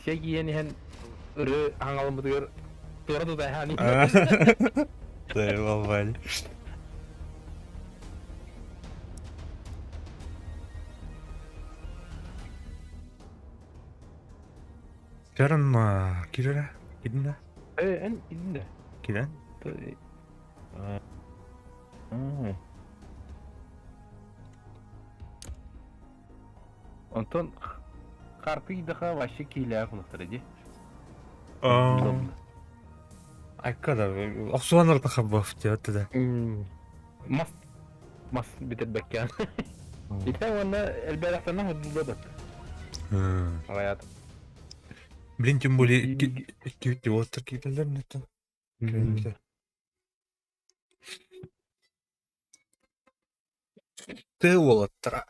Полиция киирэн иһэн ыры хаҥаламмытыгар туора тутаһаан Заебал. Кэрэн кирэрэ кидинэ Эн кидинэ кирэн Онтон хартыйдаха вообще киилээх улахтара дии. Айка да охсуһан тахабов диэт да. Мас мас бүтэрбэккэ. Итэ уонна элбээхтэнэ худдулла да. Аҕаят. Блин, тем более икки уолаттар киирэллэр неттен. Тыа уолаттара.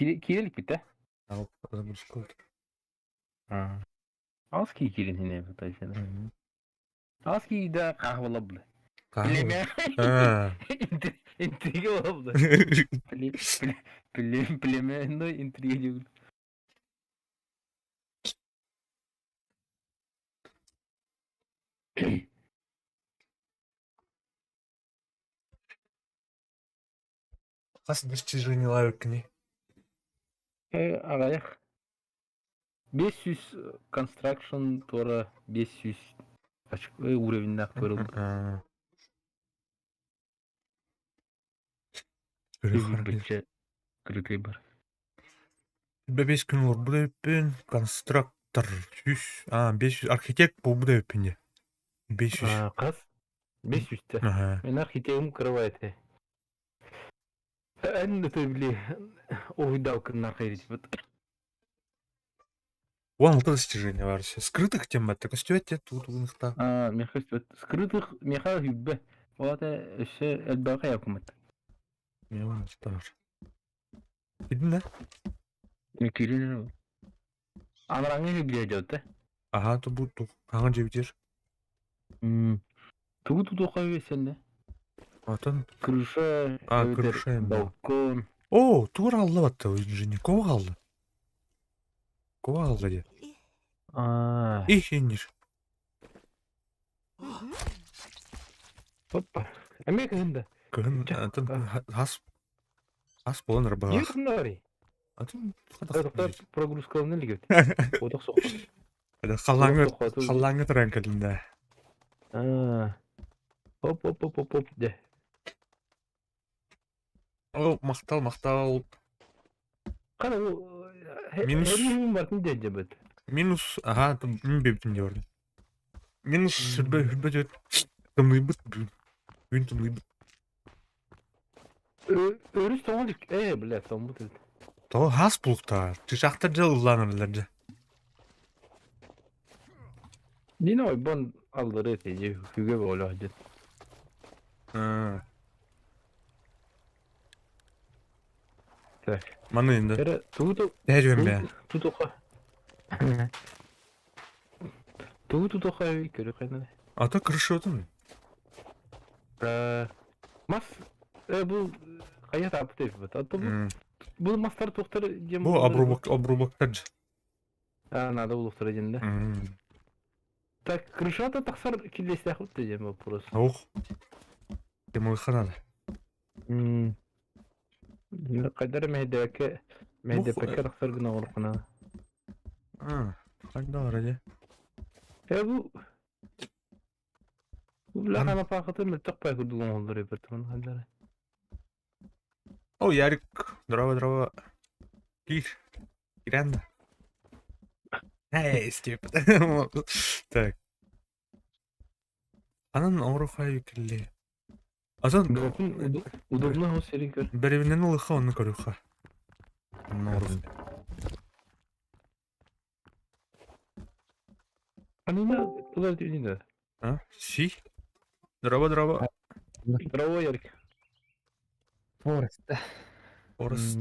Киирэ иликпит ээ? Аас киирин иһинэ Аас киирдэ хаһылабы. Племя. Интрига болобы. Племенной интрига диብል. Хас достижениелаах кини? Аҕыйах. 500 construction туора 500 уровеннаах туора Крытый бар. Бэбиэс күн олорбут эбиппин, конструктор сүүс, аа, 500, архитект буолбут эбиппин дии. 500. Хас? 500-тэ. Аһа. Мен архитегым кырабай этэ. Эн это били уһуйдаалкыннар хайритибит. Уон алта достижение бар. Скрытых тем батта көстүбэт тут угунухта. Аа, меха көстүбэт. Скрытых меха хүббэ. Ол ата өссө элбэҕи хайакумат. Мен бар. Кидин Кирин Анараҥҥы хүббэ дьота. Аха тубу ту хаҥа дьэбитир. Тугу тутуохха үөссэннэ? Атын Крыша, А, эбэтэр крыша эмэ. балкон. О, тугар алла батта инженер. Кого алла? Кого алла де? Аа. Их иннир. Опа. Эмиэ кыһын да. Кыһын атын хас хас буолан Биир ырбаах. кыһын барый. Атын Тоқтар прогрузкаланна илигит. Отох соқ. Халлааҥҥа халлааҥҥа туран кэлиннэ. Аа. Оп оп оп оп оп де. О, махтал, махтал. Қара Минус. бартын дедебет. Минус, ага, мин бебитин диордум. Минус сүрбэ сүрбэ түөт тымныйбыт бүгүн. Бүгүн тымныйбыт. Өрүс тоҥо илик. Ээ, бля, тоҥмут эбит. Тоҕо хас булуктаар? Чычаахтар дьэ ыллаан эрэллэр дьэ. Нина ойбон аллары этэ хүгэ бөҕөлөөх дьин. Так. Маны инде. Эрэ тугу Тэһэ бэ. тутуха. Тугу тутуха көрө хайнана. Ата крышотун. Мас бу хайа таапыт эбит. Ато бу бу мастар туохтар диэн Бу обрубок обрубоктар. А, надо булуктар диэн да. Так, крышата тахсар киллестээх диэн вопрос. Ох. Демойха надо. Хайдар мэһэйдэбэккэ мэһэйдэппэккэ тахсар гына оҥороххуна. А, хайда дии. Э бу бу лапаахытын мөлтөх бай курдук оҥоһуллар эбит хайдара. О, Ярик, здорово, здорово. Кир, Киранда. Эй, Степ. Так. Анан оҥорохай кэлли. Атын Удобно ол сирин көр. Бэрэбинэн ылыха онну көрүөххэ. Онно Анина тулар дүйнү. А? Си? Здорово, здорово. Здорово, Ярик. Форест. Форест.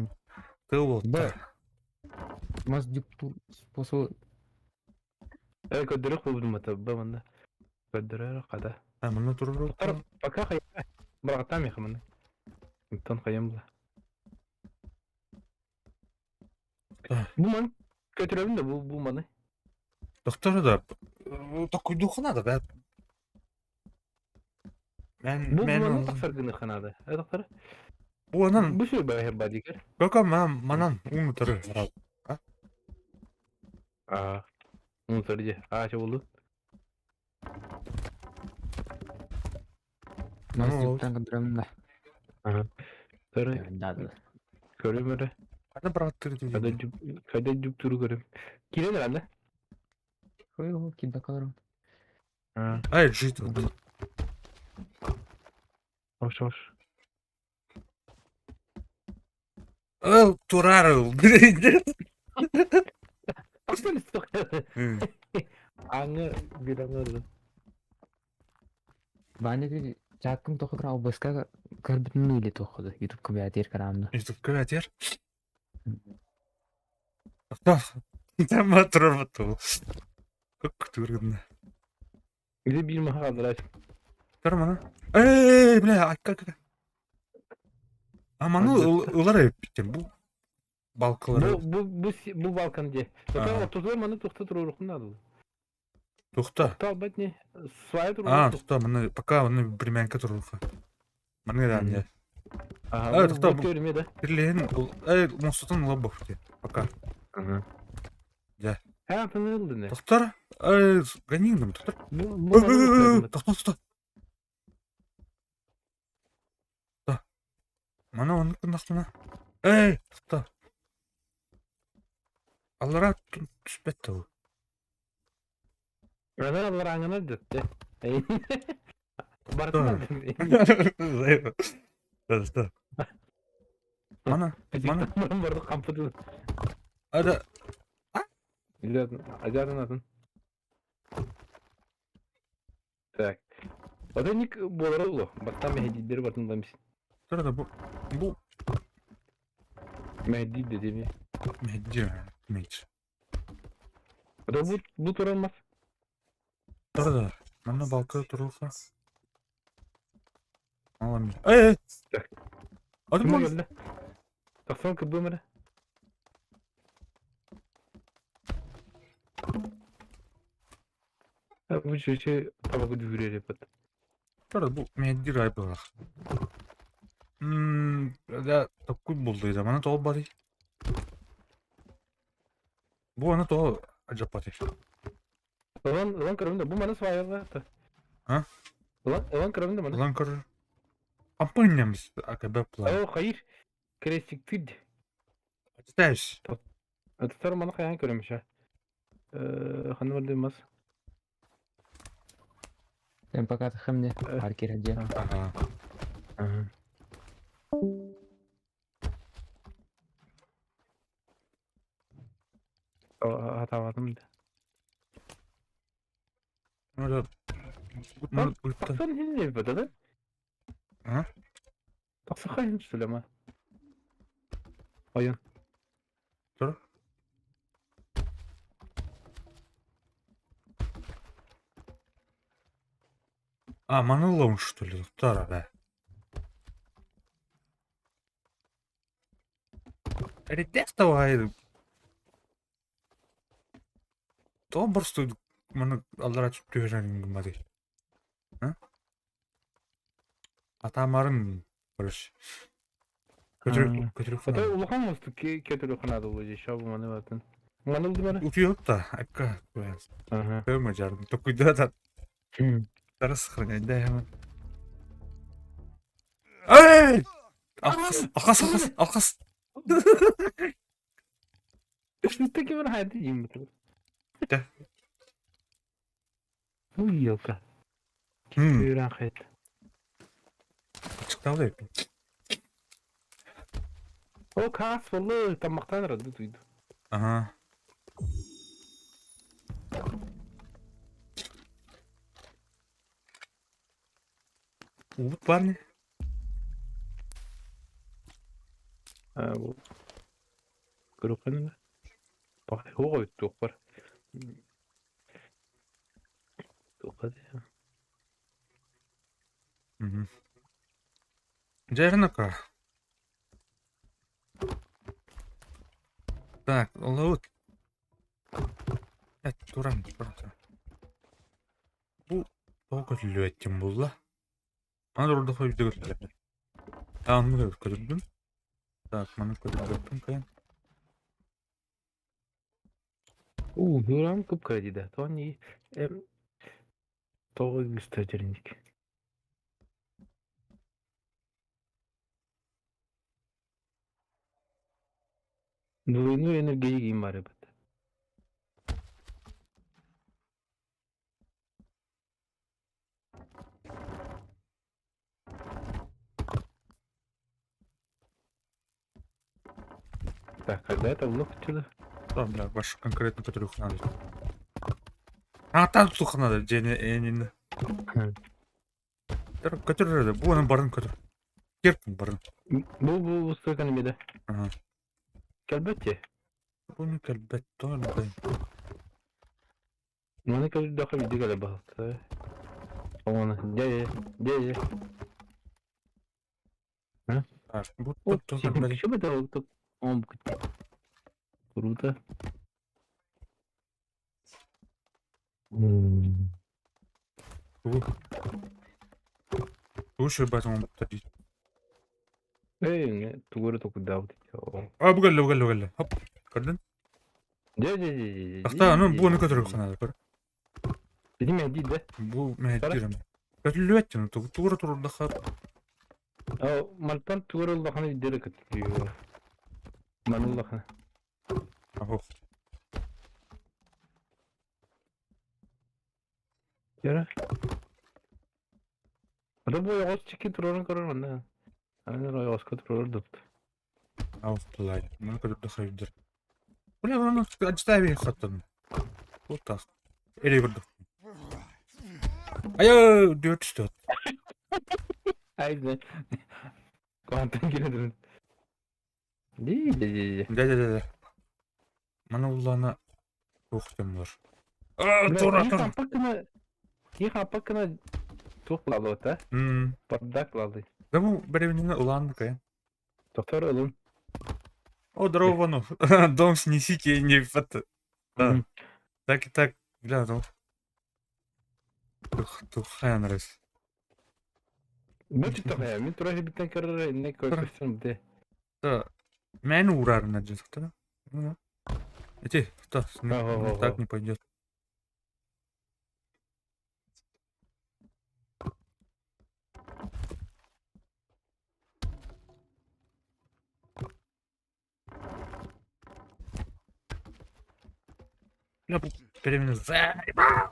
Ты вот. Да. Мас диктур способ. Э, көрдөрөх буолбутум ата ба манна. Көрдөрөр хата. А, манна турар. Пока хайа. Бырахтаам яха манна. Онтон хайам була. Бу ман көтүрөбүн да бу бу маны. Доктор да токуйдуохха наада да. Мен Бу мен маны тахсар гыныхха наада. Э доктор. Бу анан Бу сүр баһыр бадигер. Көкө манан уунутары. Аа. Уунутары же. Аа чобулу. Мас диктан кыдырам да. Ага. Көрө. Да. Көрөм эрэ. Ханна бырааттыр Кайда дии. жүп кайда жүп туру көрөм. Кирен эрэ Ой, о, кидда каларым. да? Ай, жить. Хош хош. Ыл, турар ыл. Аңы билен Бааны ти чаккым тохотра албаска көрбүтүн или тоходу. Ютуб кыбятер карамды. Ютуб кыбятер. Там турар бу. Көк тургын. Или бир маха калдырар. Тур мана. Эй, бля, акка акка. А маны ылар эппиттен бу балкалары. Бу бу бу бу балкан же. Ага. Отузор маны тухта турурукун надо. Тухта. Талбат не свай турур. А, тухта, маны пока маны бремянка туруруха. Маны да не. Ага, тухта, бу көрүмө да. Бирлehen эй, мостотун лобов пока. Ага. Да. Ha, tanırıldı ne? Доктор, эй, гони доктор. Бу бу Тоқта, тоқта. Тоқта. Мана оны кындақтына. Эй, тоқта. Аллара түспәтті ол. Алар алар аңына детти. Бартын. Тоқта. Мана, мана. Барды кампыды. Ада. Ажатын атын. Так. Ода ник болар олу. Бастан мехдиддер бартын дамис. Тұр да бу. Бу. Мехдид дедеми. Мехди. Мехди. Ода бу бу туралмас. Тұр да. Мана балка тұрылса. Алам. Эй, эй. Так. Ады Ким ман. келди? Токсон кыбымыры. Бу чүчү табагы дүгүрөр эпет. Тұр да бу мехди рай болақ. Да, такой болды да. Мана тоғыл бары. Бу аны тоғыл ажапаты. Ылан ылан көрөм да бу маны свайга. А? Ылан ылан көрөм да маны. Ылан көр. Компаниямыз АКБ план. О, хайыр. Крестик тыд. Читаешь? Атытар маны каян көрөм ша. Ханы бар демас. Сен пока тахымне. Паркер же. Ага. Ага. Атабадым да. Ну да. Ну, Токсон хин не да? А? Токсон хайын что ли ма? Ойын. Тұр. А, манылом что ли? Тара, да. Редектовай. То просто маны аллара түп түһәрин гымады. А? Атамарын короче. Көтөрүп көтөрүп. Ата улахан мосту кетирүү канады бу же шабы маны батын. Манылды маны. Утуйоп та, акка. Ага. Көмө жардым. Токуйда да Тара сохранять, да, я. Эй! Алқас, алқас, алқас, алқас. Үстү ким хайды жим бу. Да. Уй елка. Күйран хайт. Чыкталды. О кас болду тамактан рады туйду. Ага. Убут парни. А бу. Көрөккөн. Бак, хого тук бар. Тук Угу. Жайрынака. Так, лаут. Эт, туран, туран, туран. Бу тоҕо көтүллүбэт буолла? Аны турдахха биирдэ көтүллэр. Аанны көтүрдүм. Так, маны көтүрбэппин кайан. Уу, Нурам кып-кыра дии да. Тони тоҕо үгүстэр дьэриник. Двойную энергию им бар эбит. Так, когда это влог отсюда? Да, бля, ваш конкретно көтүрүөх надо. А, там тух надо, дьиэни энин. Көтүр бу onun барын көтүр. Кирпин барын. Бу стойканы беде. Ага. Кэлбэт Буну кэлбэт тоон бай. Маны көрдөхө видео кэлэ баһылта. Оны дьэ дьэ дьэ. Так, бу тут кэлбэт. Что бы это тут он Круто. Тугу? Тугу шөбәт он дии. Эй, тугу эрэ токуйдаабыт. А, бу кэллэ, бу кэллэ, бу кэллэ. Хоп, көрдүн? Дьэ дьэ дьэ дьэ. Тахта, аны бу ону көтөрүөх надо, көр. Били мэһдиир да? Бу мэһэйдиир эмэ. Көтүллүбэт дьон, тугу турурдахха Мантан тугу эрэ улахан өйдөрө көтүллүө. Маны улахан. Ох. Yara. Ата бу ойоҕос чики турарын көрөр манна. Аны ойоҕоско турар дупт. Ауфтулай. Маны көтүрдөххө өйдөр. Бля, оны ачтаби хаттым. Вот так. Эре көрдөх. Айа, дүрт түстү. Айда. Куантан кире Ди ди ди. Да, да, да. Маны уллана туох бар. А, тура, тура. Кии хаппак гына туох лалыта? Бардак лалы. Да бу беревинне улаан кайын. Доктор ылын. О, здорово, ну. Дом снесите, не это. Да. Так и так, бля, ну. Тух, тухайан раз. Бу түттэхэ, мин тура биттен көрөр инне көрсөм де. Да. Мен урарына дьэ Ну, Эти, да, так не пойдет. Бля, перемена заебал!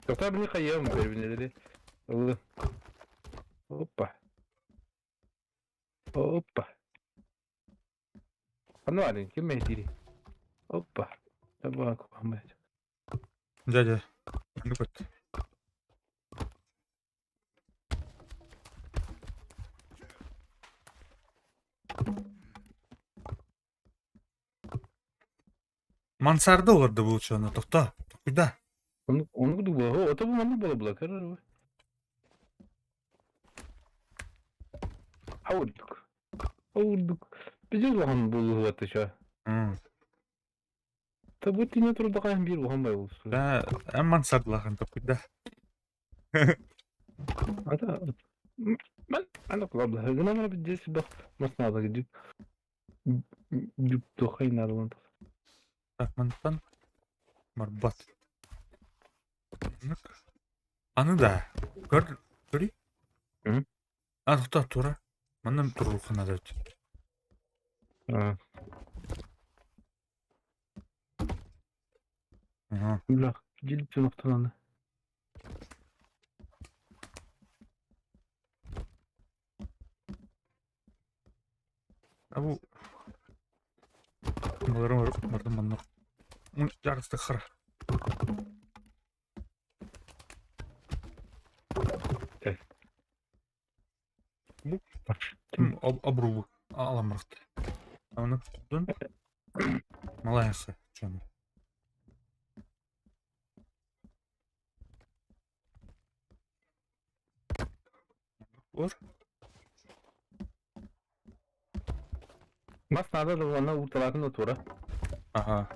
Доктор бини хайыам переминелери. Ылы. Опа. Опа. Ханна баарын ким мэһдиирий? Опа. Табаа куһаҕан Дядя, ну вот. Мансарда олордо булчуну, тохто, куда? Ону ону курдук буолуо. Ото бу маннык буола була көрөр Аурдук. Аурдук. Биз улахан буолуһуат еще. Та бу тине турдаҕа биир улахан бай буолсу. Да, мансардалахан токуйда. Ата мен ана кулабла. Гына мана биз бах маснада гидик. Дүп тохай надалан. Так, мантан марбат. Аны да. Көр, көрүй? А, тохто, тура. Манна туруухха надо. А, Ага. бля, дилip нохталаны. А бу Баларым бардым манна. Жарысты хара. Так. Бу обрубу аламырықты. Аны туттун. Малаясы. Чону. Ор. Бас надо да она урталатын да тура. Ага.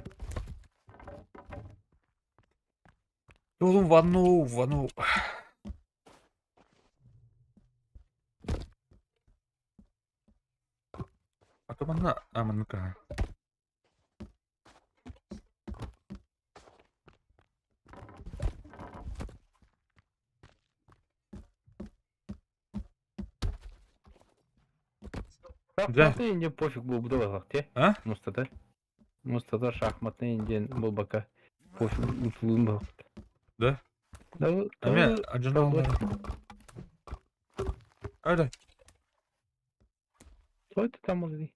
Oğlum vanu vanu. А то манна а маннык Да. Шахматный не пофиг был бы те. А? Мустата. Мустата шахматный день был бака. Пофиг утулун был. Да? Да, Эме да. ажыналар. Айда. Что это там уже?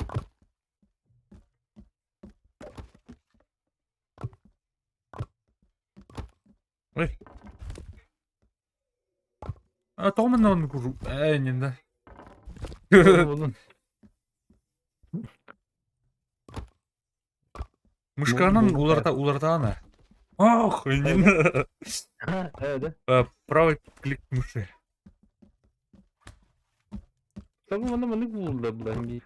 Ой. А тоҕо манна оннук ээ иннинэ. Болун. Мышканан Бу- уларта улартаана. Ох, иннинэ. Да. Правый клик мыши. Табы манна маннык булда булан би.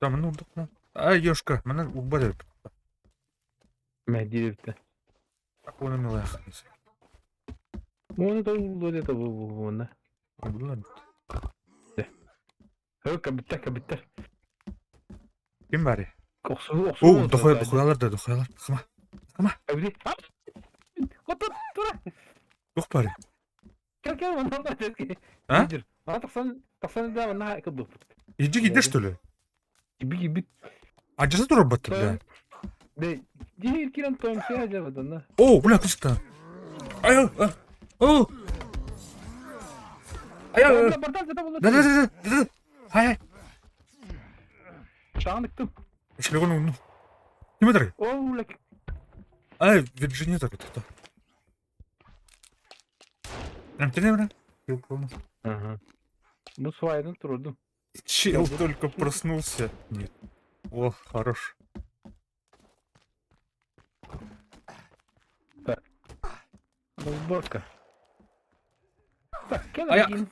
Там ну урдук. А ёшка, манна урба деп. Мәдирепте. Оны милая. Оны да улду это бу бу манна. Урдулар. Хө кабитта кабитта. Ким бари? Оксу оксу. О, дохуя дохуялар да дохуялар. Хма. Абди. Отут тура. Тух бари. Кел кел манна да дески. А? А 90 90 да манна кылды. Иди иди что ли? Би би. А жаса тура батты бля. Де дихир киран том се ажабадан на. О, бля, кыста. Ай, а. О. Ай, ай. Да, да, да, да, да. Ай, ай. Шаныктым. Шлегон ну. Ким это? О, лек. Ай, Вирджиния так это. Антенна, Ага. Ну свайдан турдум. Чел только проснулся. Нет. О, хорош. Так. Разборка. Так, кел. А я-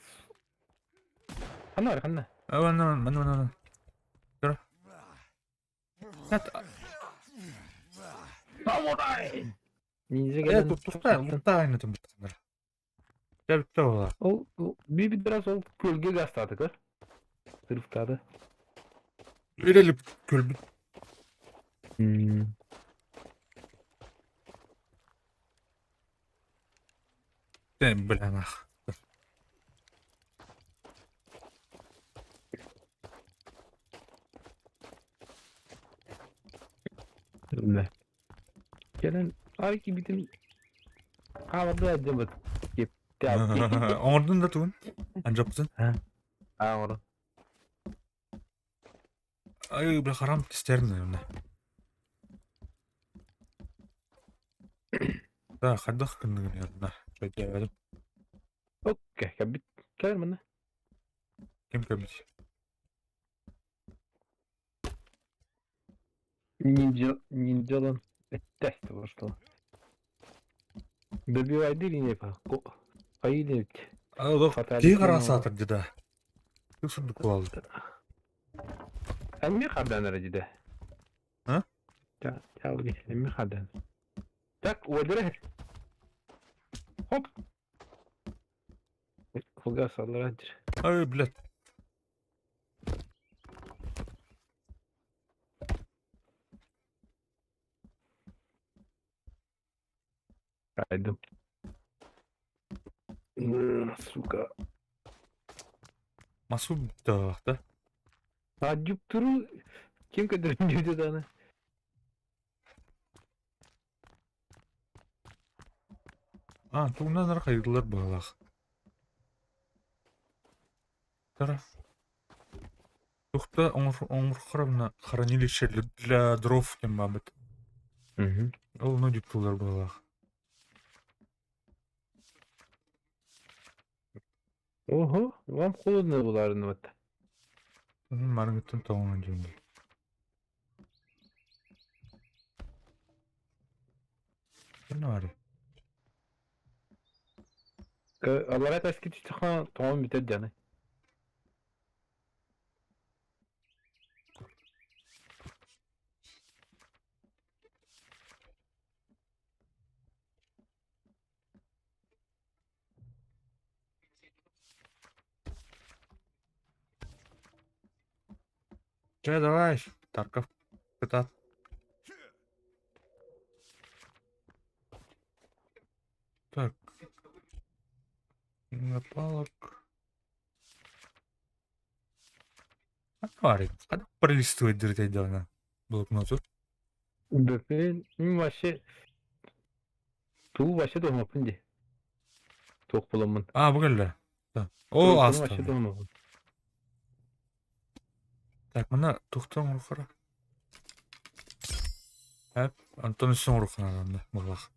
Ханна, ханна. А, вон, вон, вон, вон, вон. Тұра. Нет, Самурай! Ниндзя э, келен. тут туқта, лутта айнытым біттіңдер. Дә бітті ола. Ол би biraz ол көлге гастады көр. Сырыптады. Үреліп көлбіт. Мм. Бля, нах. Бля. Келен арки битим Хавады әдеміт. Кеп. Оңырдың да туын. Анжапсың. Аңыры. Ай, бля, харам тестерін мына. Да, қандақ күннің еріне. Жайда бәдім. Окей, кәбит. Кәлер міне. Кем кәбит? Ниндзя, ниндзялан тест вошло. Добивай или не па? Хайли. Алло, Фаталити кей қарасатыр деді. Кім сұндық алды? Әмме қабдан деді. А? Та, та, әмме қабдан. Так, одыр. Хоп. Қолға салдырар. Ай, блядь. Қайдым. Сука. Масу да, да. А дюптуру кем көдірін деді аны? А, туғынан ар қайдылар бағалақ. Тара. Тухта оңыр хранилище для дров кем бабыт. Угу. Ол ну диптулар бағалақ. Ого, вам холодно буларын вот. Маргыттан тоғынан жөнді. Не бар? Алара таски түстіхан тоғын бітер жаны. Чэ, давай, Тарков кытаат. Так. Палок. Ханна пролистывать дырытайдаҕына блокноту? Бөпүн вообще туу вообще туһаммаппын дии. Туох буламмын. А, бу кэллэ. О, ааста. Вообще туһаммаппын. Так, мына тухтан оҥороххоро. Эп, Антон өссө оҥороххуна онно быһылах.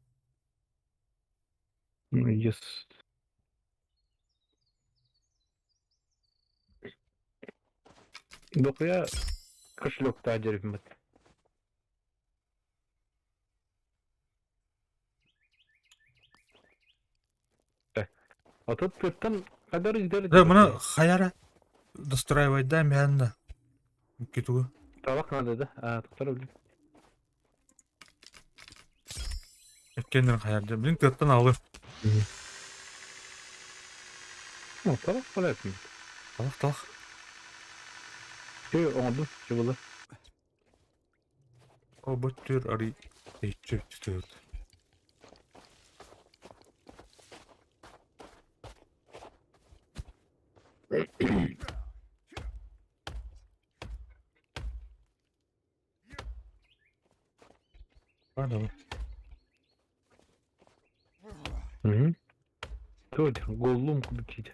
Yes. Дохуя кошелектаах дьэрипмит. Отут тыттан хадar издер Да, мына хаяра достраивайда мянна. Китугу. Талах надо да? А, тоқтар білем. Эккеннер хаярда. Блин, тыаттан алы. Ну, талах болатын. Талах, талах. Чө, оңду, чө было. О, бөттүр ари эйчү түтүт. Pardon. Мгм. Тут голлум кудукить.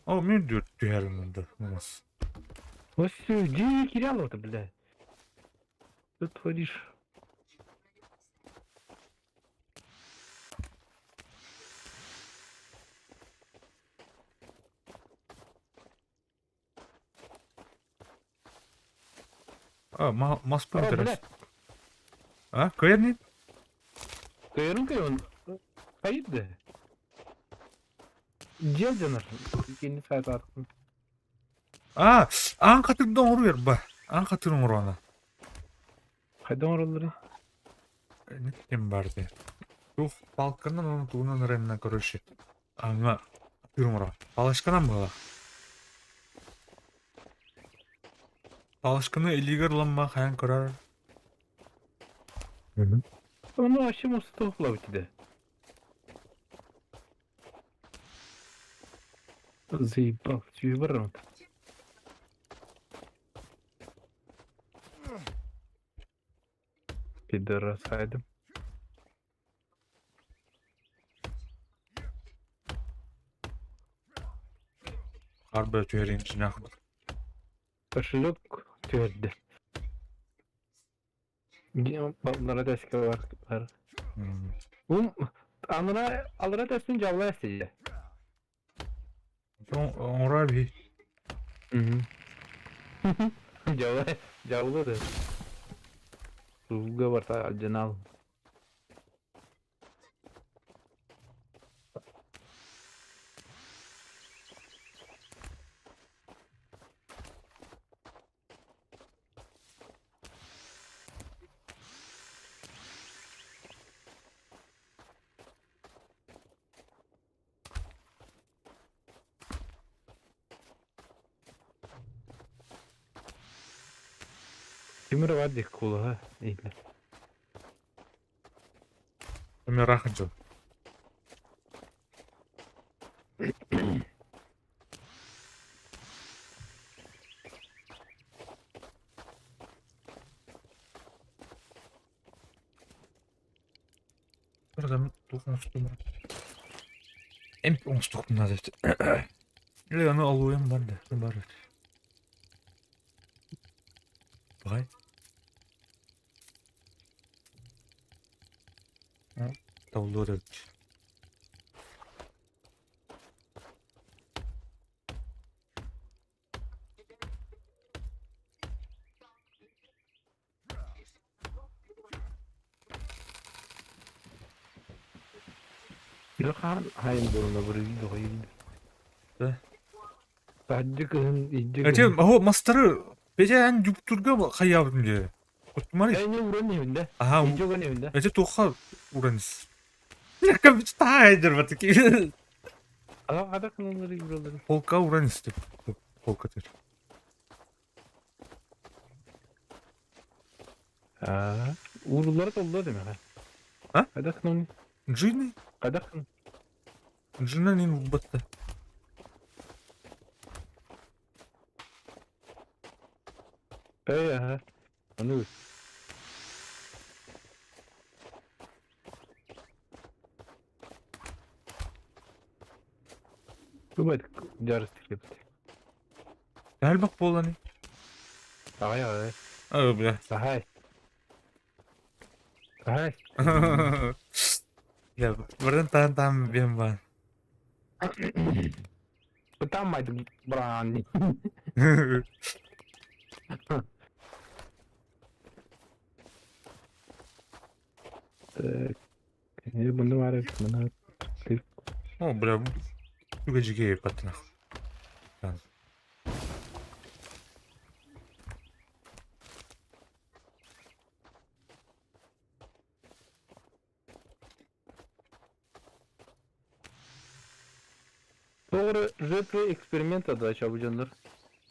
О, мен түһәрим онда. Мас. Вот все, где Кириллова-то, бля? Что творишь? А, мас А, интерес. бля, А, кыйын кайрын кайрын. Хайыр да. Дьиэ дьонор. Кини саатаатым. А, аан хатырда оҥоруйар ба. Аан хатыр оҥоруона. Хайда оҥороллорый? Ким бар дии. Тух палканан уонна тугунан эрэннэ короче. Ааҥҥа хатыр оҥоро. Палочканан буолар. Палочканы илиигэр ылан хайан көрөр. Ону вообще может туох да. Заебал, сүүбэр Пидорас хайдым. Харбы түһэрин чинах. Кошелек түһэрдэ. Баллара тэскэ бар. Бар. Ум анара алара тэстин жабла эстиде. Оҥорор би. Жабла жабла да. Суга барта алжанал. Тимир бар дик кулаха. Эйлер. Мен рахын жыл. Эмп оҥостуохпун наада эбит. Или аны алуйам бар да, бар эбит. Бай. Табыллыа эбит. Хаан хайын буолуна бырыгы доҕойун. Да. Таһырдьа кыһын илдьэ Эти кыһын. оһо мастары бэйээн юптурга хайаабытым дии. Оттумар Эйне уран иһинде. Аха, Илдьэ уган иһинде. эти туохха уранис. Якка таайдыр батыки. Ага кынылары юралары. Полка уран истип. Полка тер. Аа, ууруллара толло демеҕэ. А? Хайдах гынамый? Джины? Хайдах гын? Джина нин булбатта. Эй, аха. Аны Бывает дьаарыстык эбит. Элбэх буолан. Аҕай аҕай. Aa бля. Сахай. Сахай. Бля, баран таан таан биэн баар. Там браан. Так. Бұны бар мына. О, бля, үгэжиге баттына. Doğru жертвы эксперимента да чабыжандар.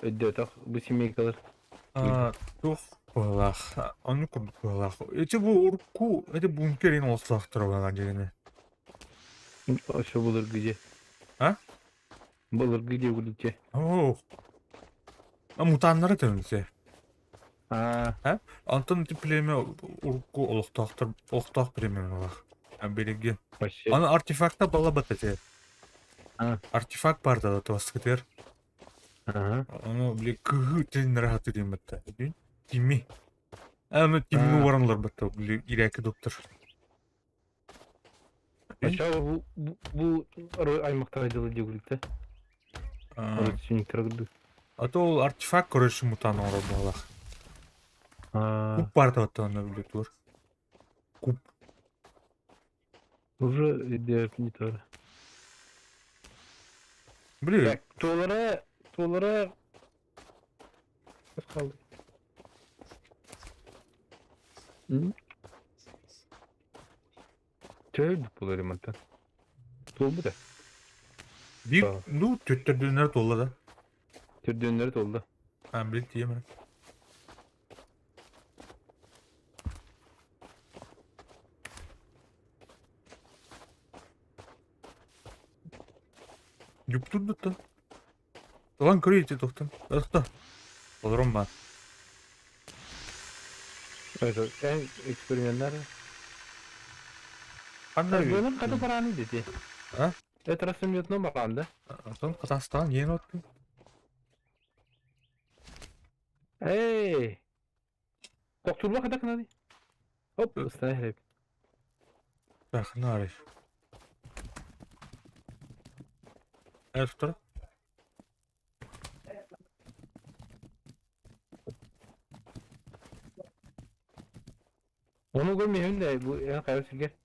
Өйдөтөх бу семейкалар. Туох быһыылаах, оннук курдук быһыылаах. Эти бу урукку, эти бункерин олохтоохторо быһыылаах дьиҥинэ. Ошо былыргы дьэ. А? Былыргы дьэ курдук дьэ. Оо. А мутаннары төнүнсэ. Аа. А? Онтон ити племя урукку олохтоохтор олохтоох племя быһыылаах. Билигин. Вообще. Аны артефакта балабат этэ. А. Артефакт баар да туоскытыгар. Ага. Ону били кыһыы тилиннэрэ сатыыр диэн батта. Тимми. Аны Тимми А. уоран олорбутта били ирээки доктор. Вообще бу бу аймактар дылы дегуликте. Родственниктер курдук. А то ол артефакт короче мутан оҥорор быһыылаах. Аа. Куб баар да оттон били тур. Куб. Уже идея не то. Били Так, туолара туолара қалды. Төһө буолар мантан? Туолбута. биир ну төттөрдүннэр туолла да. Төрдүөннөрү туолла. А били тиийэмэ. Юптурдуттан. Ылан көрүй ити тохтон. Ыкта. Олорон баар. Это эксперименттар. Ханна Бөлім қата бараны деді. А? Это расымметно баран да? Антон Казахстан ең өттү. Эй! Тоқтурла қада қынады? Оп, ұстай хреп. Так, нарыш. Автор. Оны көрмеймін де, бұл ең қайыр сізге.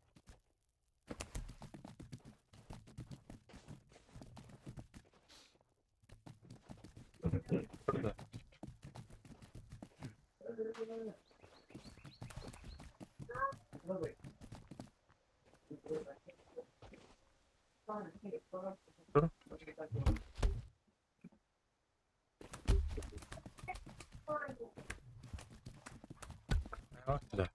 Да.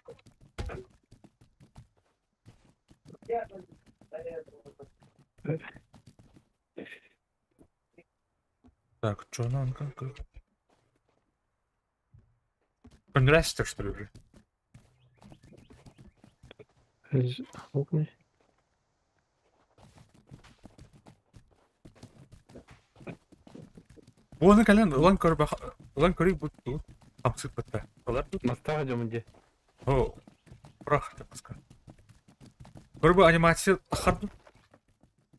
Так, что нам как? Конгресс, что ли, уже? Уону кэлэн ылан көрбөх ылан көрүй бу хамсык бытта. Олар тут. Мастаға жомынде. О, бұрақ деп қысқа. Көрбі анимация тахарды.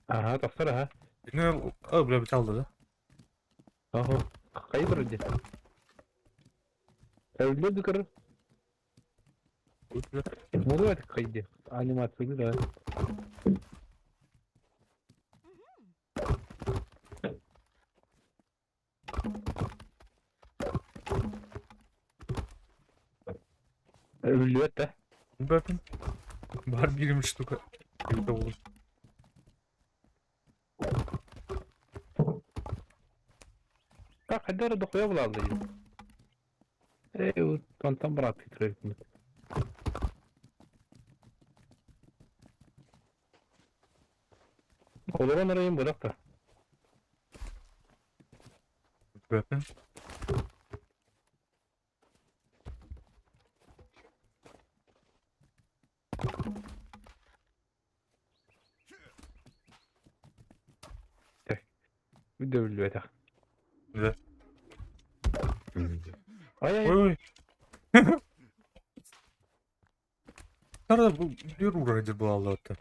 Ага, тахсар, ага. Не, о, бля, бит алды да. Ага. Қай бір де. Әулі дүкір. Буду это қайде. Анимация да. Өлүөт да. Бәпін. Бар 20 штука. Это olur. Так, хайда эрэ дохуйа булаалла дии. Ээ, онтон бырааттыы турар Олорон арайын бырах да. Бөппүн. Үдөбүллүбэтэх. Да. Ай-ай. Ой. Тара бу bir uğraydır bu Allah'ta.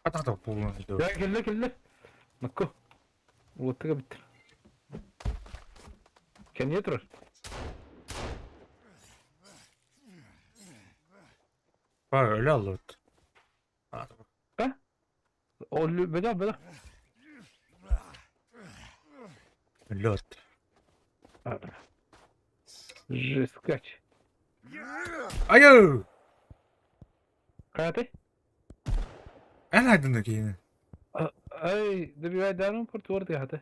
Хата буолан Дьэ кэллэ кэллэ. Нокко. Уоттага бүттэ. Кэнниэ турар. Var öyle alırdı. Ha? Ол бөдөх бөдөх. Öyle attı. Жескач. Айыы! Хайатай? Эн айдын киһини. Ай, добивай даром портуорты хата.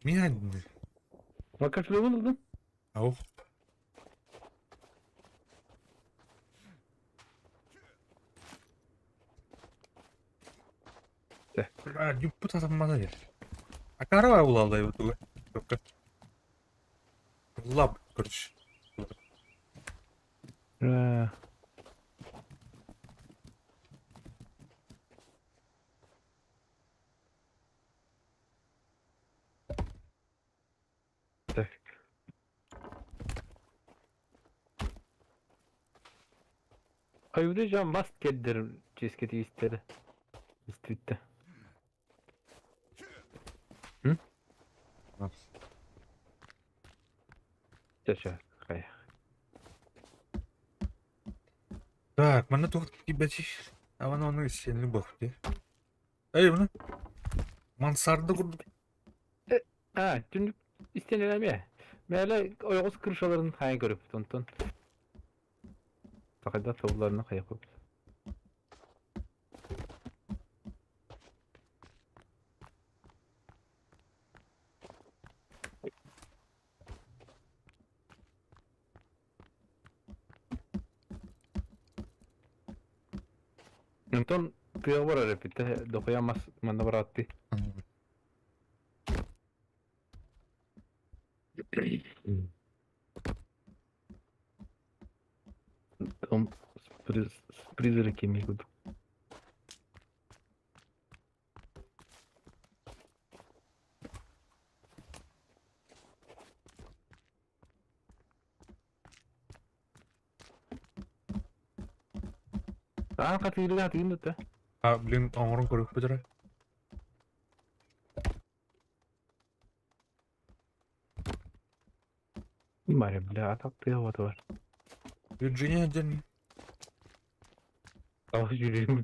Мин айдын. Макашлыгын ылдым. Ау. Дьуппут атаммата дьэ. Акара булалдай бутуга. Лаб, короче. Так. Айылдьан мас кэрдэр чиэскэ тигистэрэ истибиттэ Чэ чэ хайа Так, манна туох киирбэтий? Аван ону истиэнни буох дии. Эй, мына мансарда курдук. А, түннүк истиэнэлэр эмиэ. Мээлэ ойоҕос крышаларын хайан көрөппүт онтон Сахайдар тобуларына хайахпыт. Онтон тыа барар эппиттэ дохуя мас манна барааттыы. Дом с призраками курдук. Аан хатыырыга хатыгын да А, блин, оҥорон көрүөхпүт эрэ. Маря, бля, а так тыа бар. Вирджиния диэн Тоҕо жүлүйүм.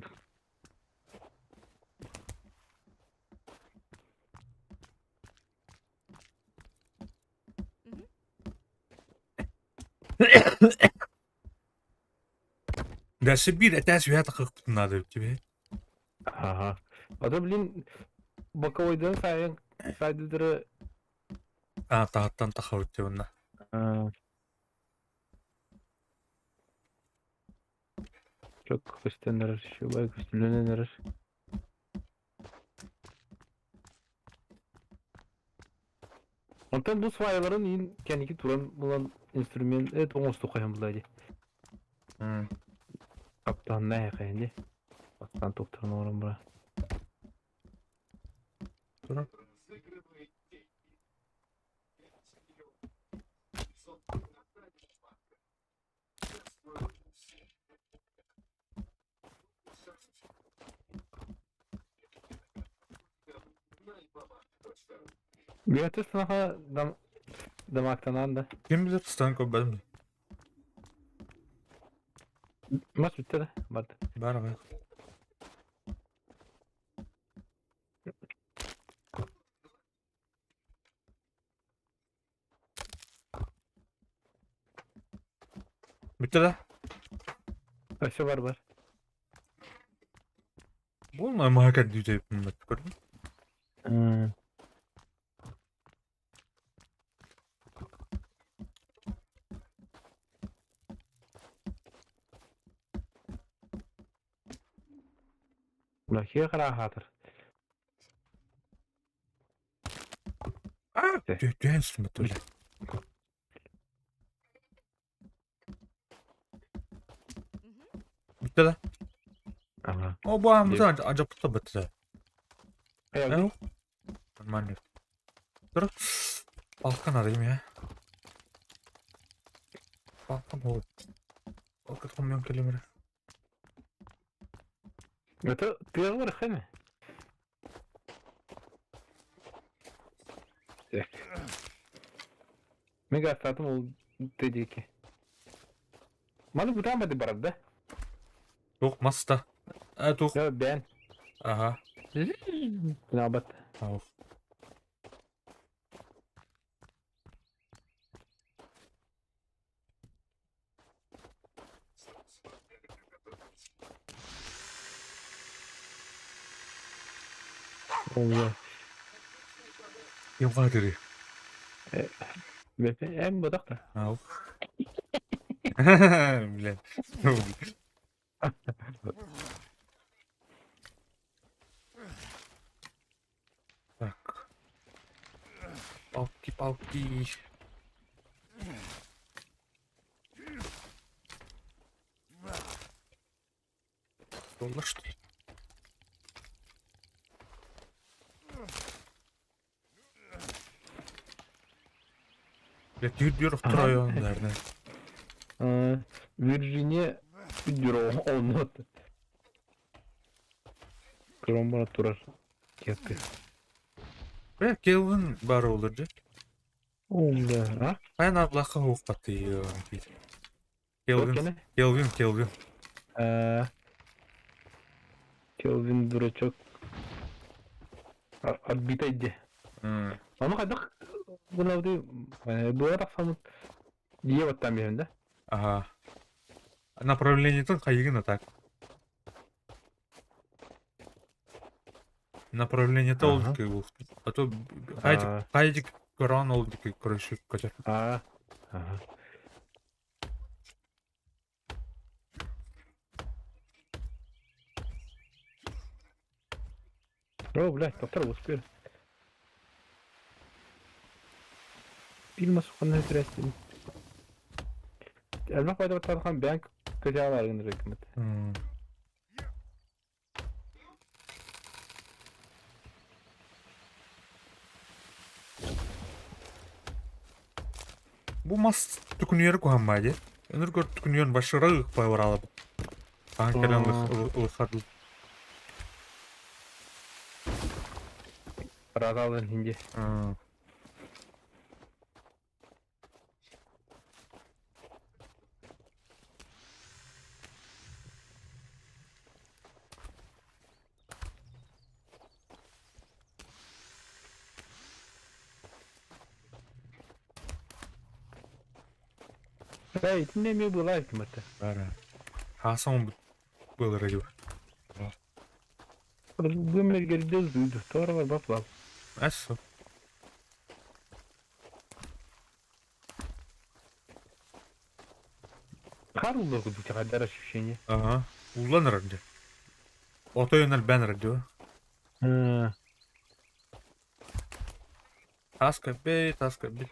Дэсэ биир этээс үһэ тахыахпытын наада эбит дии. Ага. А то, блин, боковойдан сайын сайдыдыры А, таһыттан тахабыт дии уонна. Çok көстөн шубай көстүлөнөн эрэр. Онтон бу сваяларын иин кэнники туран булан инструмент эт оҥостуоххайан булла дии. Хаптаанна эһэхэйин дии. Бастаан туохтарын оҥорон бара. Туран. Бүөтүс саха дамактанан да. Ким билэр тустан көрбөтүм. Мас бүттэ да барды. Бар бар. Бүттэ да? Өссө бар бар. Буолма маһа кэрдиитэ көрдүм. Лахия хараахаатар. Түһэн сыммыт бile. Бүттэ да? Ага. О, бу ааммытын адьаппыта быттыта. Э, Нормально. Тур. Балкан арыйым я. Балкан ол. Балкан хомьон келемир. Это тыа бар хәме? Так. Мега астатым ол тедеки. Маны бутаамады барар да? Туох маста. А туох. Я бэн. Ага. Набат. Ау. Ол Ким хаатырый? Эм бодох да. Ау. Блин. Так. Палки-палки. Доллар что ли? Бля, түр втроем, наверное. Вирджиния Бюро оннот. Кромбара турар. Кетти. Бля, Келвин бар olur же. Олда, а? Хайан аблаха хуқпаты. Келвин, Келвин. Келвин, Келвин. Келвин дурачок. Орбита иди. Аны хайдах гынабыты дуора тахсаммыт дьиэ баттаан биэрэн да? Ага. Направлениетын хайыгын а так. Направлениета ол диэки буолуохтун. А то хайдик хайдик көрөн ол диэки көрөшүк көтөр. Аа. Ага. О, блядь, доктор успел. Фильма суханная трястин. Элбэх пайда бэйэҥ көтөҕө гынар Бу мас түкүнүөрү куһаммаа дии. Өнөр көр түкүнүөн башыра ыкпай баралабыт. Хаһан кэлэн ылыххадыл. Разалын хинди. Эй, итиннэ эмиэ буолаа кимэтэ. Бара. Хасан былыр диба. Бу мергерде дуйду. Тора бар бап Әссо. Хар улла курдук хайдар ощущение. Ага. Улланыр дии. Отойунар бэнэр диба. Таска бей, таска бит.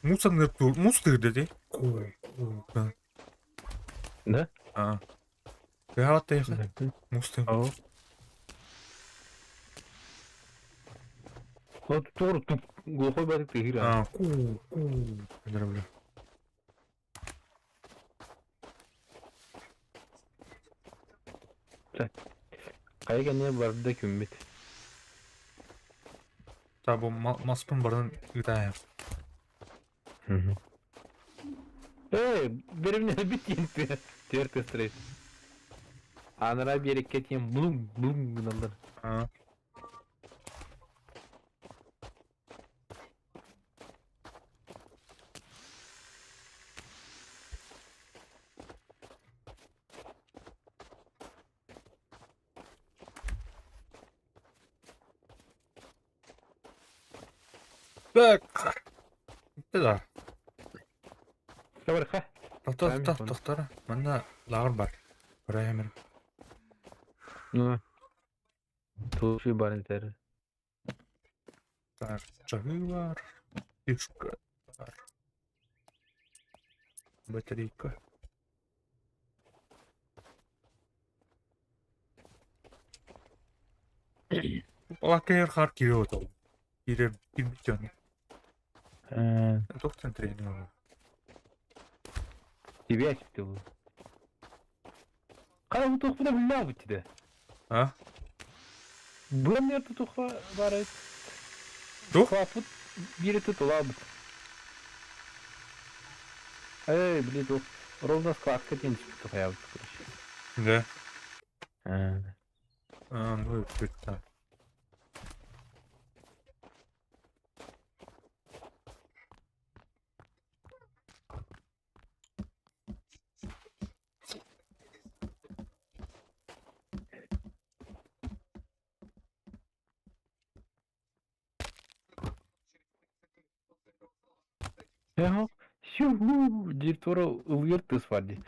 Мусорный тур, мусор дии. Да? А. Кыһаҕат Мусор. Вот тур туп глухой бадык тыгыр. А, ку, ку. Бля. Хайа кэннэ барда күммүт. Та бу маспын барын ыытаайа. Эй, бэримнэ бит түөрт ыстрый. Анараа биэрэккэ тиийэн блум блум гыналлар. Аа. Так. Да. Сабарха. Тохтор, тохтор, тохтор. Манна лааҕыр бар. Көрөйөмөр. Ну. Туфи бар интер. Так, чаһыы бар. Фишка бар. Батарейка. Балаккайыр хаар киирэ отол. Киирэр киирбит дьон. Туох тренинг ол? Тебе ты был. Хара бу туохпуна биллээх бит А? Быан эртэ тухха баар Туох? Клаппыт биир өттө тулаабыт. Эй, блин, туох ровно складка диэн түспүт хайаабыт короче. Да. Аа. А, ну бүттэ. Эһэ, сюху диир туора ылыар тыас баар дии.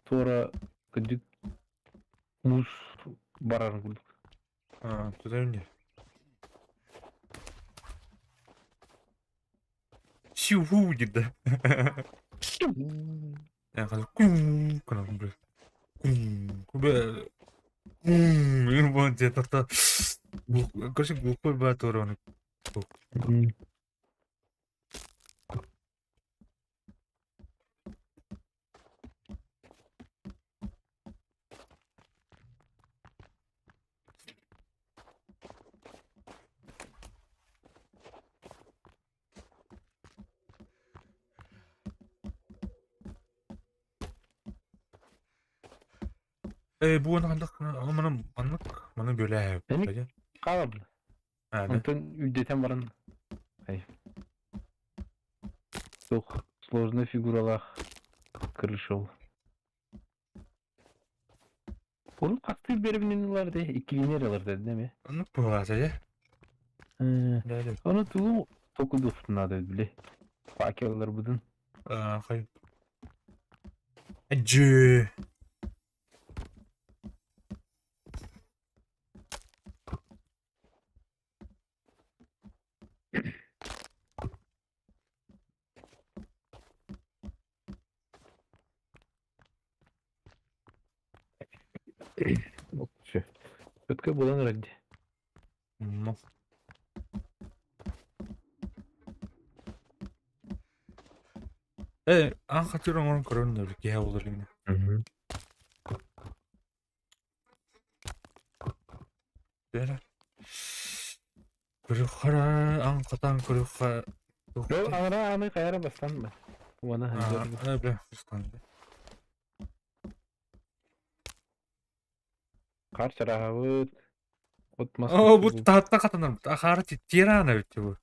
Туора кырдьык муус барарын курдук. А, туда не. Сюху диир да. Кум гынан бile. Кум бе кум буон диэн короче глухой баа туора ону Ээ бу уонна ханнык маны маннык маны бүлээһэ Хаалабын. Онтон үрдэтэн баран ай туох сложный фигуралаах крыша ол. Урут хастыы биэрэбинэн ылар дии, иккилиинэр ылар дии эмиэ. Оннук быһаата дьэ. Ону тугу толкуйдуохпутун наада били. Факелларбытын. Хай. Дьү. Все. Өткө булан эрэр дии. Ну. Э, аан хатыр оҥорон көрөн да киһи буолар илигинэ. Бэрэ. Көрүөххэ аан хатаан көрүөххэ Ол анараа аны хайара бастан ба. Уона Аа, бля, бастан. Хаар чарааһабыт. От мас. Оо, бу таатта хатанар. Хаара тираана эбит бу.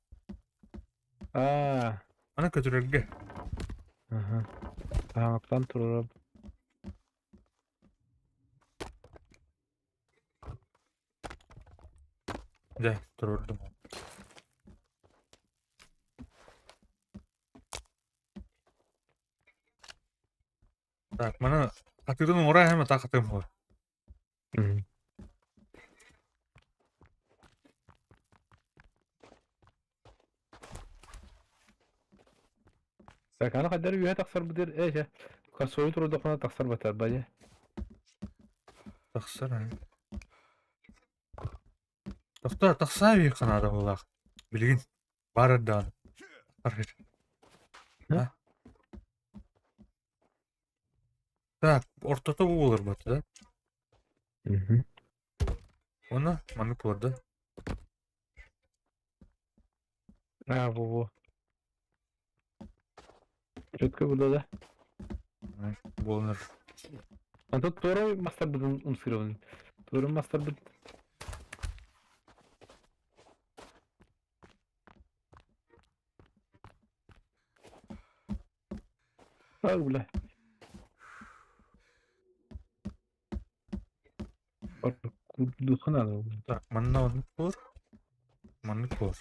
Аа. Аны көтүрэргэ. Аха. Таҥаттан турара. Дьэ, туруордум. Так, маны хатыытын оҥоро эһэм атаа хатыам буолар. Так, аны хайдары үөһэ тахсарбытыр ээ чэ кассовый турдаххына тахсар батарба дьэ. Тахсар аны. Тохтоо, тахсаа үһү ханаада быһыылаах. Билигин баар эрдэҕинэ. А? Так, ортото бу буолар бата да? Уонна маннык буолар да? Аа, бу-бу. Четко было, да? Буолар. Онтон туора мастарбытын умсырабын. Туора мастарбыт Ай, бля. Курдуха надо. Так, манна оннук буолар. Маннык буолар.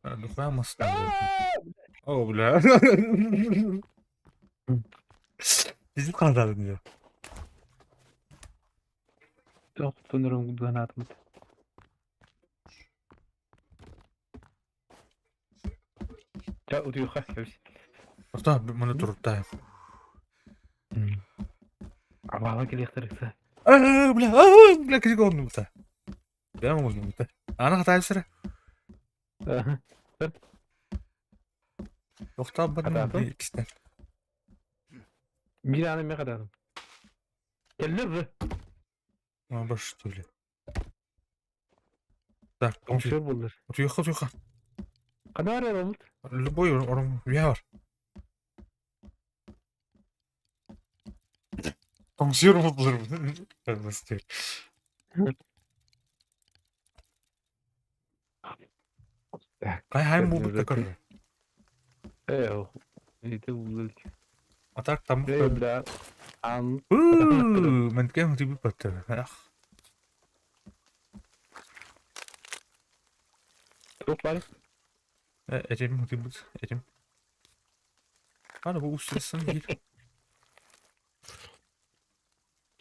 Духуя мастан. О, бля. Bizim kadar diyor. Тохтонорон курдуганаатымыт. Ча утуйха кэбис. Оста маны туруттаайым. Абаала кэлиэхтэриксэ. Аа, бля, аа, бля, киһи оннубута. Бля, оҥорбута. Аны хатаайсыра. Тохтообот Хатаатым. иккистэн. Биир ааны эмиэ хатаатым. Кэллэр бу. Ба что ли. Так, Оҥсуор буоллар. утуйха, утуйха. Ханна барар олбут? Любой орон үйэ бар. Тоҥсуйар буоллар. Так. Хайм буолбут да Э, ити буллар. А так там Э, бля. Ан. Мэнткэм тибит баттар. Ах. Туох баар? Этим тибит, этим. Аны бу устрица биир.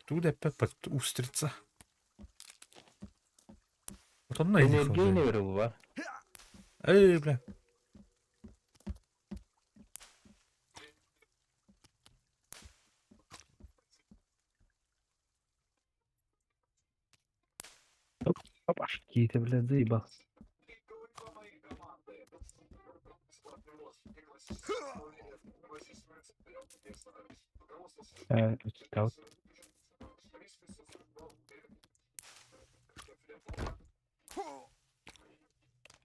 Туу дэппэт устрица. Отонно Энергия не беру Эй, бля. Башки, ты, блядь, заебал. Скаут.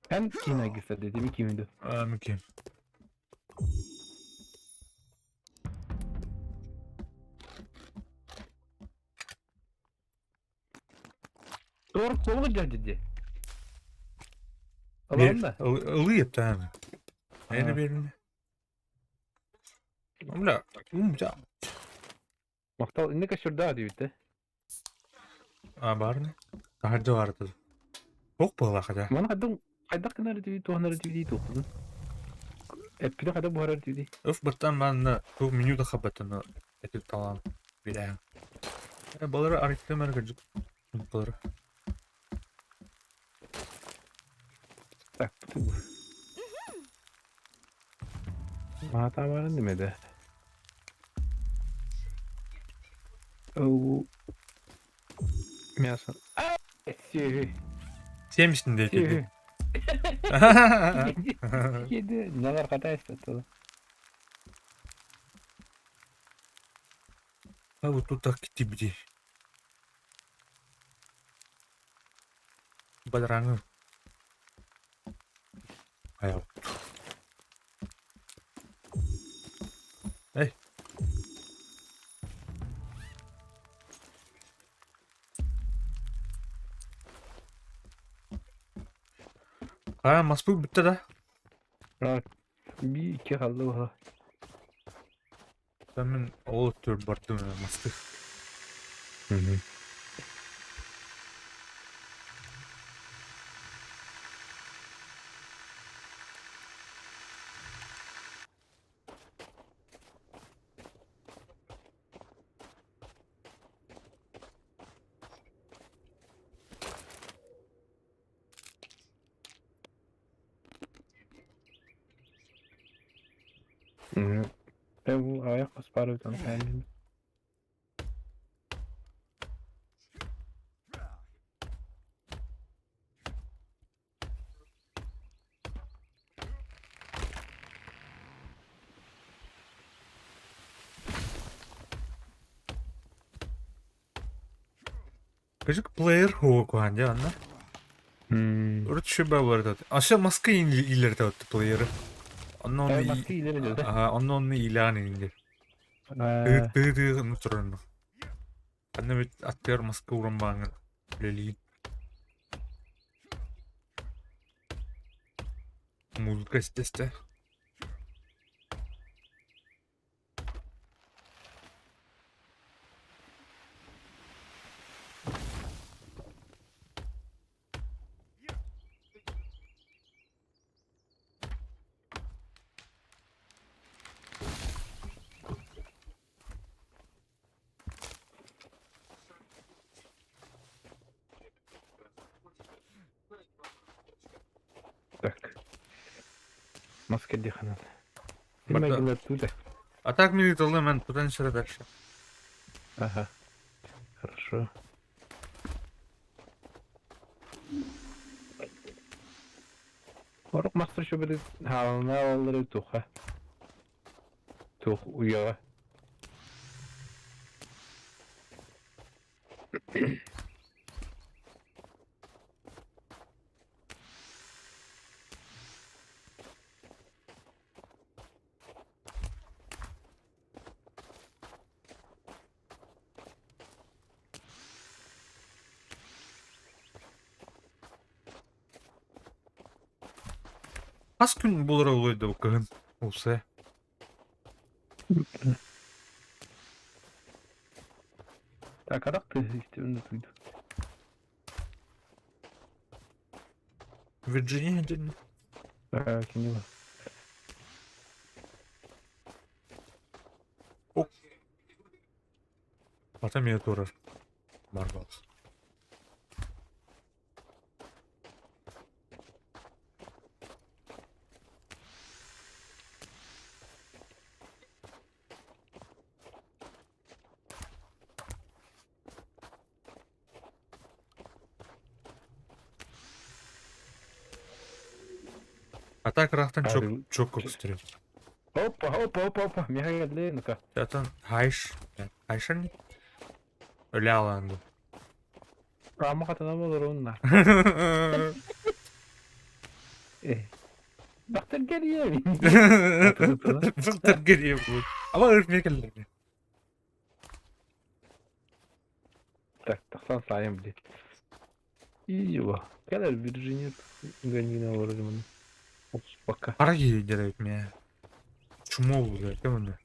Эн киинэ дедими кимиди? Микки. Doğru kolu geldi. Alalım da. Ылыы эптään. Эни берин. Бля, умжа. Мактал инне кашырда дибит. А барны. Тахарда барды. Ок буола хата. Мана хадың хайдак кынар диби туһанар диби тухтун. Эппиде хада буһарар диби. Өф баттан манна ту меню да хабаттан этип талан билээн. Балары арыттым эргажык. Балары. Так, бу. Мата барын демеде. Оу. Мясо. Сүйі. Семишин дейт. Кеди. Нелер катайсыз тогда. А вот тут так тибди. Бадраны. Аял. Эй. А, маспы бүтті да. Рак. Bir iki kaldı bu. Мен ол төр бардым масты. Hı hı. Ben bu ayak basparı kendim. Кыжык плеер хуокуан дя анна. Hmm. Урут шүбә бар да. Аша маска илерде отты плееры. Онно онно Маска иилэр да? Аха, онно онно иилэҕин иҥнир. Тыы тыы онно турар. Ханна бит аттыгар маска ууран бааҥҥын үлэлиигин. Музыка истэ-истэ. Так. Маска диханан. Барда. А так мин ытыллым мен тутан сыра дальше. Ага. Хорошо. Орох мастер шөбөдү хаалына аллары туха. Тух уйаҕа. Хас күн буолара буолуой да бу кыһын уулусса. Так, а ты истинно туйду. Вирджиния диэн. Так, кинила. Потом я тоже Марвел. А так рахтан чок чок көстөрөр. Опа, опа, опа, опа, миэхэ кэллэ, ну-ка. Атын хайш, хайшан Өлө алаанды. Ама хатанам олорунна. Бахтар кэлиэ. Бахтар кэлиэ бу. Ама ырмия кэллэр. Так, тахсан саайым блин. Иво. Кэлэр Вирджиния Ганина олорор маны. Пока. Хара киһи эбит мэ. Чумо булар кем онно.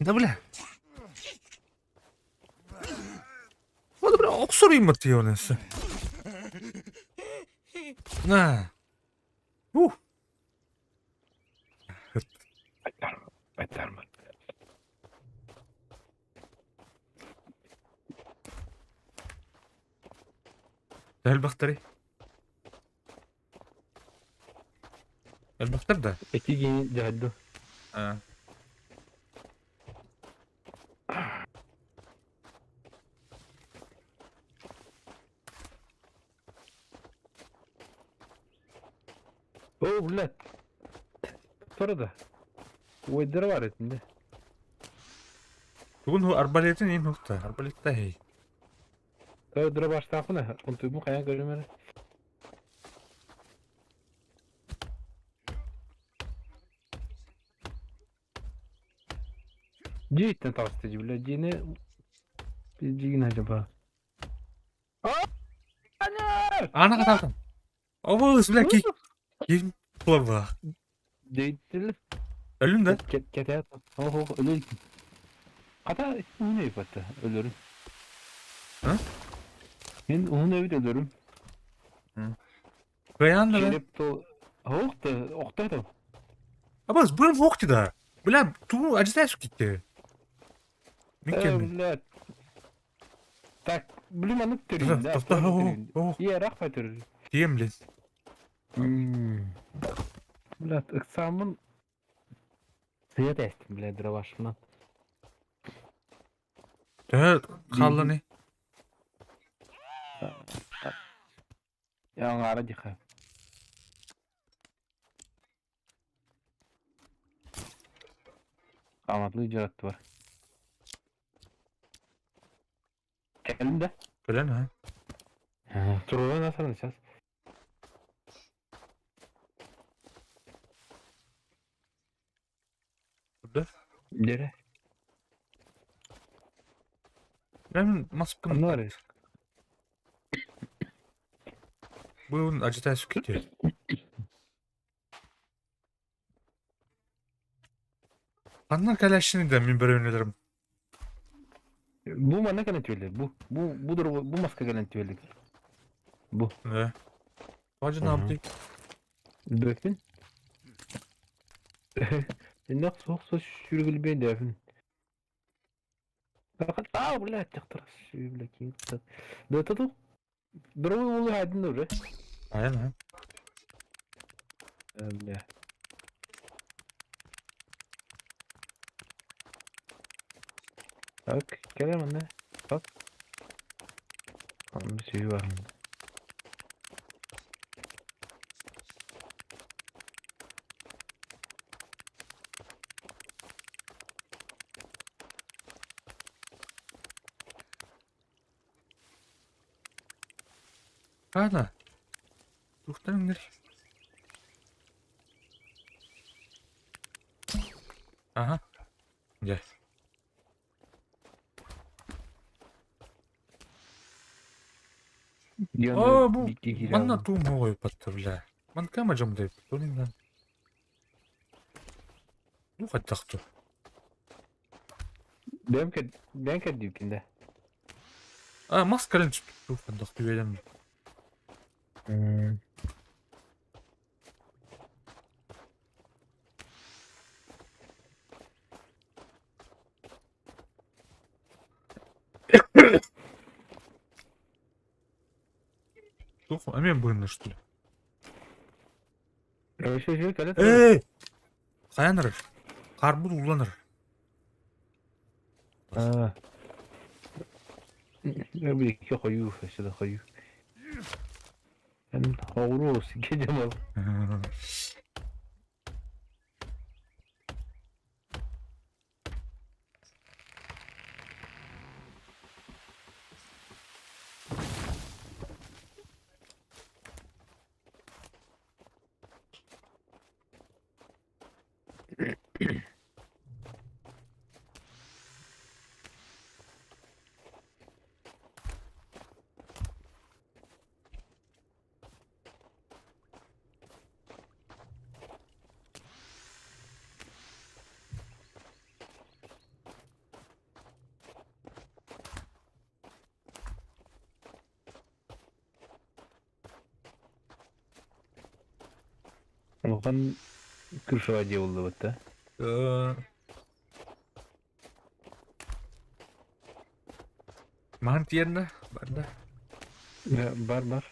Да бля. Вот бля, оксорuyum atıyor nesi. На. Ух. Айтарма. Элбэхтэри. Элбэхтэр да? Эки киһи дьаһайда. Аа. О, блядь. Турда. Уойдара бар этинде. Тугун арбалетин иин хухта. Арбалетта хей. Дыра баштаахпына. Онтуйбун хайаан көрүм эрэ. Дьиэттэн таҕыста дии, бля, дьиэни дьиигин acaba. Аана хатаатым. Обус, бля, ки. Ким тула Дейтил. Өлүм да? Кэтэ. Ох, өлөр. Хата уһун эбит батта өлөрүм. А? Мен уһун эбит өлөрүм. Кыайан да? Череп то Ох да, охтой Абас, бым хохти да. Бля, ту ажитаешь китте. Мин кэллим. Блядь. Так, блин, маннык төрүүн да. Тоқта, о, Ие, рахпай төрүүн. Тием, блин. Блядь, ыксааммын сыа тэстим, блядь, дробашынан. Төһө хаалланы? Аҥаара диха. Аматлыы дьараттыбар. Кэлин да? Кэлэн, а? Туруоран асарын сейчас. Да? Дere. Ben maskım Онно эрэ. Бу ажитай сүкүтү. Ханна кэлэшини да мин бөрөнүлэрим. Бу манна кэлэн түөллэр. Бу бу бу бу маска кэлэн түөллэр. Бу. Э. Бажы наабыты. Бөпүн. Иннах суох сос сүргүлбен дэфин. Аа, блядь, тахтар бля кин. Да это Дровый улы один уже. Айан, а. Бля. Так, кэлэ манна. Так. Онно сүйүү бар. Ана. Тухтан иҥэр. Аха. Дьэ. Оо, бу манна туум оҕойуппаттар бля. Манкама дьомдойбут тугунан. Ну хайдах ту. Бэйэм кэрдиибитин да. А, мас кэлэн түспүт хайдах түбэлэн. Туох эмиэ быһынна что ли? Эй! Хайан эрэр? Хаарбыт ууллан эрэр. Икки хойуу, өссө да хойуу. Эн оҕуруо сикке дьамал. Улахан крышаҕа дьиэ буллубут да? Маһын тиэрнэ барда. Бар бар.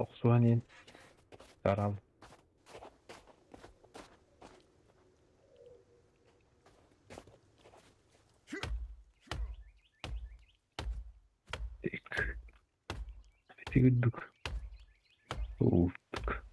Охсуһан иһин сарал. Ити курдук уустук.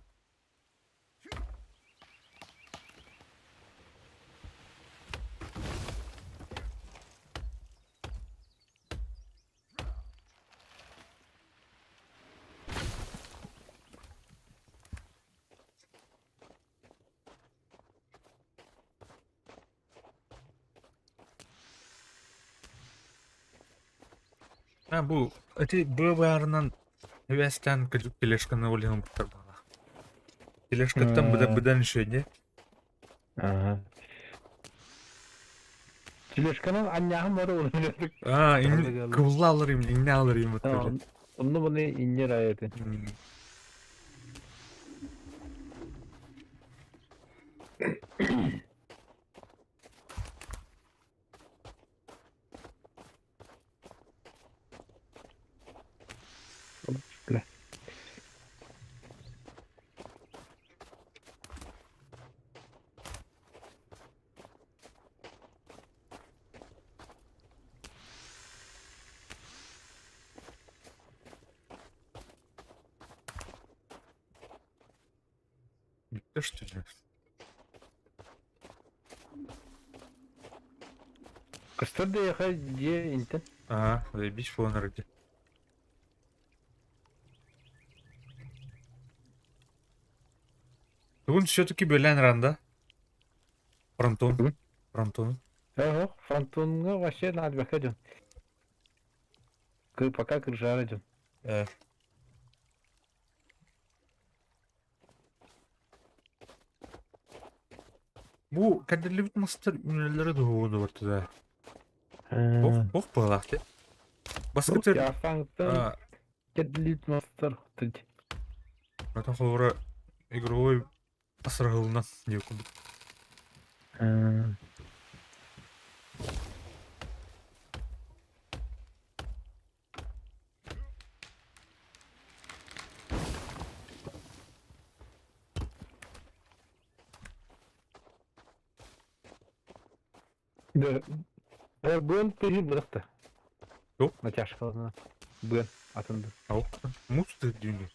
А бу эти быа баарынан үөстээн тележканы улиһын буттар баҕа. Тележкаттан быда быдан үчүгэй Ага. Тележканан анньааһын бары уларыйдык. Аа, кыбылла алар им, инне алар им буттар. Онно бұны иннер аяты. Бүттэ что ли? Кыстар да яха дьиэ интен. Аа, заебись буолан эрэ. Тугун все-таки бөлән ранда. Фронтон. Бүгүн? Фронтон. Ого, фронтонҥа вообще наадбакка дьон. Пока кыржаара дьон. Бу кэрдиллибит мастар үүнэллэрэ дуһугу бартыда. Ох, ох быһалаах дии. Баскытыр Яфаңтан кэрдиллибит мастар тыд. Ата холобура игровой асырыһылынан диир курдук. Да, быан тыһын бырахта. Туох? Натяжкалана. Быан атынды. Ау, муус тыыр дүүнү.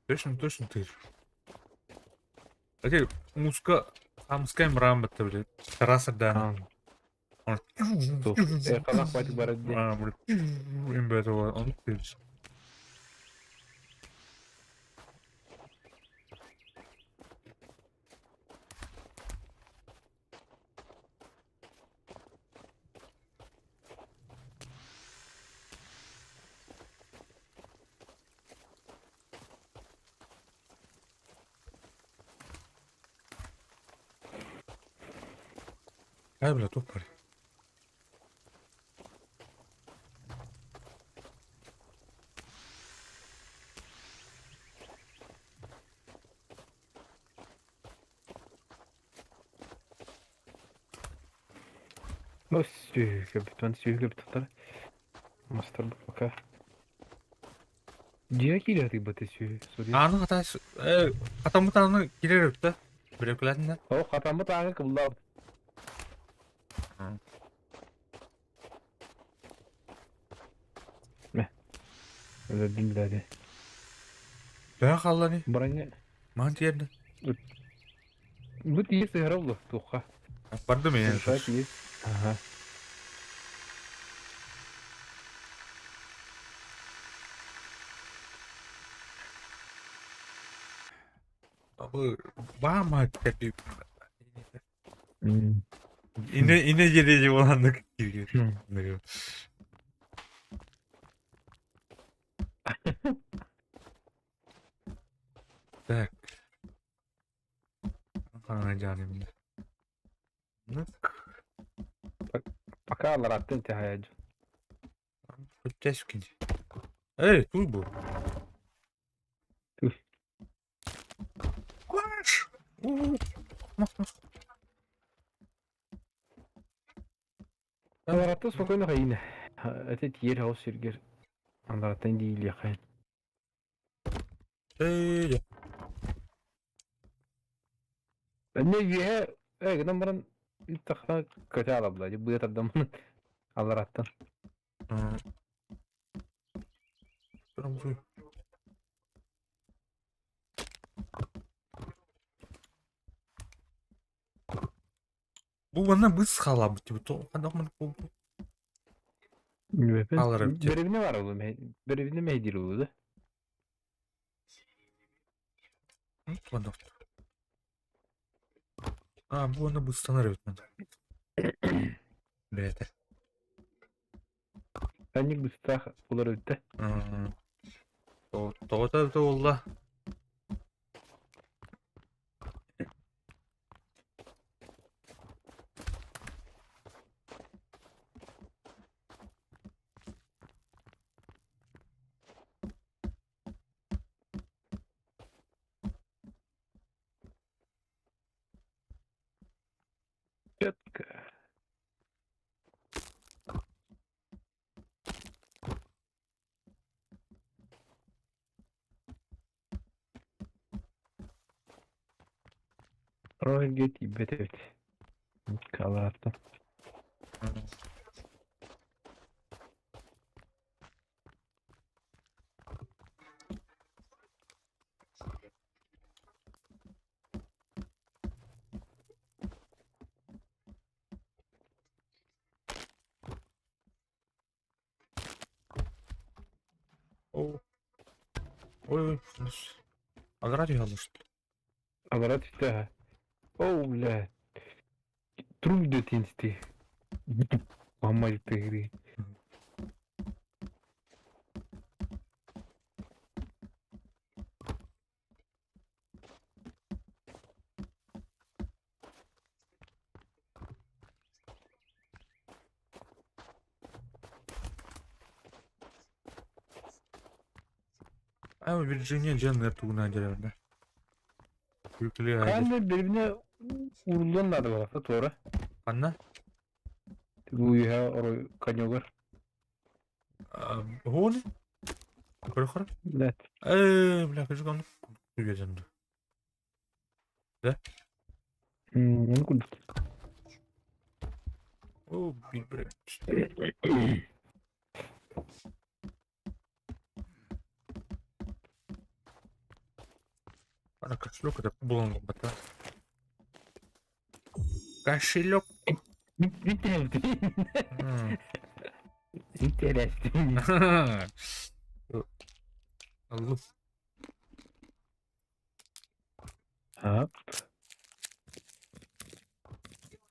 Точно, точно тыыр. Окей, мууска хаамыскай мыраан батта били. Тараас ардаана. Халах байтык барар дии. Оннук тыыр. Хайа бля туох баарый? Ну, сүһүгэ бүтэн сүһүгэ бүтэн мастар пока. Дьиэ киирэ быты сүһү суруй. Ааны хата хатаммыт ааны киирэр эбит да. Бирекулятина. О, хатаммыт ааны кыбыллаабыт. Мэ. Өлөрдүм билээди. Төһө хаалла ини? Броня. Маһын тиэрдэ. Бу тиийэ сыһара булу туохха. Бардым ээ. Сыһара тиийэ. Аха. Бу баама кэрдүү. Ине ине диэри буоланнык кииргир. Так. Хаҥа дьаным. Пока алараттын тэһэ. Көттөс кини. Эй, туй бу. Туй. Кваш! Мах, мах. Алараттын спокойно хайына. Это тиер хаус сиргер. Алараттын диилиэхэ. Эй, Не үөһэ э гынан баран тахха көтө алабла быа тардаммын алараттан. Бу манна быс хаалаабыт типа то ханна маннык буолбут хаалар эбит дии. Бөрүбүнэ бар ол бөрүбүнэ мэйдиир улуу да. Манна А, бу уонна быстанар эбит манна. Бэйэтэ. Анник быстаах улар эбит Тоҕото эбитэ буолла? Четко. Роһиргэ тиийбэт эбит. Алараттан. Ой, ой, аллара түһэ аллар. Алара түстэ. О, бля. Труп идет инсти. Ломали ты. Ama Virginia canlar tuğuna gelerde. Yüklü aydır. Kanka birbirine uruldular var doğru. Anna? Bu ya orayı kanyolar. هو كل Evet. Eee бля, хочу onu kuyacağım. Да? Onu kurduk. О, bir Ана кошелек это булан бата. Кошелек. Bitti. Интересно. Allah. Hop.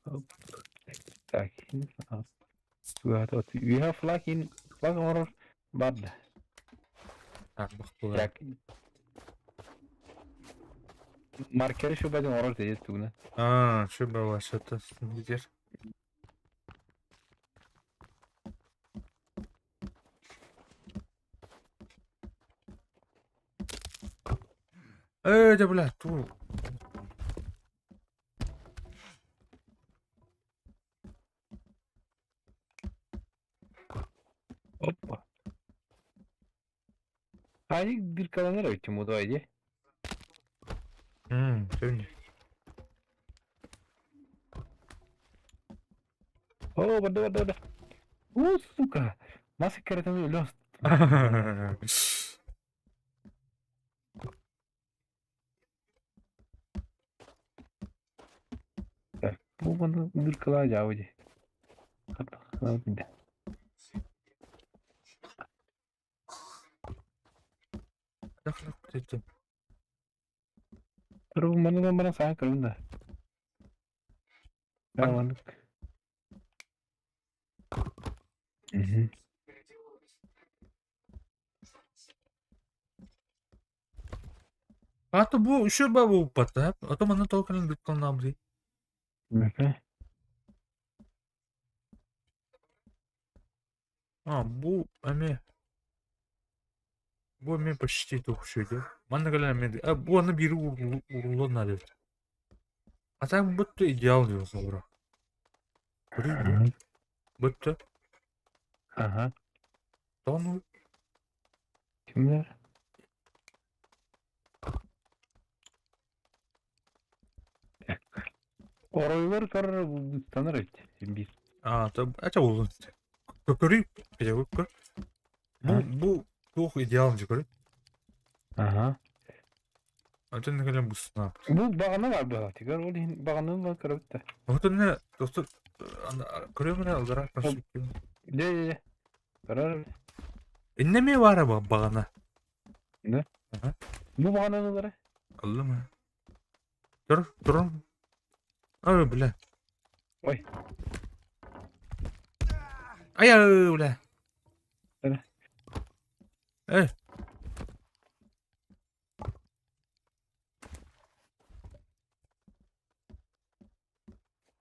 Hop. Так. We have flag in flag or bad. Так, бахтылар. Так. Маркер еще бадин орор deyip тугна. А, что было, что-то где? Эй, да бля, ту. Опа. Hadi bir kalanlar öğütüm o da haydi. Сегодня. О, вода, вода, вода. О, сука. Маска каратаны лёст. Так, bu bana bir kalacağı hadi. Hadi. Дохлых ты. Dur bana bana sana kırın da. Tamam. Hı. А то бу еще бабу упата, а то мана толкан дыткан набри. Мхм. А, бу эме. Бу эме почти тухшуйду. Манна гален эме. А бу аны бири урулан надо. А там будто идеал diyor sonra. Ага. Будто. Ага. Тону. Kimler? Оройлор карар таныр эт. Bir. А, то это olun. Көкөрүй, көр. Бу бу тух идеал көрү. Ага. Атын гален бусна. Bu bağına var bu. Tekrar ol bağını var karabıtta. Отын не достор көрөмүн алдара. De de de. Karar. Иннеме бар ба багана. Ne? Ага. Bu bağını Алла ма. Тур, тур. Ой, бля. Ой. Ай, бля. Эре. Эй.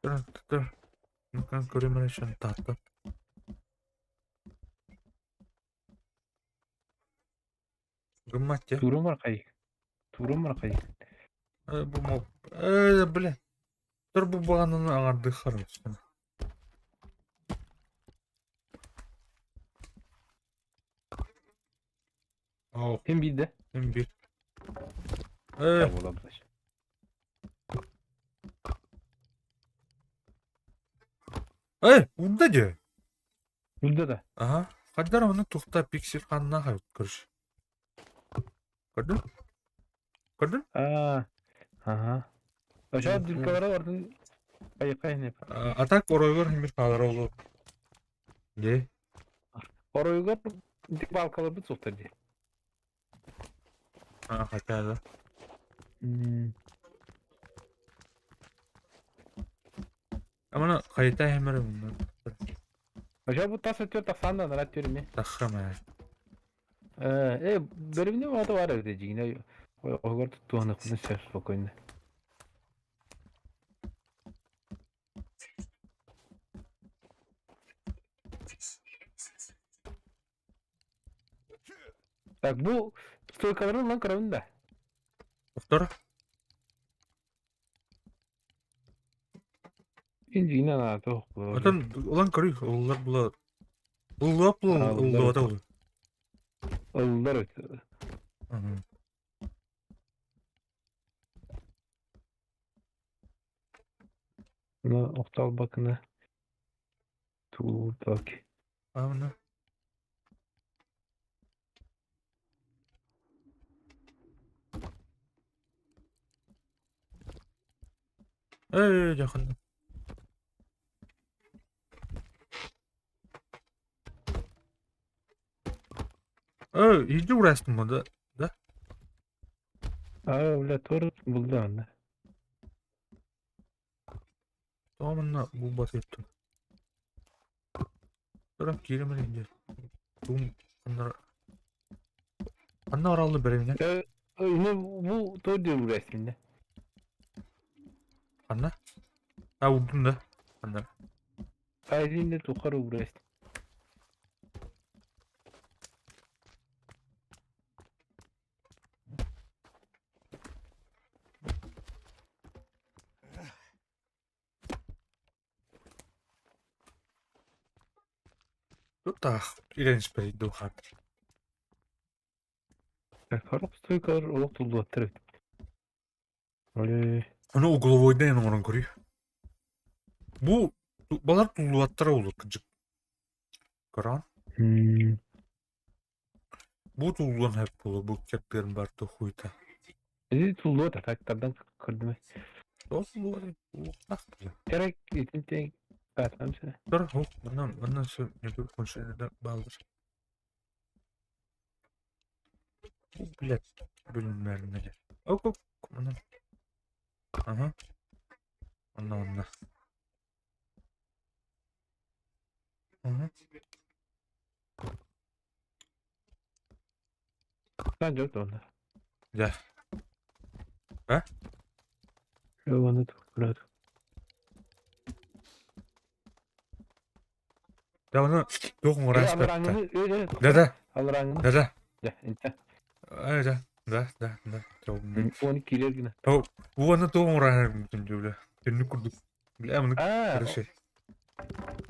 Тур, тур. Ну-ка, көрөмүн шан тата. Гыммат Турun var kayık. Турun var kayık. Бу мо. Э, бля. Тур бу багананы аңарды харым. Ау, Hem bir de. hem bir. Э, Ya olabilir. э, унда же. Burada da. Ага. Хаддар оны тухта пиксель ханна хайт көрүш. Көрдүң? Көрдүң? Aa. Aha. Aşağı dürkalara vardın. Kayık kayık ne? Атак оройгор химир калар олу. Де? Оройлор dik balkalar bir soktar diye. А, хотя да. Hmm. Амана хайта хэмэр мунна. Ожа бу тас өттүгэр тахсан да анараа өттүгэр эмиэ. Таххам ээ. Э, бөрүмнэ оҕото бар эбит дьиҥинэ оһугар туһаныахпытын сөп спокойно. Так бу стойкаларын ылан көрөбүн да. Повтор. Дьиҥинэ наата Отон ылан көрүй, ыллар була. Ыллыап була ыллыбата була. Ыллар. Ну, охтоолбакына туутак. Аана. Эй, дьахын. Эй, иди урастым да? Да? Аа, бля, тур булду анда. Тоҕо манна булбат эбиттим. Туран кииримин инде. Туум ханна ханна ораллы бэриминэ? Э, бу то диэн урастым да. Ханна? А урдум да. Ханна? Айзинде тухар урастым. Таах, ирэн испэт дуу хаат. Сорох стойкалар олох туллубаттар эбит. Ой. Ону угловойдан оҥорон көрүй. Бу балар туллубаттара olur кыдьык. Көрөҕүн? Бу туллуон сөп буолуо, бу кэппиэрин барыта хуйта. Ити туллуот атактардан көрдүм. Ол туллуот улуохтаах буолуо. Керек итинтен баатам сene. Тур, хо, манна манна сөп коншенерде баалар. Блядь, бөлүнмээриннэр. Оп, оп, манна. Аха. Онно, онно. Аха. Sen дьон онно. Дьэ. А? Оны турат. Да ону туох оҥорон испэттэ. Да да. Алраңны. Да да. Да, инта. Э, да. Да, да, да. Оны киирэр гына. Уонна туох оҥорон бля. Түннүк курдук. Бля, маны короче.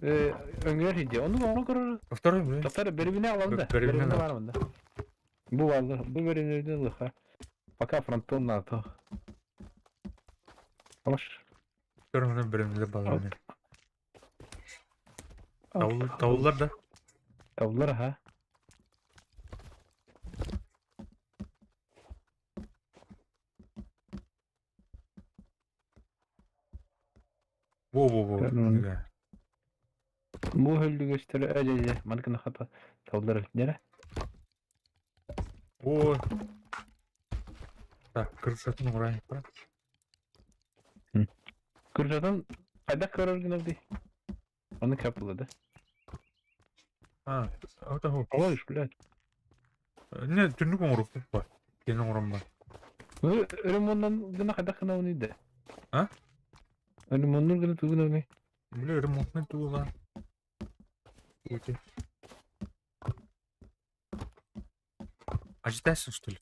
Өҥөр иде. Оны оҥорон көрөр. Второй, бля. Тоқтар бөрүбүнэ аламын да. Бөрүбүнэ Бөрүбүнэ бар мында. Бу баалар. Бу бөрүбүнэ лыха. Пока фронтон НАТО. Хош. Второй бөрүбүнэ балар. Тавуллар да. Тавуллар ха. Во-во-во. Бу хөллүгөстөрө эдьэдьэ маныкына хата тавлар дэрэ. О. Так, крышатын урайын бар. Крышатын қайда көрөр гынар дей. Оны капылы да. А, это хо. Ой, блядь. Не, түннүк оҥорук бар. Кини оҥорон бар. Ремонтан гына қайда гына оны да. А? Ремонтун гына тугун оны. Бля, ремонтный тула. Эти. Ожидайся, что ли?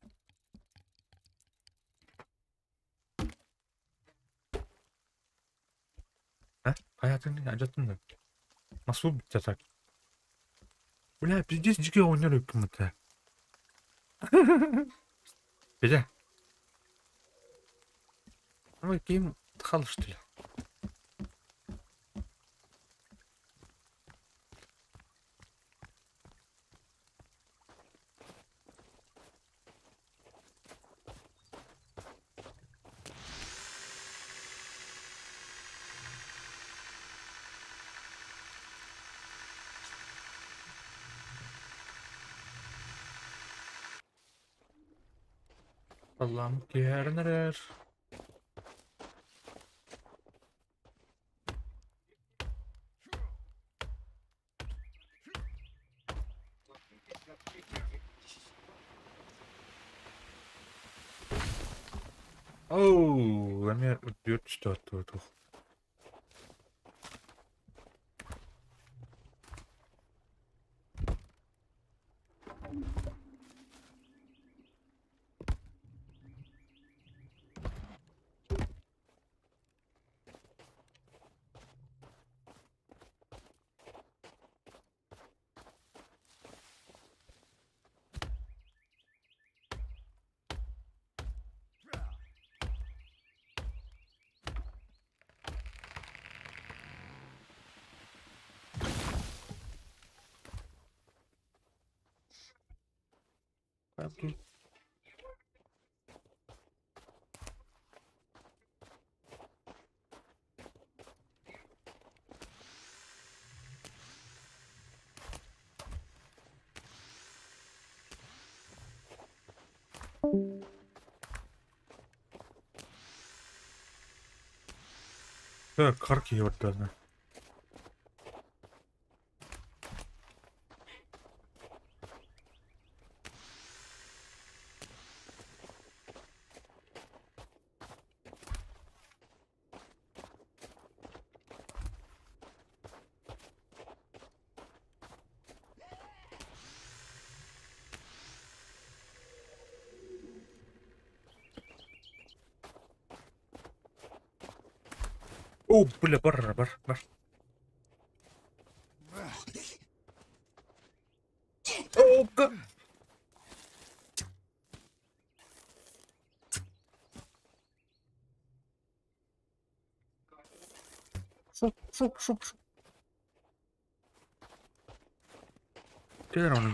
А? Hayatın acıttın da. Nasıl bitti так? Бля, пиздец, дикий ойнар өкіміті. Бля. Ой, ким тхал, что ли? Allah'ım киһэрин эрэр. Оо, эмиэ үрдүгэр түстэ туох. Так, хар киһи бардаҕына. О, бля, бар, бар, бар. О, Шоп, шоп, шоп, шоп. Кэлэр ону.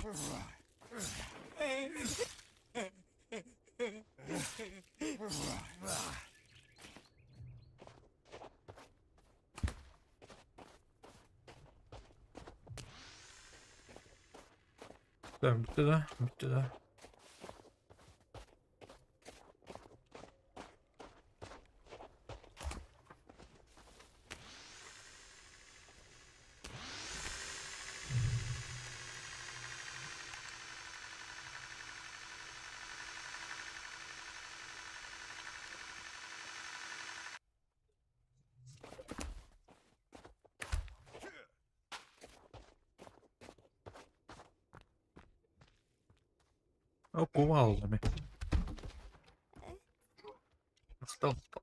Так, бүттэ да, бүттэ да. О, кувалдами. Стол, стол.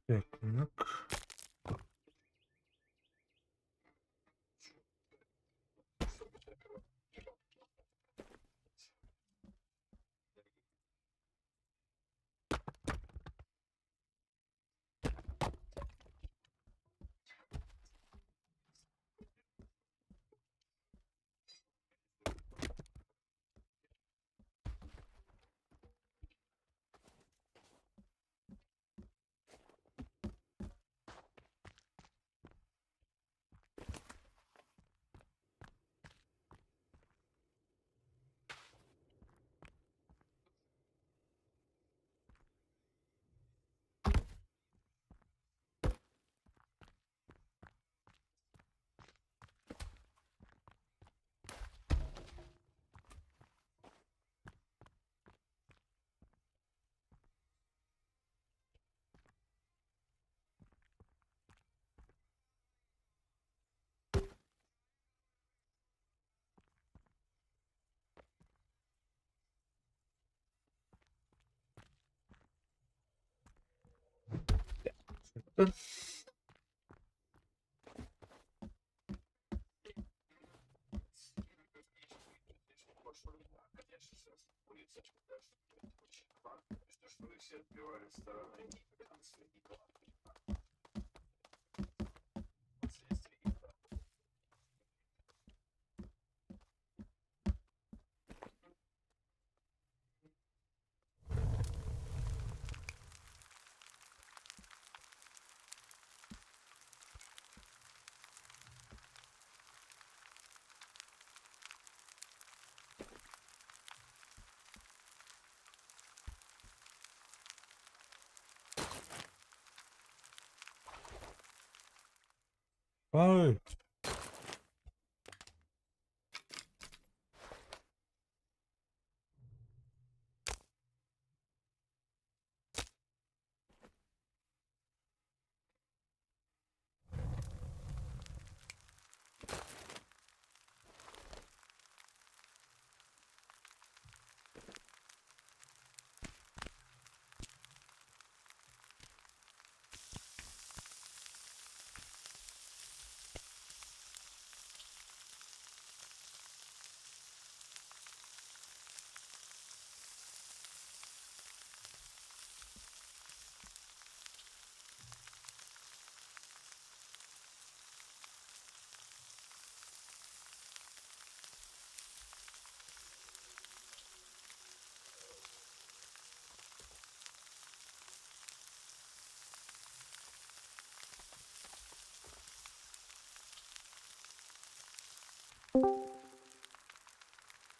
Так, ну-ка. Ай!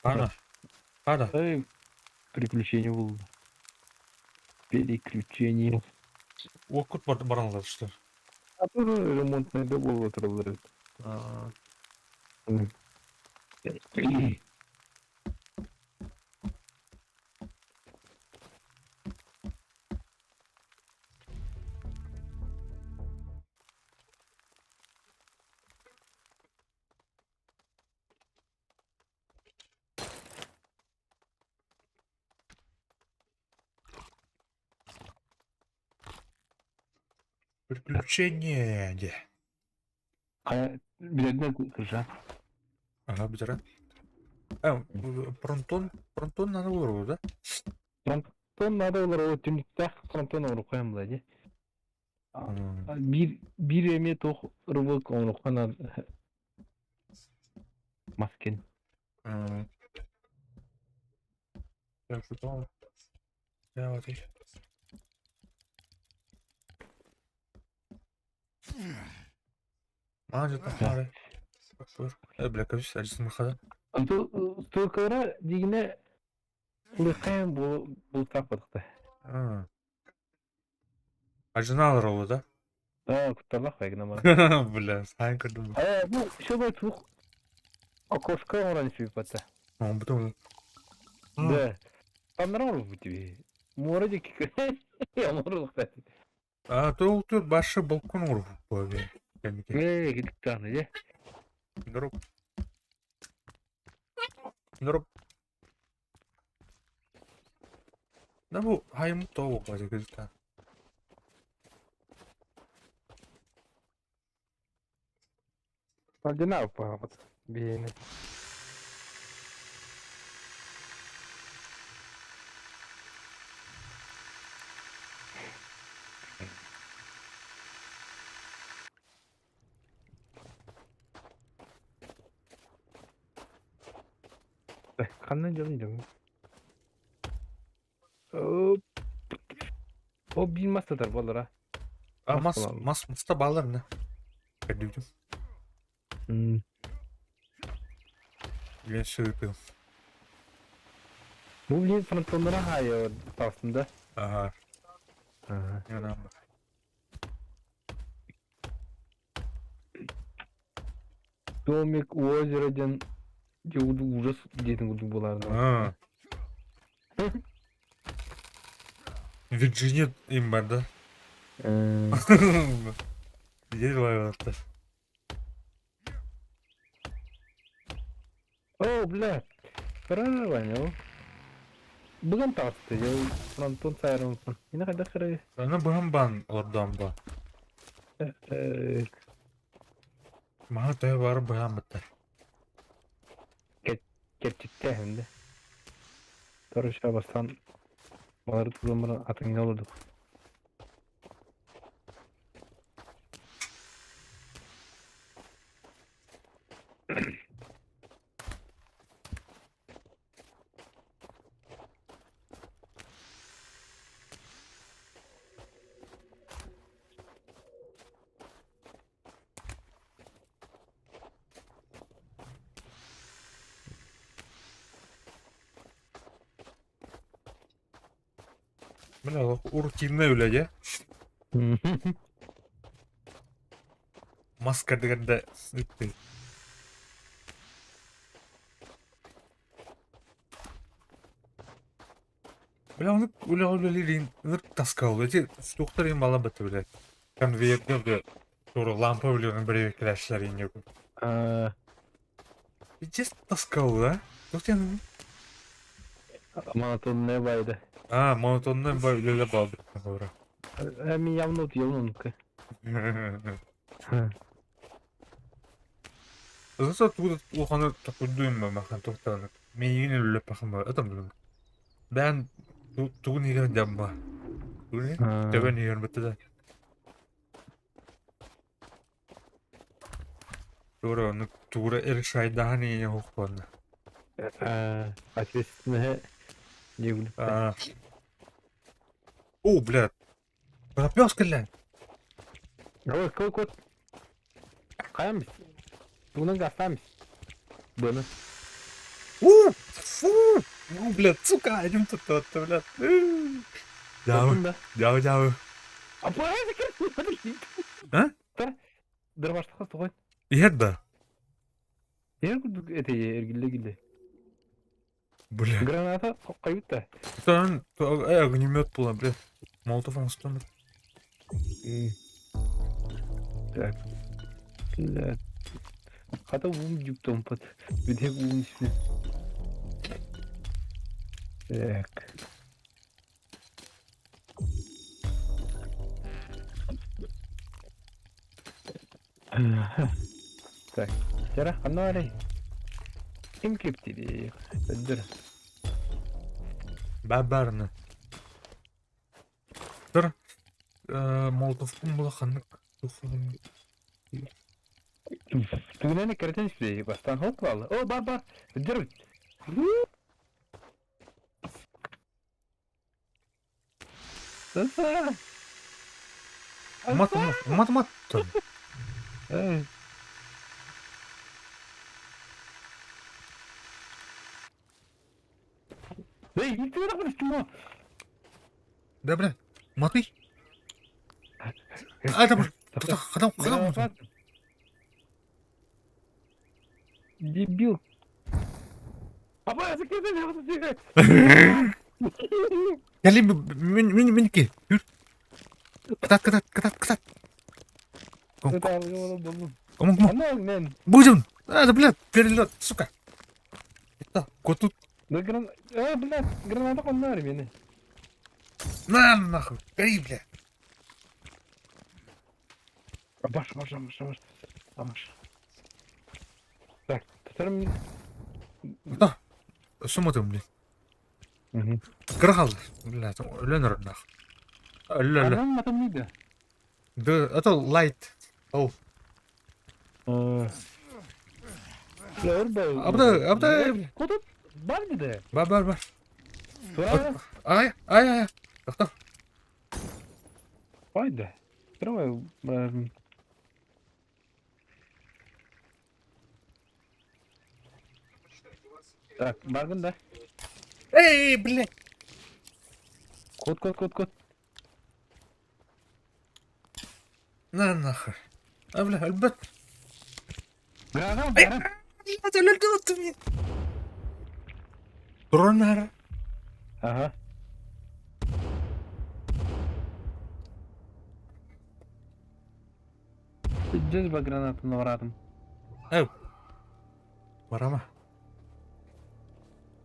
Пана. Пана. Эй, приключение булду. Переключение. Уоккут баран что. А то ремонтный да буолла тураллар эбит. Аа. Приключение де. Хайа, билэринэн кыржа. Ага, бүтэрэ. А, фронтон, фронтон надо было, да? Фронтон надо олорор, түннүктээх фронтон оҥоруохха була дии. Биир биир эмиэ туох рыбок оҥоруохха наада маскин. Так, что Я вот и. Маана тахаары. Бля, кэбис, адьас махада. Онтон стойкалара дигинэ Улыххайан бултаах бадахта. Ажынаалар ол да? Аа, кутталлаах бай гына Бля, сайн көрдүм. Э, бу шобай тух окошко оҥорон испиппата. Оҥорбутум. Да. Таннара оҥорбут тебе. Муора диэки оҥоруохта. А, то тут башы балкон оҥорбут кэнники. Ээ, кидиктааны дьэ. Здорово. Здорово. Да бу хайым тоҕо буолла кызыта. Одинаково биһиэнэ. Ханна дьон дьон. О биир мас сытар буоллара. А мас мас маста баалар не. Көрдүбүтүм. Билен сыыпыл. Бу блин фронтоннара хаайа таҕыстым да. Ага. Ага. Домик у озера диэн дьэ ужас диэтин курдук буолаарда. Вирджиния им бар да? Где лайватта? О, бля, Прорвание. Бүгүн таҕыста дьэ фронтон сайарыммын. Ини хайдах эрэ Аны быһан баан олордоон ба. Маһа төһө бары быһаан быттар. Кэрчиктээһин да. Короче, бастаан балары туран баран атыҥҥа олордук. Бля, рутинная үлэ дьэ. Мас кэрдигэрдэ ыттыы. Бля, ону үлэҕэ үлэлиирин ынырык таскалла. Ити суохтар иһин балан бэтэ бля. Конвейерга бля туора лампа үлэҕин бэрэбиэркэлээччилэр иһин диэку. Аа, Пиздец таскалла. Туох диэн монотонная байда. А, монотонная бай үлэлэ баалбыт туора. Мин явно утуйабын оннука. Зато тугу улаханы такуйдуйм махан туохтааны. Миигин үллэппэхим бар. Это блин. Бэйэн тугун иһигэр дьамма. Төбөн иһигэр бытты да. Тура ону тура решайдаһан иһине хохпонна. Ответственность не О, блядь. Пропёс кэллэ. Ой, кот. Хайамс. Тугунан гастамс. Быны. У, фу, ну, блядь, сука, идем тут, тут, блядь. Дьаабы, дьаабы, дьаабы. А? Дырбаштыха тоҕой. Иһэр да? Иһэр курдук эти эргиллэ-гиллэ. Бля. Граната хайбыт да. Тан огнемет була, бля. Молотов оҥостон. Так. Бля. Хата уум дьүктомпот. Бүтэһик уум испин. Так. Так, Тера, ханна барай? Ким киптири? Өддөр. Бабарны. Тұр. Молотовпун була ханнык тухугун. Түгүнэн кэрэтэн испей. Бастаан хоп баалы. О, бар бар. Өддөр. Умат, умат, умат, умат. Эй. Эй, иди нахуй, чмо! Да, бля, уматый. А, это, хадам, хадам. Дебил. Апа, закрыты, Кэлин мин мин минки. Жүр. Кытат, кытат, кытат, кытат. Кому, кому? Будем. А, да, блядь, перелет, сука. Это, кот тут. Да гран... А, блядь, граната коннар мени. На, нахуй, гори, блядь. Баш, баш, баш, баш. Баш. Так, вторым... Да. Суматым, блядь. Кыра хаалла. Блядь, өлөн оруннаах. Өллө, өллө. Анан матамнида. Да, это light. Ол. Абда, абда. Куда? Бар диде. Бар, бар, бар. Тура. Ай, ай, ай. Тохто. Пайда. Давай, Так, баргын да. Эй, блядь. Кот, кот, кот, кот. На нахуй. А, бля, өлбөт. Гранат, гранат. Блядь, өлөрдү мне. Турунар. Ага. Здесь бы гранату навратом. Эй. Барама.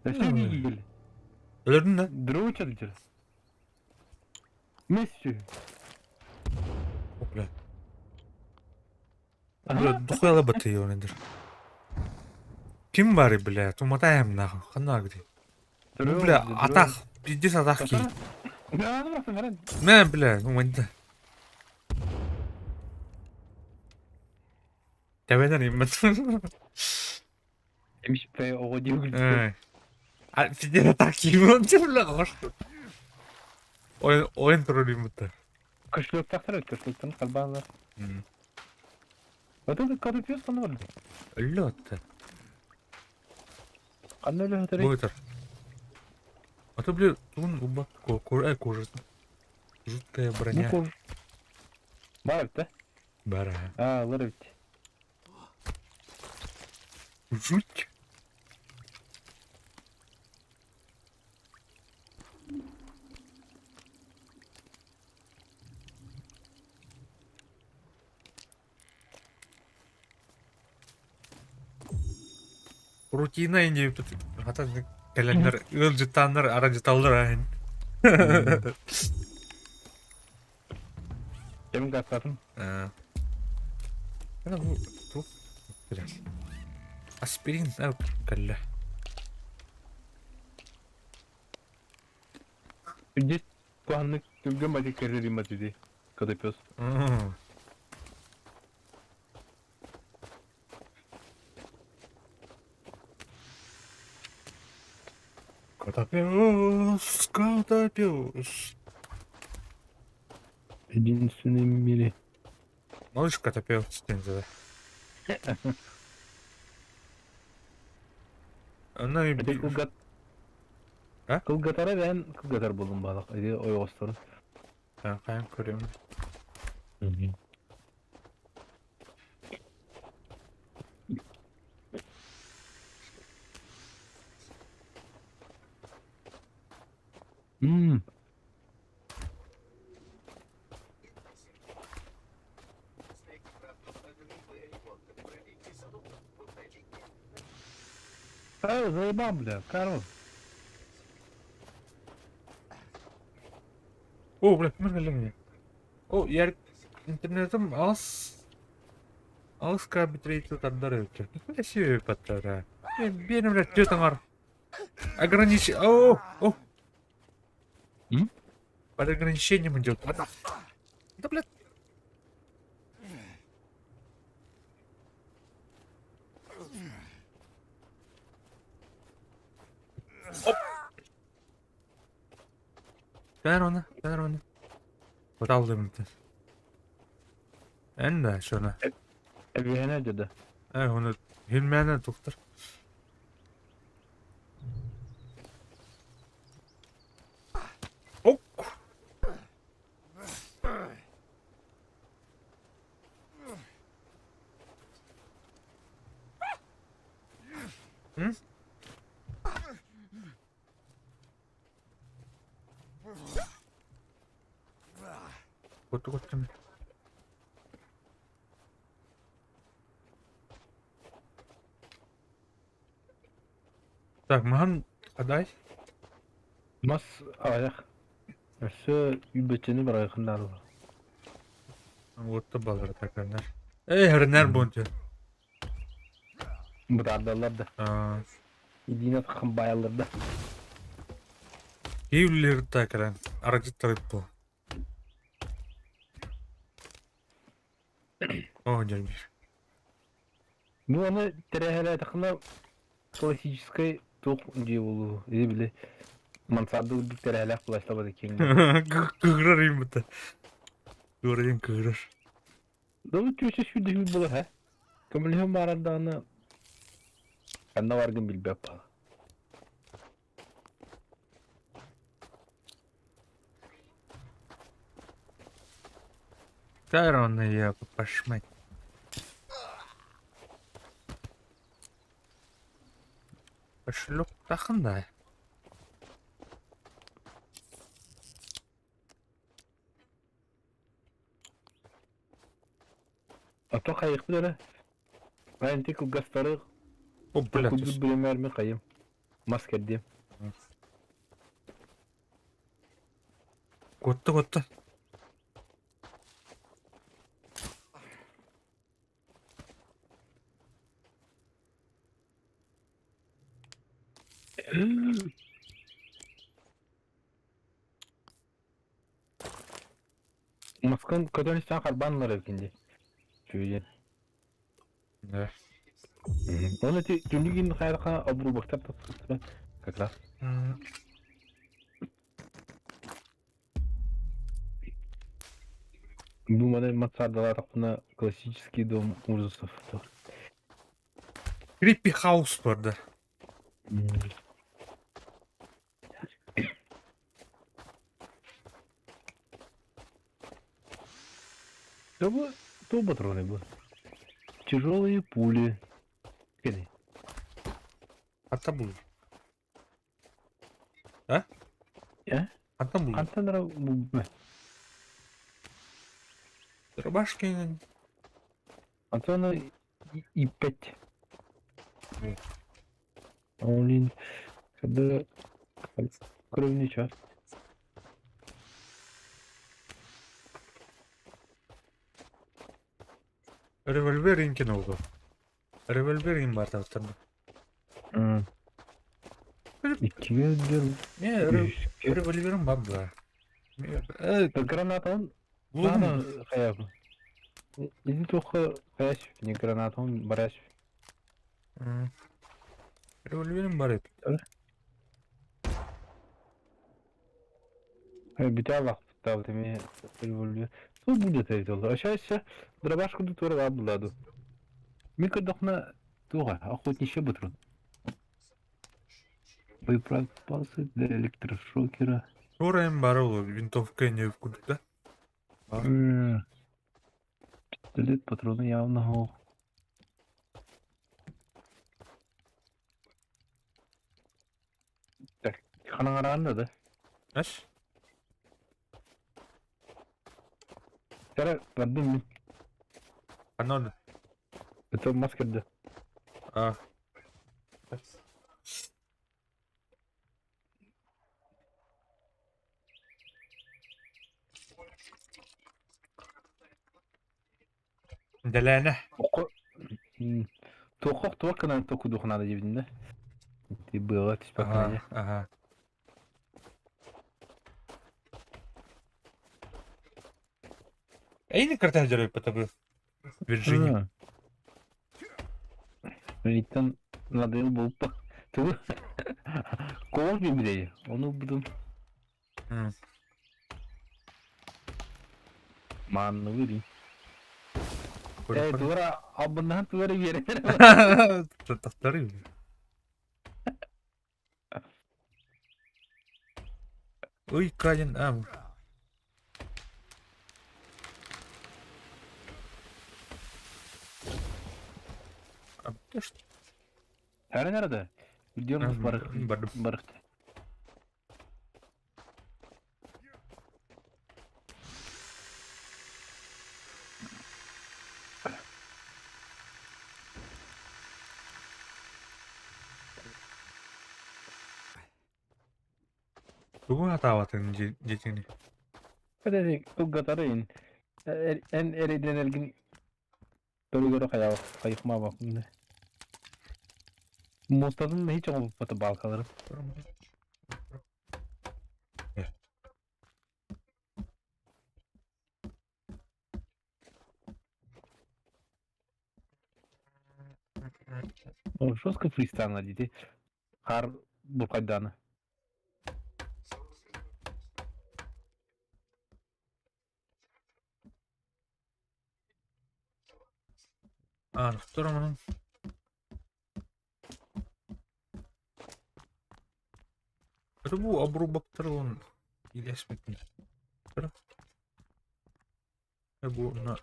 Да все видели. Өлөрдүн да? Дручат где? Месси. О, бля. Бля, духуяла баты онендер. Ким бары, бля, туматаем нахуй. Ханна где? Бу бля атах, пиздец атах киһи. Мэ бля, умайда. Тэбэнэр иммэт. Эмиспэ оҕо дии күлбүт. А пиздец атах киһи бля, оҕошто. Ойын ойын турар иммэттэр. Кошелектахтар эбит, кошелектарын харбааллар. Ото котопес ханна барда? Өллө отта. Ханна өлө сытарый? Бу ытар. А то, бля, тугун убат кожа. Жуткая Бу броня. кож. Бар эбит да? Бара. Аа, ылар эбит. Жуть. Рутина инде хата кэлэннэр ыалдьыттааннар арадьыталлар аһын. Кэмин кассатын. Ана бу туох Аспирин кэллэ. Здесь куһаннык түргэн бадьык кэррэ дии Котопес. Котопес, котопес. Единственный в мире. Малыш котопес диэн Онно Ити кылгат А? Кылгатара бэйэн кылгатар буоллум баалах. Ити ойоҕосторун. Хайан көрүм. Мм. Эй, заебал, бля, Карл. О, бля, ким кэллиҥ О, я интернетым алыс алыс битрейті тардар эбит. Красивый паттара. Биэрим бля, түөрт аҥар. Огранич... О, о. М? Под ограничением идет. Да, блядь. Оп. Ver onu, ver onu. Aldım. Эн да шуна. Эбиһэнэ дьода. Э, оны хилмээнэ тухтар. Ок. М? Кутту куттум. Так, маһын адай. Мас аҕыйах. Өссө үүбэччэни барайхыннаалар. Уотта балар таканар. Эй, хренер бунтер. Бытаардаллар да. Едине хамбайаллар да. Киевлер такаран. Аргыттар бу. О, дьэрбир. Бу аны тэрээһэлээтэххинэ классическай туох дьиэ буолуо или били мансарда үрдүк тэрээһэлээх плащтабат киэҥ. Кыгырар имбыта. Кыгырар кыгырар. Да бу түөсэ сүүрдэ сүүр буолар һэ. Көмөлөһөн баарар даҕаны ханна баргын билбэт баҕа. Второй пошмать. Кошелек тахында. Ото хайыхпыт эрэ. Ити кылгастары О, блядь. курдук билимээр мин хайым. Мас кэрдиэм. Куотта, куотта. Маскын көтөн истэн харбаан ылар эбикин дии. Үчүгэй. Да. Оны ити түннүгүн хайарха обрубоктар тахсыбыттара как раз. Бу маны мансардалаатахпына классический дом ужасов. Creepy House барда. Да бу то патроны бу. Тяжелые пули. Кини. Ханта бул. А? Э? Ханта бул. Хантан ара бу Рубашки. Антона и пять. Блин, когда кровный час. Револьвер инкин oldu. Револьвер им бар таптырды. Иккиге дер. Не, револьверим бар да. Граната он. Надо хаябы. Иди только хаяш, не граната он бараш. Револьверим бар ет. Бүтэ аллахпыттаабыт эмиэ револьвер. Туох будет эбит ол? Аща дробаш курдук туора баар буолла дуу. Мин көрдөхпүнэ туох охотничья ботурун. Боеприпасы для электрошокера. Туора эм бара ол винтовка не курдук да. Пистолет, патроны явно суох. Так, ханаҥараан да Ас? Кара бардым мин. Анон. Это мас кирдэ. А. Дэлээнэ. Туохха охтубат гынан токудуох наада диэбитин да. Ити быаҕа түспэт Аха, аха. Эйни кырта дьарыйппата Вирджиния. Иттэн надоел буолпа. Тугу? Куолас биэрбитэй. Ону ылбытым. Маанныбы дии. Э, тугара албыннаһан тугара биэрэр. Тахтары. Ый, Калин, а. А что? Ара nerede? Biliyor musun Бардым. Барык. Тугу атаабатын дьиэтини? Кэдэри кылгатарын эн эрэйдэнэргин көрө-көрө хайыхмаабаппын. Муостатын да һич оҥорбуппата баалкалары. Жестко фристайлна дии хаар буркайдааны. А, втором Это бу обрубоктар он илэспитин. Бу на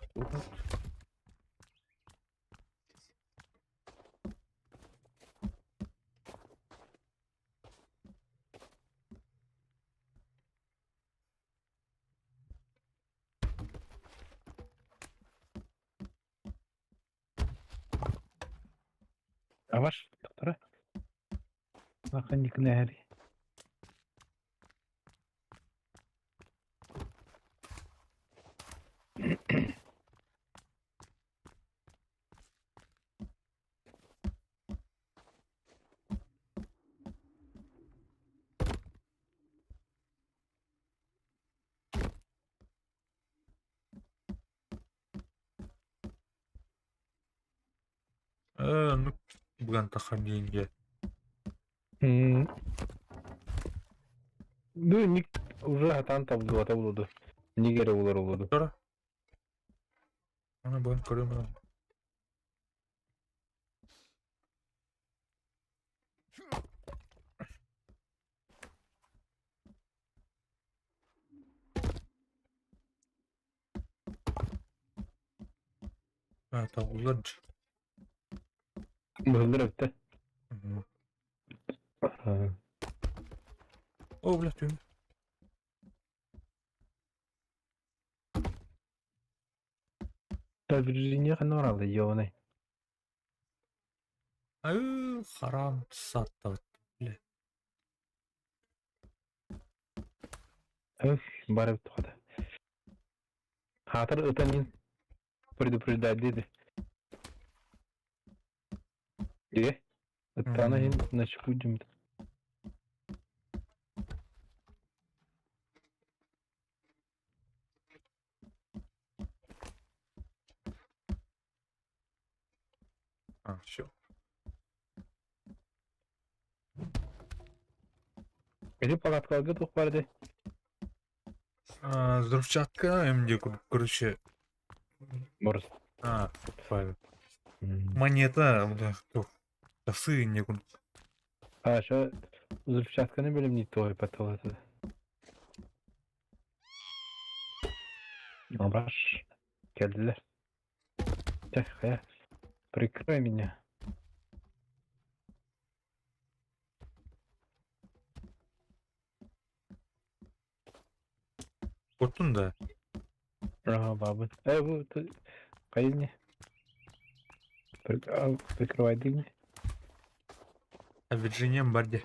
Аваш доктора. Механик нэри. Ээ, оннук быган таххан диэн Ну, ник уже хатан табыллыбата буолуо. Ник эрэ булар буолуо. Тура. Аны быган көрүөм ылан. Аа, табыллар дьэ. Быһыллар эбитэ. О, бля, түм. Та Вирджиния ханна баралла ёбаный. Ай, харам саттабыт, бля. Өх, бар эбит тухата. Хаатыр ытан иһин предупреждать диэти. Дии. Ыттаана иһин начеку дьиммит. А, все. Ити палаткаларга туох баар этэй? А, взрывчатка МД, короче. Борис. А, правильно. Монета, бля, туох, часы не курдук. А, что взрывчатканы бэлэмниир туой патталаата. Абаш. Кэллилэр. Чэ, хайа. Прикрой меня. Куттун да? Ага, бабы. Бу хайа не? Прикрывай дымни. А Вирджиния Барди.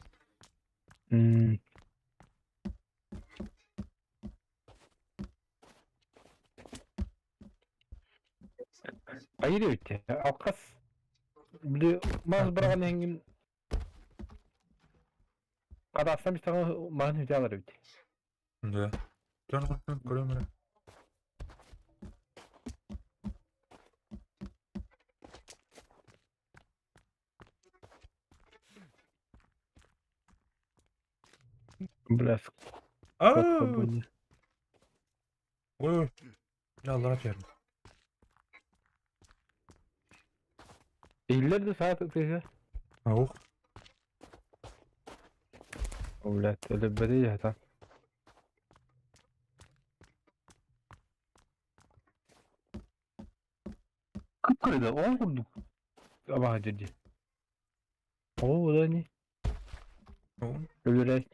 Айыр эбит. Алкас. Били мас быраҕан эҥин Казахстан истэҕин маһын үтэ эбит. Да. Дьон көрөм эрэ. Бля, Аа! Ой, ой. Бля, аллара түһэрдим. Иһиллэр да саат тыаһа? Ох. Бля, өлөрбөтө дьаһатан. Кып-кырыда, ол курдук абаһа дьирдьи. Оо, да не. Өлөрөөт.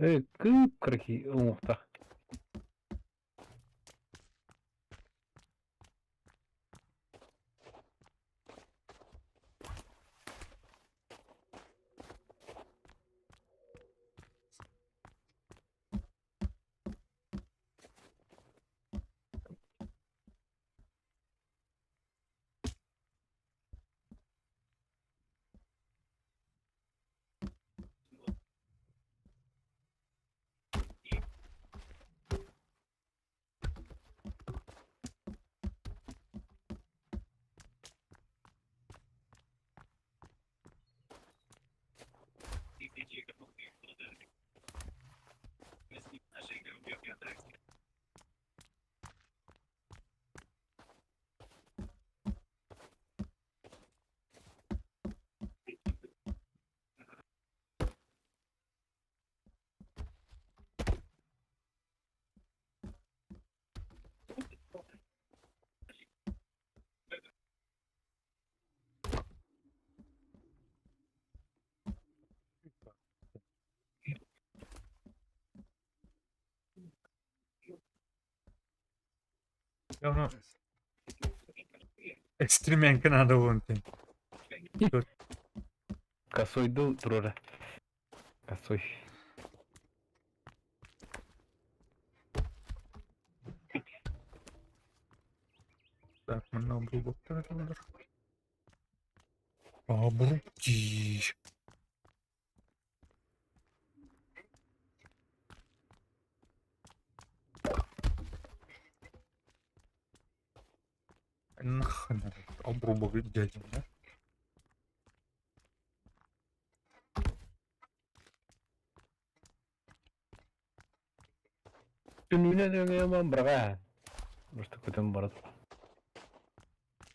Э, кып-кыра уҥуохтаах. Я ону экстременка надо буолуон Косойду туруора. Косой. Так, манна булбуттар этэллэр. Аа, бурупти. Нахрен. Обрубок дядя, да? Түннүгүнэн өҥөйөн быраҕаа. Просто көтөн барат.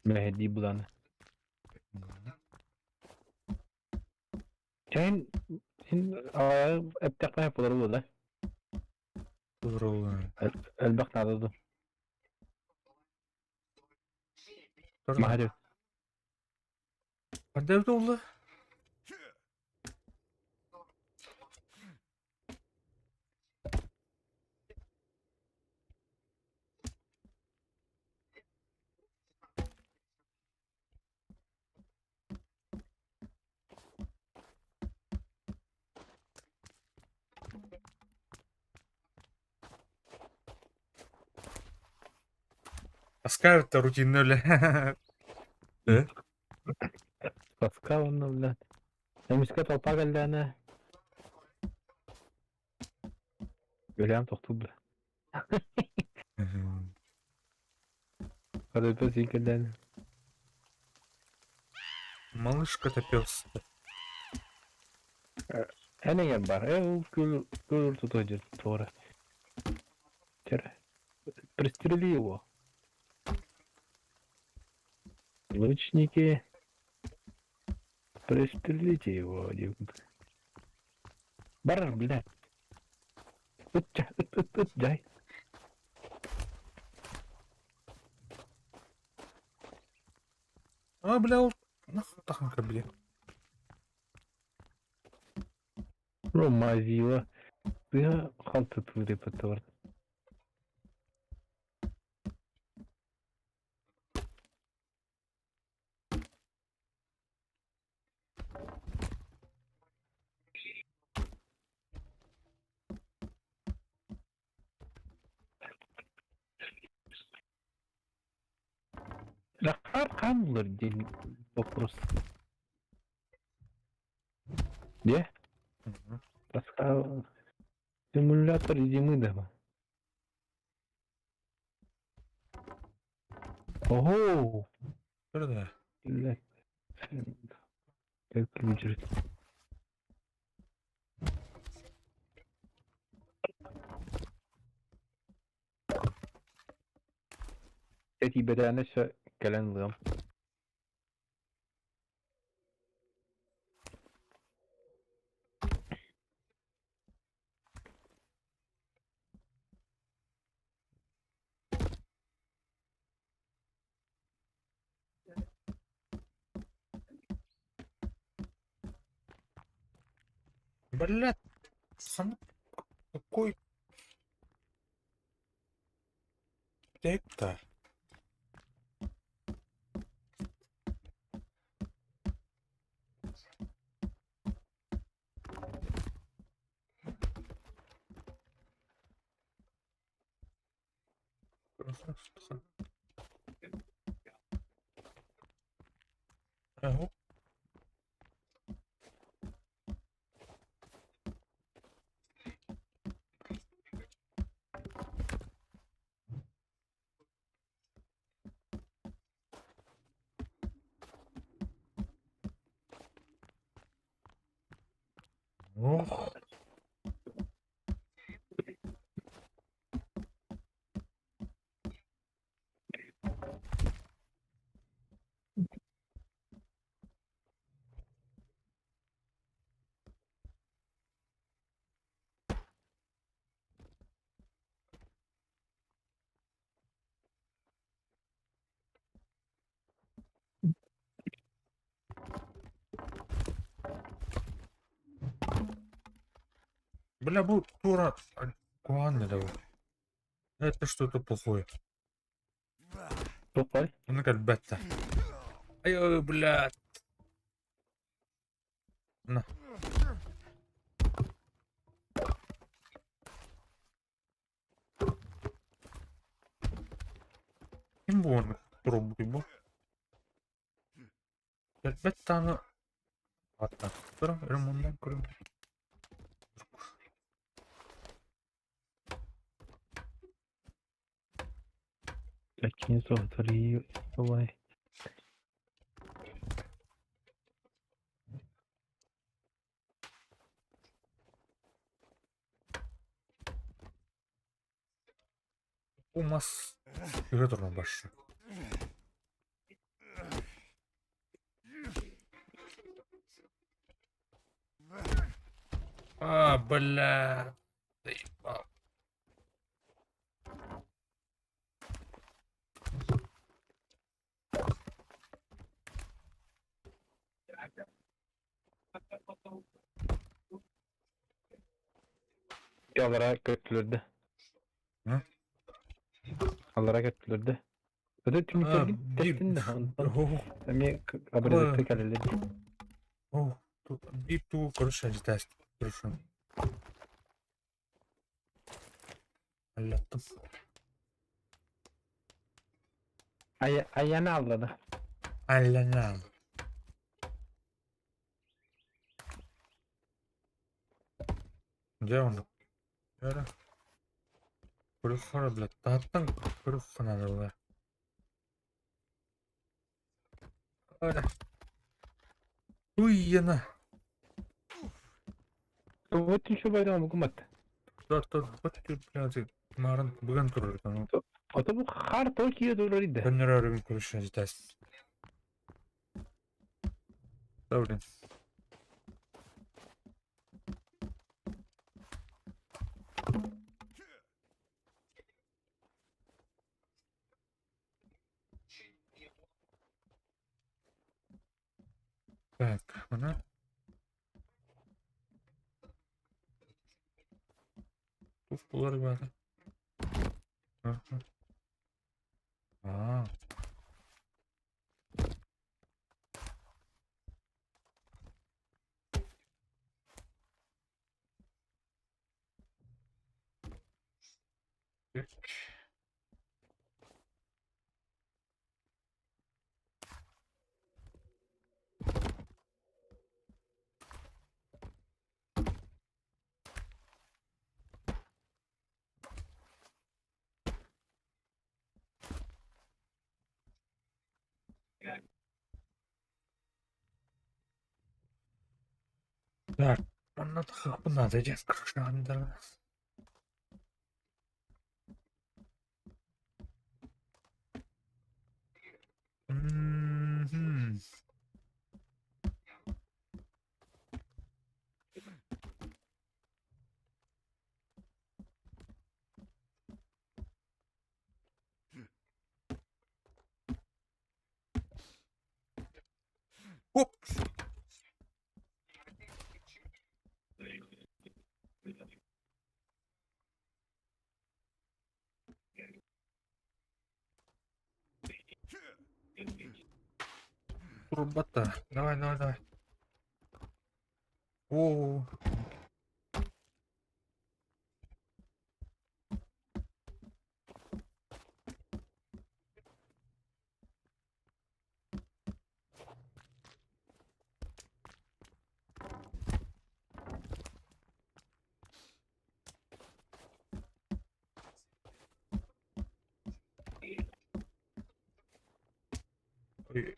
Мэһэйдии буланы. Чэйин син эттэхпинэ буолар да. Здорово. Элбэх наада ду. Маһа Қандай oldu? Таскают рутинно өлө. Тоска онно бля. Эмискэ толпа кэллээнэ. Өлөм тохтуу бля. Хадайпа син кэллээнэ. Малышка-то пес. Эн эҥэр бар. Э, ол күл күл туту дьэ туора. Чэр. Пристрели его. Лучники. Пристрелите его. Бар, бля. Ыт, ыт, ыт, ыт, дьай. А, бля, ол нахуй таханка, бля. Ромазила. Тыа халты тылы репетовар. Рахар хамлар день вопрос. Де? Тоска симулятор зимы дома. Ого! Көрді. Блядь. Как ключ. Эти бэдээнэ сө кэлэн ылыам. Блядь, сам какой это? Ага. Ох. Бля, бу тура куанна да. Это что-то плохое. Топай. Ну как бета. Ай, блядь. На. Ким буон пробуй бу? Беттаны Аттан. Тура, ремонтдан көрөм. Такие золотые. Давай. Бу мас өрө туран барса. А, бля. Заебал. Аллараа көттүлэр да. М? Аллараа көттүлэр да. Өтө А, түмүктэргин биир тэстин да онтон Ох, эмиэ абырыдыкта кэлэллэр дии. ох, тут биир тугу көрүш ажитаст көрүшүн. Аллаттым. Айаны аллада. Алланам. Дьэ оннук. Өрө. Көрүх хара блядь. Тааттан көрүх ханалалар. Ара. Уйена. Вот еще bayram гумат. Тут вот блядь, марын бүгін турар. Ото бу хар Токио доллар иде. Көннөр өрүгүн көрүш ажитаст. Да, блин. Так, мына. Туф булар бар. Ага. А. Так. Так, манна тахапына дежес крышандар. Мгм. Оп! Турбата. Давай, давай, давай. О. Ой.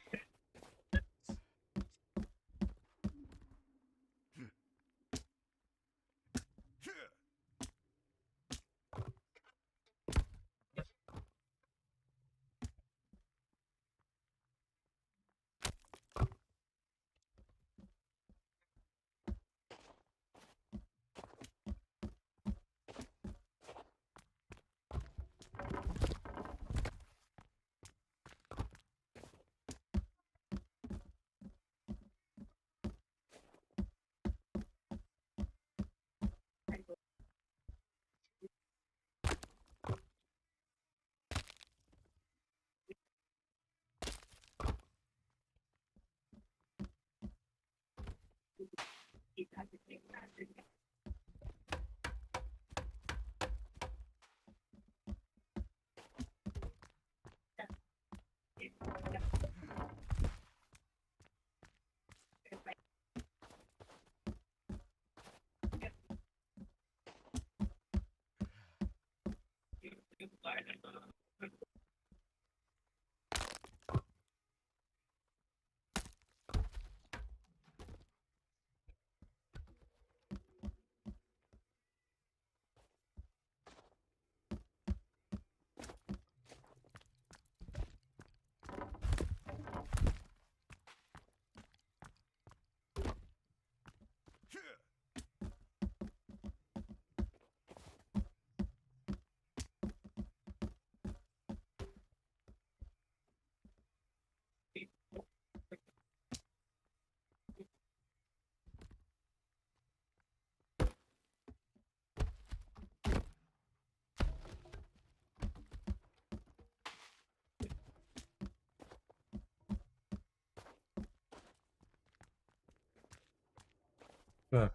Так.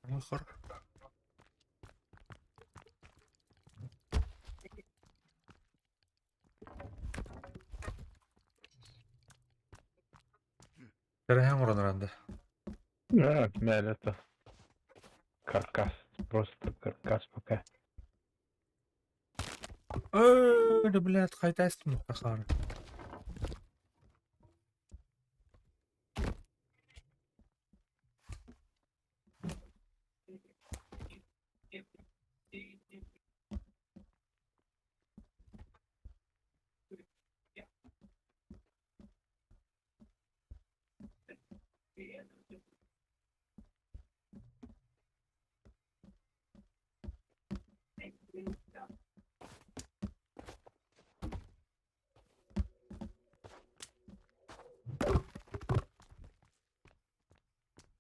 Мусор. Тэрэһэн оҥорон да. Да, это каркас. Просто каркас пока. Ээ, да блядь, хайтастым тахаар.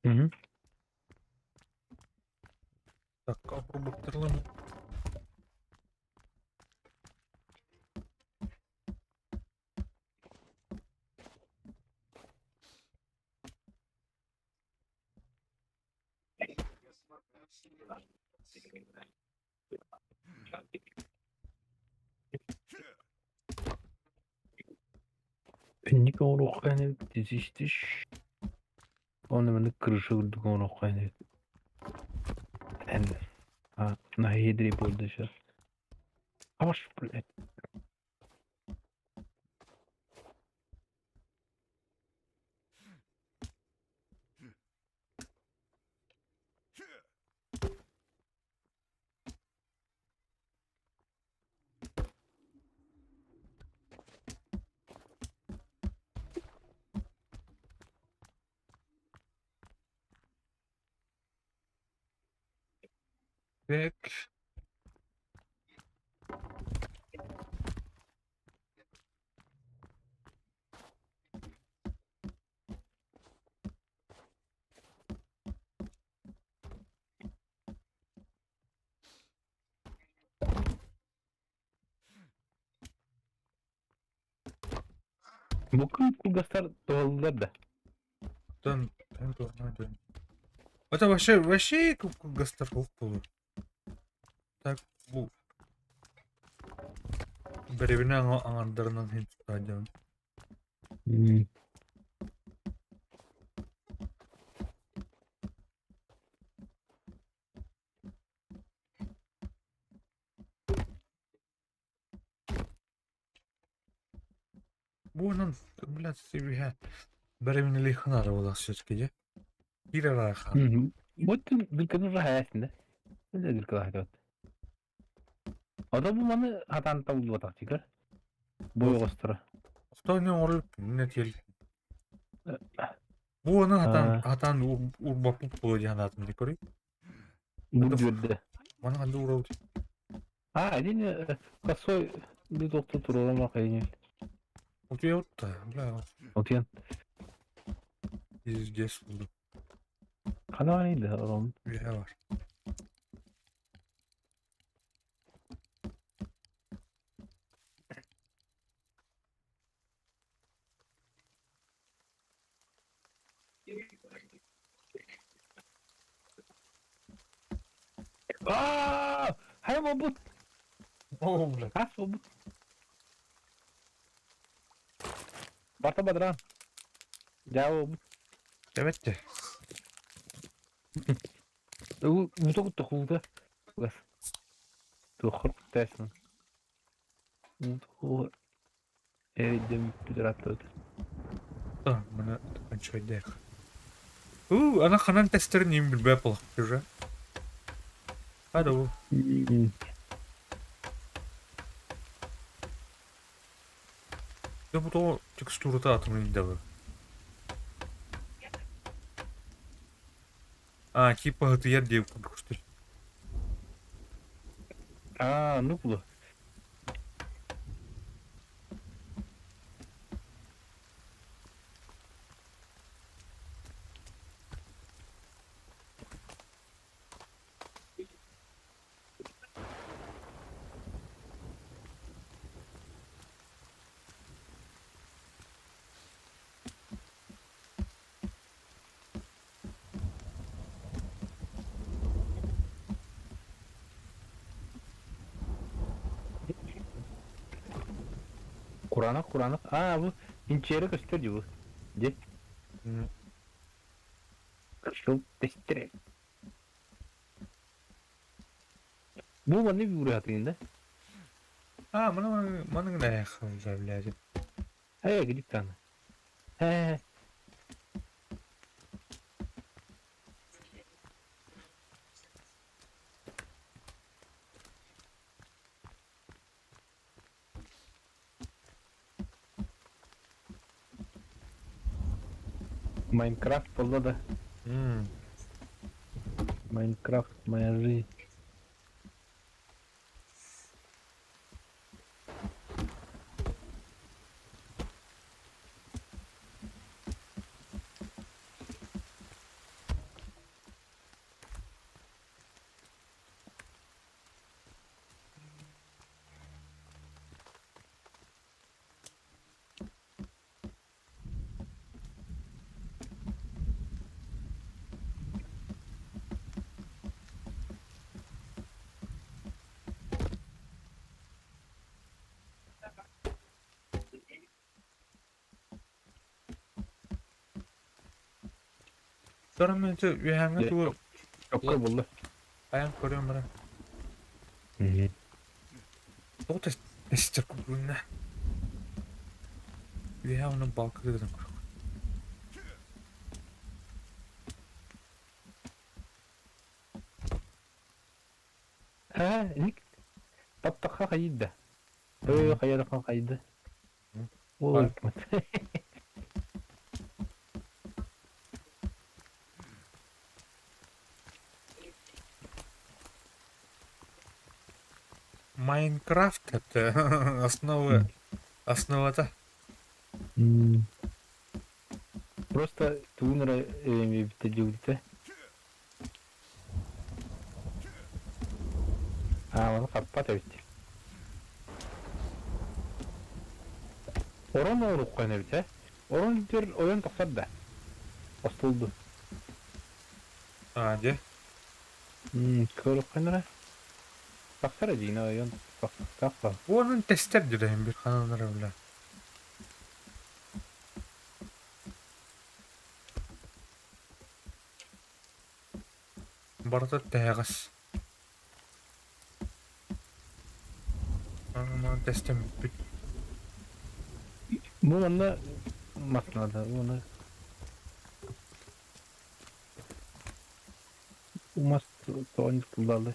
Мгм. Так, обработтарлым. Инник оҥоруохха тизиштиш. Оны маны крыша үрдүк оҥоруохха Эн. А, на ядре буолда сейчас. Аш, блядь. Так. Бу кылгастар туһаллар да. Тон, тон, Это вообще, вообще гастроль был. Так, бу. Бэрибинэ аҥардарынан иһин стадион. Бу онон, блядь, сибиһэ бэрэбинэлиэххэ наада буоллах все-таки дьэ. Биир араха. Вот дырканы хаһаасында. Это дыркалаһат. Ото бу маны хатан табыллыбатах тикер. Бу оҕостора. Оттон оҥорор нэтиэл. Бу онон хатан хатан урбаппыт буолуо диэн санаатым дии көрүй. Бу дьүөрдэ. Маны ханна уурабыт? А, один косой битокты туруоран хайнил. Утуйабыт да, бля. Утуйан. Пиздец буолду. Хана да ором. Үөһэ бар. Аа, хайа буолбут. Оо, бля. Хас буолбут. Барта бадран. Дьаа буолбут. Эбэтте. Уута кутта хуута. Гас. Туоххор куттайсың. Уута эридем бүттүр. Да, маны кончайдах. У, ана ханан тестерин им билбэп буолах уже. Хада бу. Да бу то текстурата атымын да. А, типа это диэн курдук что. А, ну куда? Кураанах, кураанах. Аа, бу инчиэрэ көстөр дии бу. Дьэ, Кышыл тэстэрэ. Бу маннык юры да? А, маны маны гына блядь. Э, где там? Э. Майнкрафт буолла да? Майнкрафт моя жизнь. Sonra мен үөһээҥҥэ тугу Чокко булла. айан көрүөм баран. Тоҕо тэстэр курдугунна. Үөһээ онон балка гынан көрүөх. Ха, ник таптахха хайда. Ой, хайда хайда. Ой, Майнкрафт это основа основа-то. Просто туунара эми битэ. А, оны хаппат эбит. Орон ооруккан эбит, э? Орон дер ойон тохсар да. Остулду. А, де? Көрүкканара. Тахсар дийна ойон тахсар. Онун тестер дирем bir хананара бля. Барыта тэһэҕэс. Ама тестем бүт. Бу манна маснада, бу мас тоон куллалы.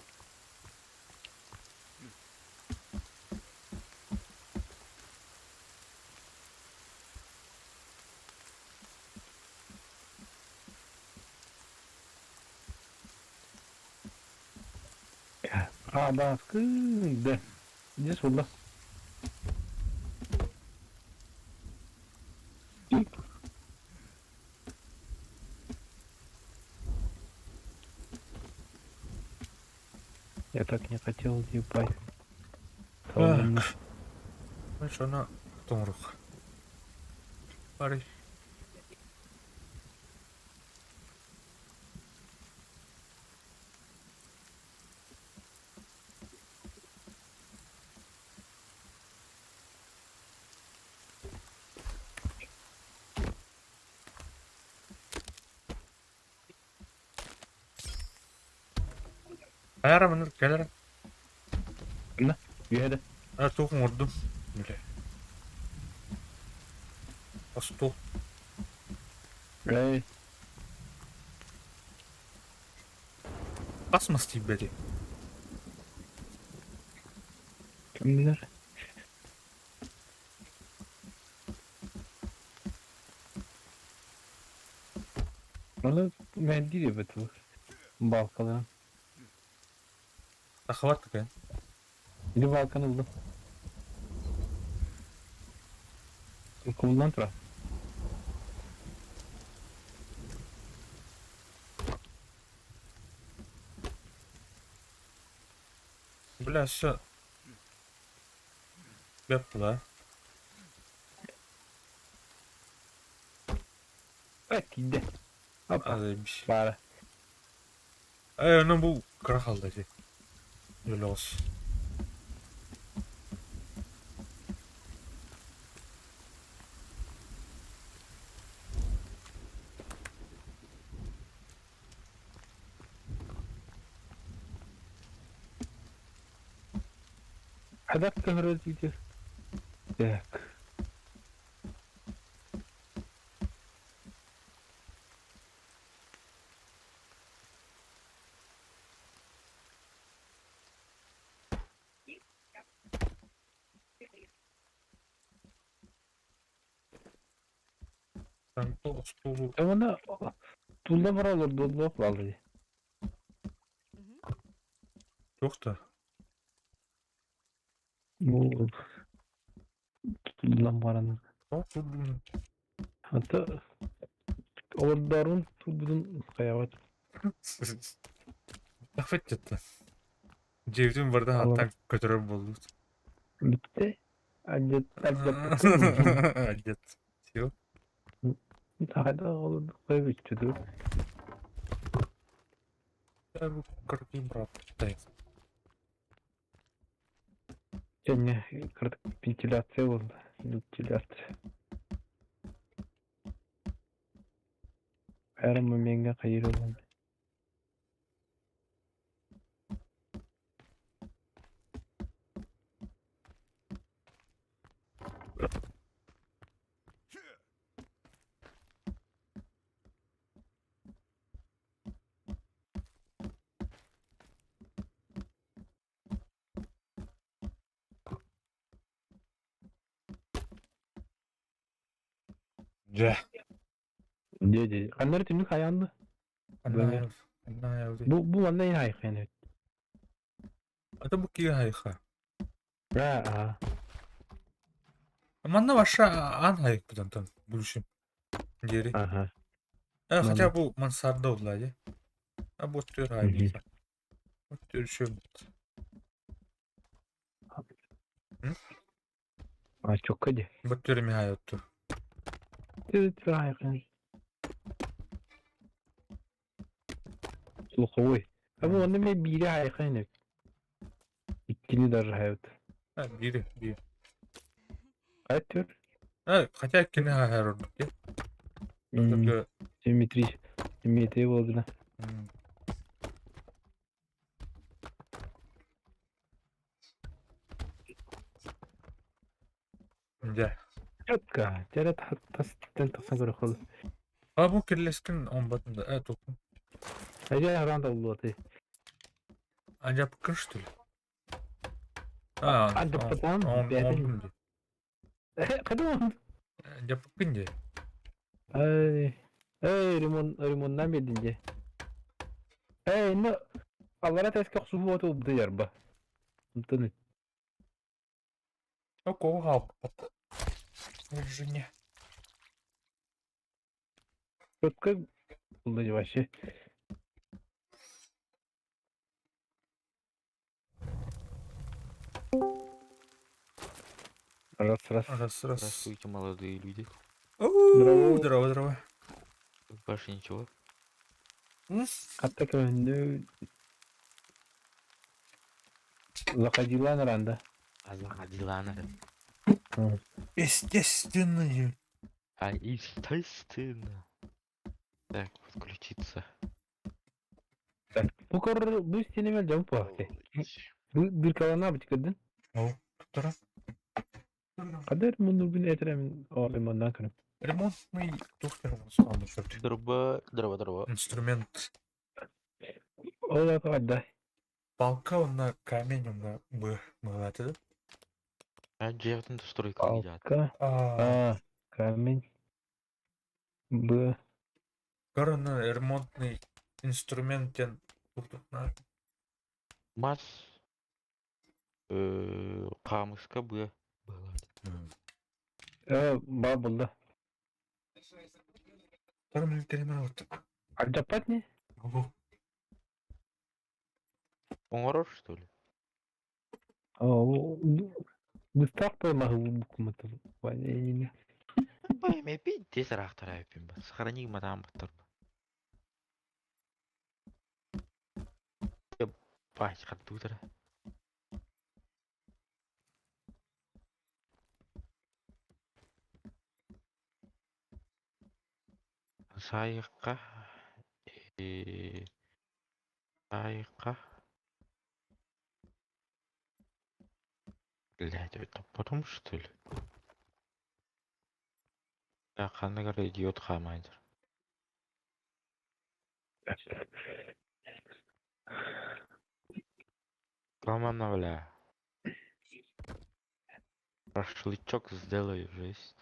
А, да, да. Здесь вот, да. Я так не хотел ебать. Так. Шона тоңрук. Бары. Аяра маны келер. На, үйәді. А туғын ұрдым. Біле. Асту. Эй, Басмас тибеди. кім білер? Оны мен дейді біту. Балкаларын. Тахават екен. Или балканы булдum. Кумулдан тұра. Бля, все. Беп була. Evet, gidi. Hoppa. Азайбиш. Бара. Эй, ну бу кыра қалды. Өлі olsun. Хадак көһөрөр видео. Так. Там остуолу Оны тулла бара олордуллуох бааллы. Туох да. Бу туллан баран. Тоҕо турдун? Ата олордорун тулбутун хайабат. Тахфет дьэтте. Дьиэбитин барда хаттан көтөрөр буоллубут. Бүтте. Адьет адьет. Адьет. Все. Хайда олордук бүттү ду. Кыргын брат. Кэннэ кырдык вентиляция болды. Вентиляция. Әр моментке кайыр болған. Дьэ. Дьэ дьэ. Ханнары түннүк хайаанды? Бу манна ин хайхын. Это бу киһи хайха. А. Манна ваша аан хайыкпыт онтон будущем. Диэри. Ага. Хотя бу мансарда буолла дии. А бу түөр хайбыта. Түөр шөммүт. А чокка дии. Бу түөр эми хайотту. Түөр хайхын. Слуховой. А бу онно мен биири хайхын. Иккини даже хайот. А биир биир. Хайт түөр. Хотя иккини хайар ордук дии. Только Симметрия. Симметрия болдуна. Дьэ. Четко. Дьэрэ тастан тахсан көрөхөл. А бу кирлескин онбатын да. Туппун. Эдэ харан да улуоты. Анжапыккын что ли? А, Анжаппатан, бэйэтин. он дии. Кадым. Анжапыккын дии. Эй, эй, ремонт, ремонтнан бердин же. Эй, ну, аллара тэске охсуһу оту ярба. Онтон О, кого хаалбат. Жене. четко булды вообще. Раз, раз. Раз, раз. Здравствуйте, молодые люди. Здорово, здорово, здорово. Больше ничего. Хатта көндү. Заходила на ранда. А заходила она. Естественно. А естественно. Так, подключиться. Так, бу кор бу стенемел жамп баахте. Бу бир калана бит көрдүн. О, туттара. Кадер мунду бин этерем о ремонтнан көрөм. Ремонтный доктор он черт. Дроба, дроба, дроба. Инструмент. Ол да. Палка он на камень он на б мылаты. А дьиэҕитин стройка едят. Палка. А, А, камень. Б. корона ремонтный инструмент тен на. Мас. Камышка Б. Была. Ба булда. Второй вот. Альдапат не? Ого. Оҥорор, что ли? О, быстах поймахы букматы. Пойми, пиздец рахтара пимба. Сохрани мадам батарба. Бать, хаттутара. Сайыкка. Сайыкка. Блядь, это потом что ли? Ханнык эрэ идиот хаамаайдар. Команда, бля. Шашлычок сделаю, жесть.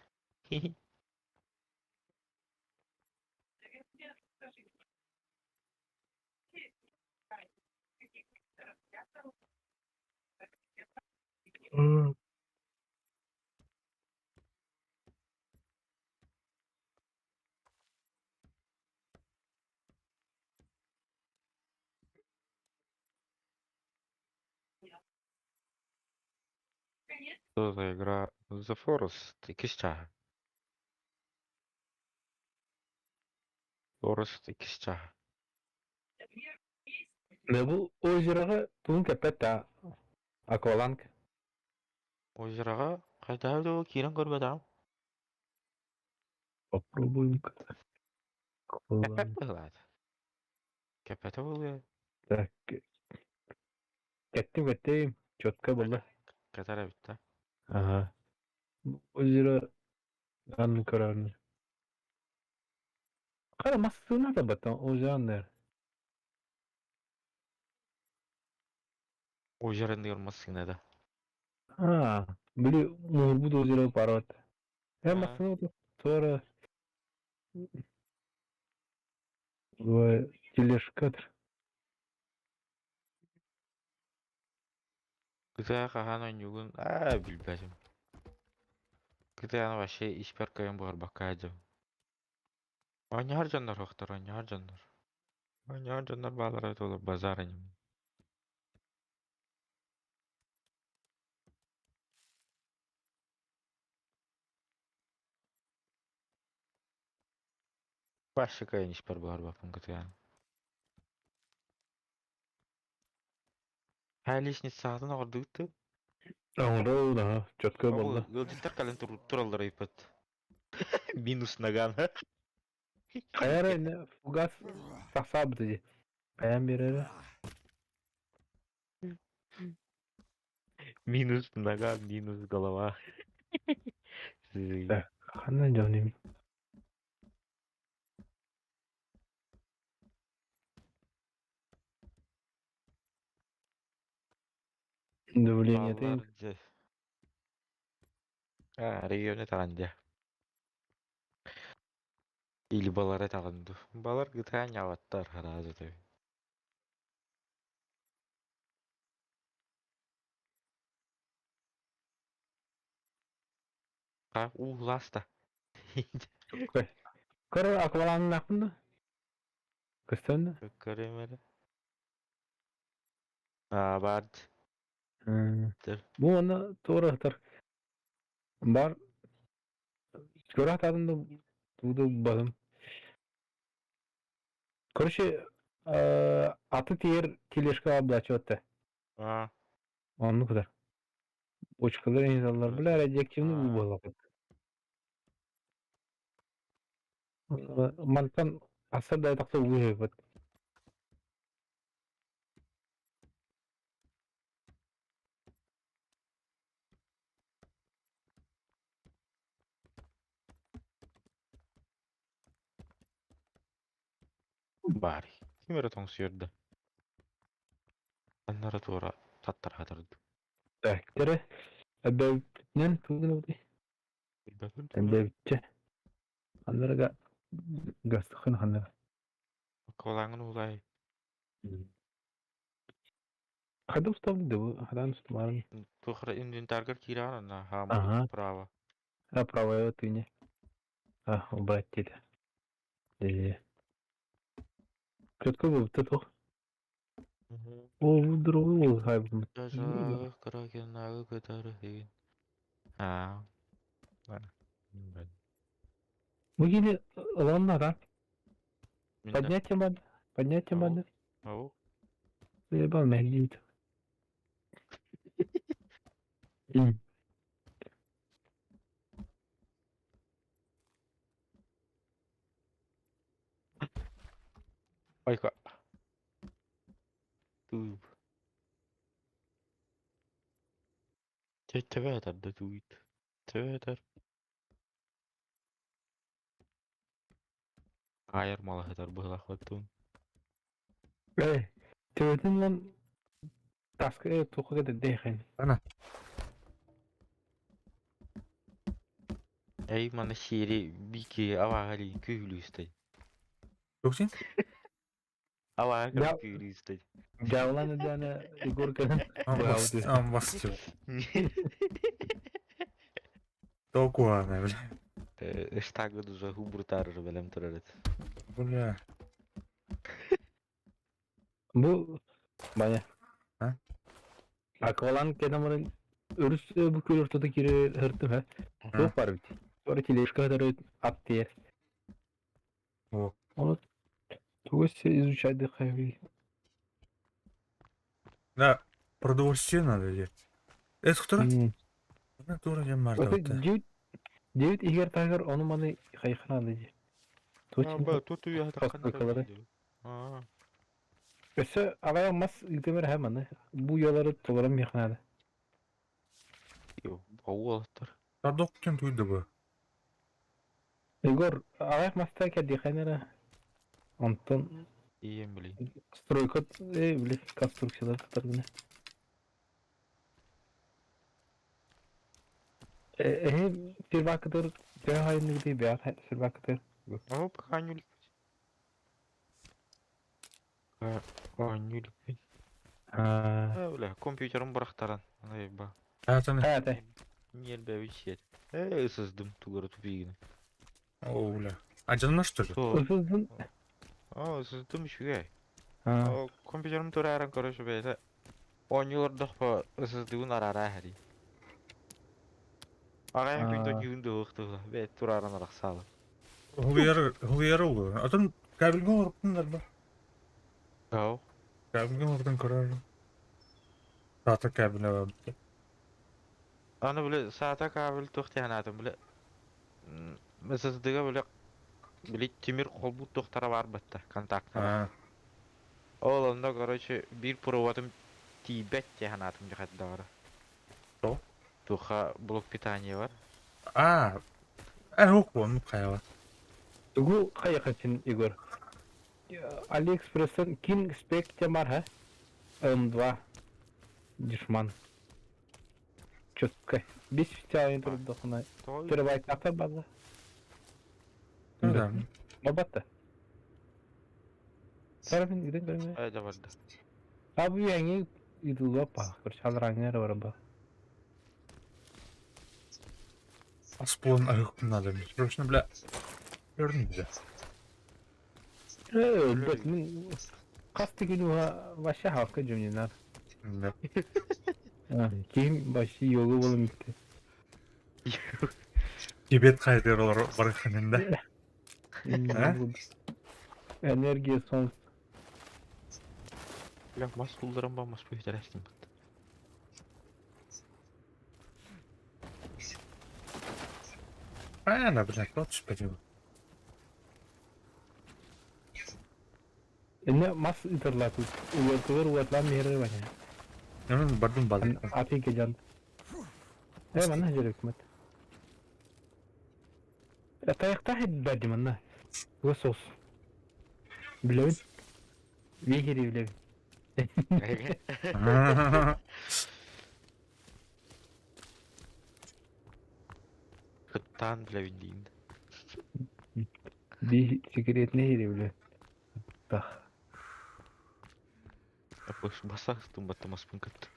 Что за игра? The Forest иккис чааһа. Forest иккис чааһа. Да бу озероҕа тугун кэппэт да акваланг. Озероҕа хайдах да киирэн көрбөтөҕүм. Попробуем-ка. Кэппэт Акваланг. быһыылаата. Кэппэтэ буолуо. Так, кэттим кэттим. Четко было. Кэтэр эбит да. Ага. Озеро анны көрөрүн. Хара массыына да баттан озеро аннар. Озеро диир массыына да. А, били муурбут озеро парот. Э Аа. массыына туора тележка. Кытаа хаһан оонньуугун аа билбэтим. Кытааны вообще испэр кыайан буһарбакка сылдьабын. Оонньоһор дьоннор суохтар, оонньоһор дьоннор. Оонньоһор дьоннор бааллара эбитэ буоллар базар иним. Вообще кыайан испэр буһарбаппын кытааны. Һаа лестницаҕытын оҕордугут дуу? Оҥороо да, четко Ол буолла. ыалдьыттар кэлэн тураллар ыйыппыт. Минус ногам. Хайа эрэ иннэ фугас тахсаабыта дии. Хайаан биэрэрэ? Минус нога, минус голова. Так, ханна дьон Давление Баллар дьэ. Аа, регионы таҕан дьэ. Или балары таҕан дуу. Балар гытаан ньаҕаттар хараазы үтү. Ха, уу ласта. Көрө акваланнаахпын да? Көстөн да? Көрүм эрэ. Аа, баар Бу уонна туора сытар бар көрө сатаатым да тугу да булбатым. Короче, аты тиэр тележкаҕа облачиватта. Аа, Оннук сытар. Очкалар инзаллар. Бля, радиоактивный аа. буоллахпыт. Мантан аса да тахса уһуйбут. Баар. Ким эрэ тоҥсуйар да. Аннара туора таттархатар дуу. Так, тере эбэбитинэн тугун Билбэппин туора. Эбэбитчэ. Аннарага гастыхын ханна. Куолааҥҥын уулаай. Хайда устабын да бу хадан устумарын. Туох эрэ инвентаргар киирэҕин анна хаамай Ага. право. А правая тыне. А, убрать диэтэ. Э. Четко буолбута туох. О, другой хайбын. Жажа Кракенагы кытары деген. Аа. Бу кини ыланна да. Поднятие бады. Поднятие бады. Ау. Заебал меня. Айка. Туп. Төбө тарда тууйт. Төбө тар. Аайар малаһытар быһылаах Эй, төбөтүн ылан таска туохха кэтэрдээхин. Ана. Эй, маны сиэри бики авааһы күүһүлүүстэй. Туох син? Авааһы Я- күүһүлүүстэй. Дьаалан даана Егор кэлэн быраабыт. Амбастю. Току ана, бля. Ыштагы дуза хубуртарыр бэлэм турарыт. Бля. Бу Баня. А? Акваланг кэнэмэрин өрүс бу күөл ортото киирэ сырыттым һэ. Туох баар эбит. Туора тележка кытары ат тиэр. О. Ону тугу өссө изучайдыхха эбий. Да, продовольствие надо делать. Это кто? Тура дем Это марта. 9 иһигэр таһыгар ону маны хайханаада дии. Ба, тут уйа Постройкалары. Аа. Өссө аҕайах мас ыытым эрэ һэ маны. Бу уйалары толорон миэхэ наада. Йо, оҕолоттор. Садок кем туйда бу? Егор, аҕайах маста кэрдиэххин эрэ. Онтон Ием билин. стройка били конструкциялар тутар гына. Эһи первакытыр төһө хайынныгытый бэйэҕит сервакытыр. Оо, пока не Оонньуу Аа. Бля, компьютерым бырахтаран. Ай, ба. Аатаны. Аата. Ньиэрбэбит сиэт. Ээ, ысыздым тугары тупигини. О, бля. А жанна что ли? Со. Ысыздын. Оо, ысыздым үчүгэй. Аа. Оо, компьютерым турааран короче бэйэтэ. Оонньуулардахпа ысыздыгын араараа иһэрий. Аҕайан күн Аа. донньугун дуһуохтуга бэйэт турааран арахсаалы. Хулуяр хулуяр олу. Атын кабельге олоруптундар ба. Ау. Кабельге олордон көрөр. Саата кабеле бар. Аны бile саата кабель туох тиһанаатым бile ысыздыга бile били тимир холбут туохтара бар батта контактара. А, Ол онно короче биир проводым тиийбэт тиһанаатым дьахаддаҕара. То? Туха блок питания бар. а, э, ну хайала. Тугу хайахатын Егор. Алиэкспресстэн King Spec диэн баар һэ. М2 дешман. Четко. Бес фитяйын турдахына. Тоҕо Терабайттаахтар бааллар. Ну да. Бабатта. Сарафин иден көрүҥэ. Э, да барда. А бу эҥи ыытыллыа баах. Короче, аларааҥҥа эрэ баран баа. Асплон надо. Срочно, бля. Верни, бля. Э, өлбөт мин хас да күн уһа вообще хаска дьүмнэнэр. Да. Киһим вообще йолу буолан бүттэ. Тибет хайдыр олар барыханын да. А? Энергия солнца. Бля, мас тулларан ба мас бүйтәрәстим бит. Правильно, блядь, вот что делать. Инне мас ытырлатып, уотугар уотлаан биэрэр баня. Ну, бардым бардым. Атыйка дьон. Э, манна дьөрөкмөт. Тайахтаах бэрди манна. Туга соус. Билэбин. Вихири билэбин. Кыттаан билэбин диин. Би секретный хири билэ. Тах. Апыш басах тумбатта маспын кытты.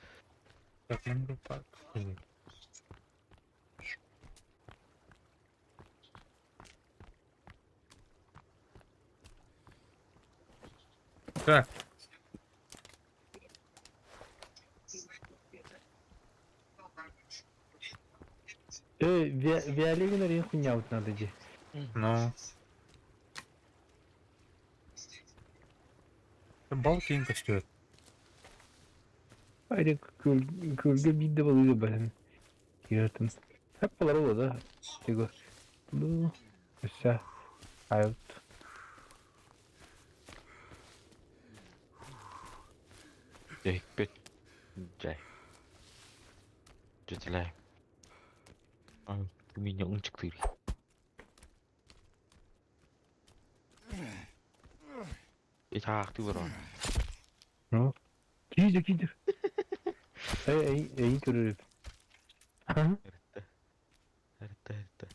Так, ну, так. Так, Э, Виолигин рин хуйня надо ди. ну. Балки им костюет. Айда күлгө бидде болуйду бәлем. Киртим. Хеп болар ол да. Тего. Бу. Өссө. Айт. Дьэйппит. Дьай. Дьүтэлээ. Меня унчыктыыр. Итаахтыы баран. Ну. Киирдэ киирдэ. Эй эй эй көрөр. Эртэ. Эртэ эртэ.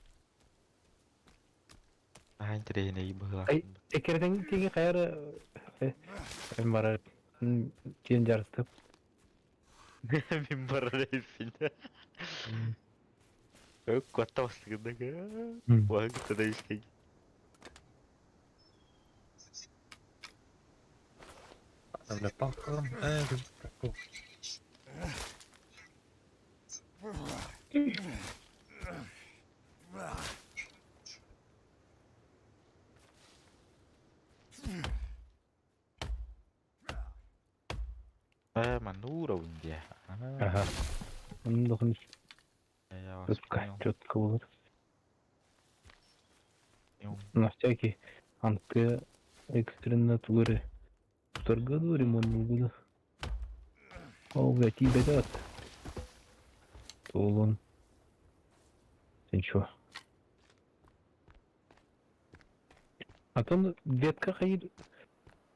Наһаа интэриэһинэй быһыылаах. Ай эккирэтэн тиги хайар эм барар киэн жарыстып. Мин барар эбиппин. Куотта бастыгында. Уһа да искей. Бля, палкалам. Э, Э, манна уурабын диэ. Аха. Onun dokunuş Я вас четко, понял. четко olur. На всякий анты экстренно тугары. Туторга ремонт буду. О, блядь, тебе дат. Тулун. Ты чё? А то ветка хайыр.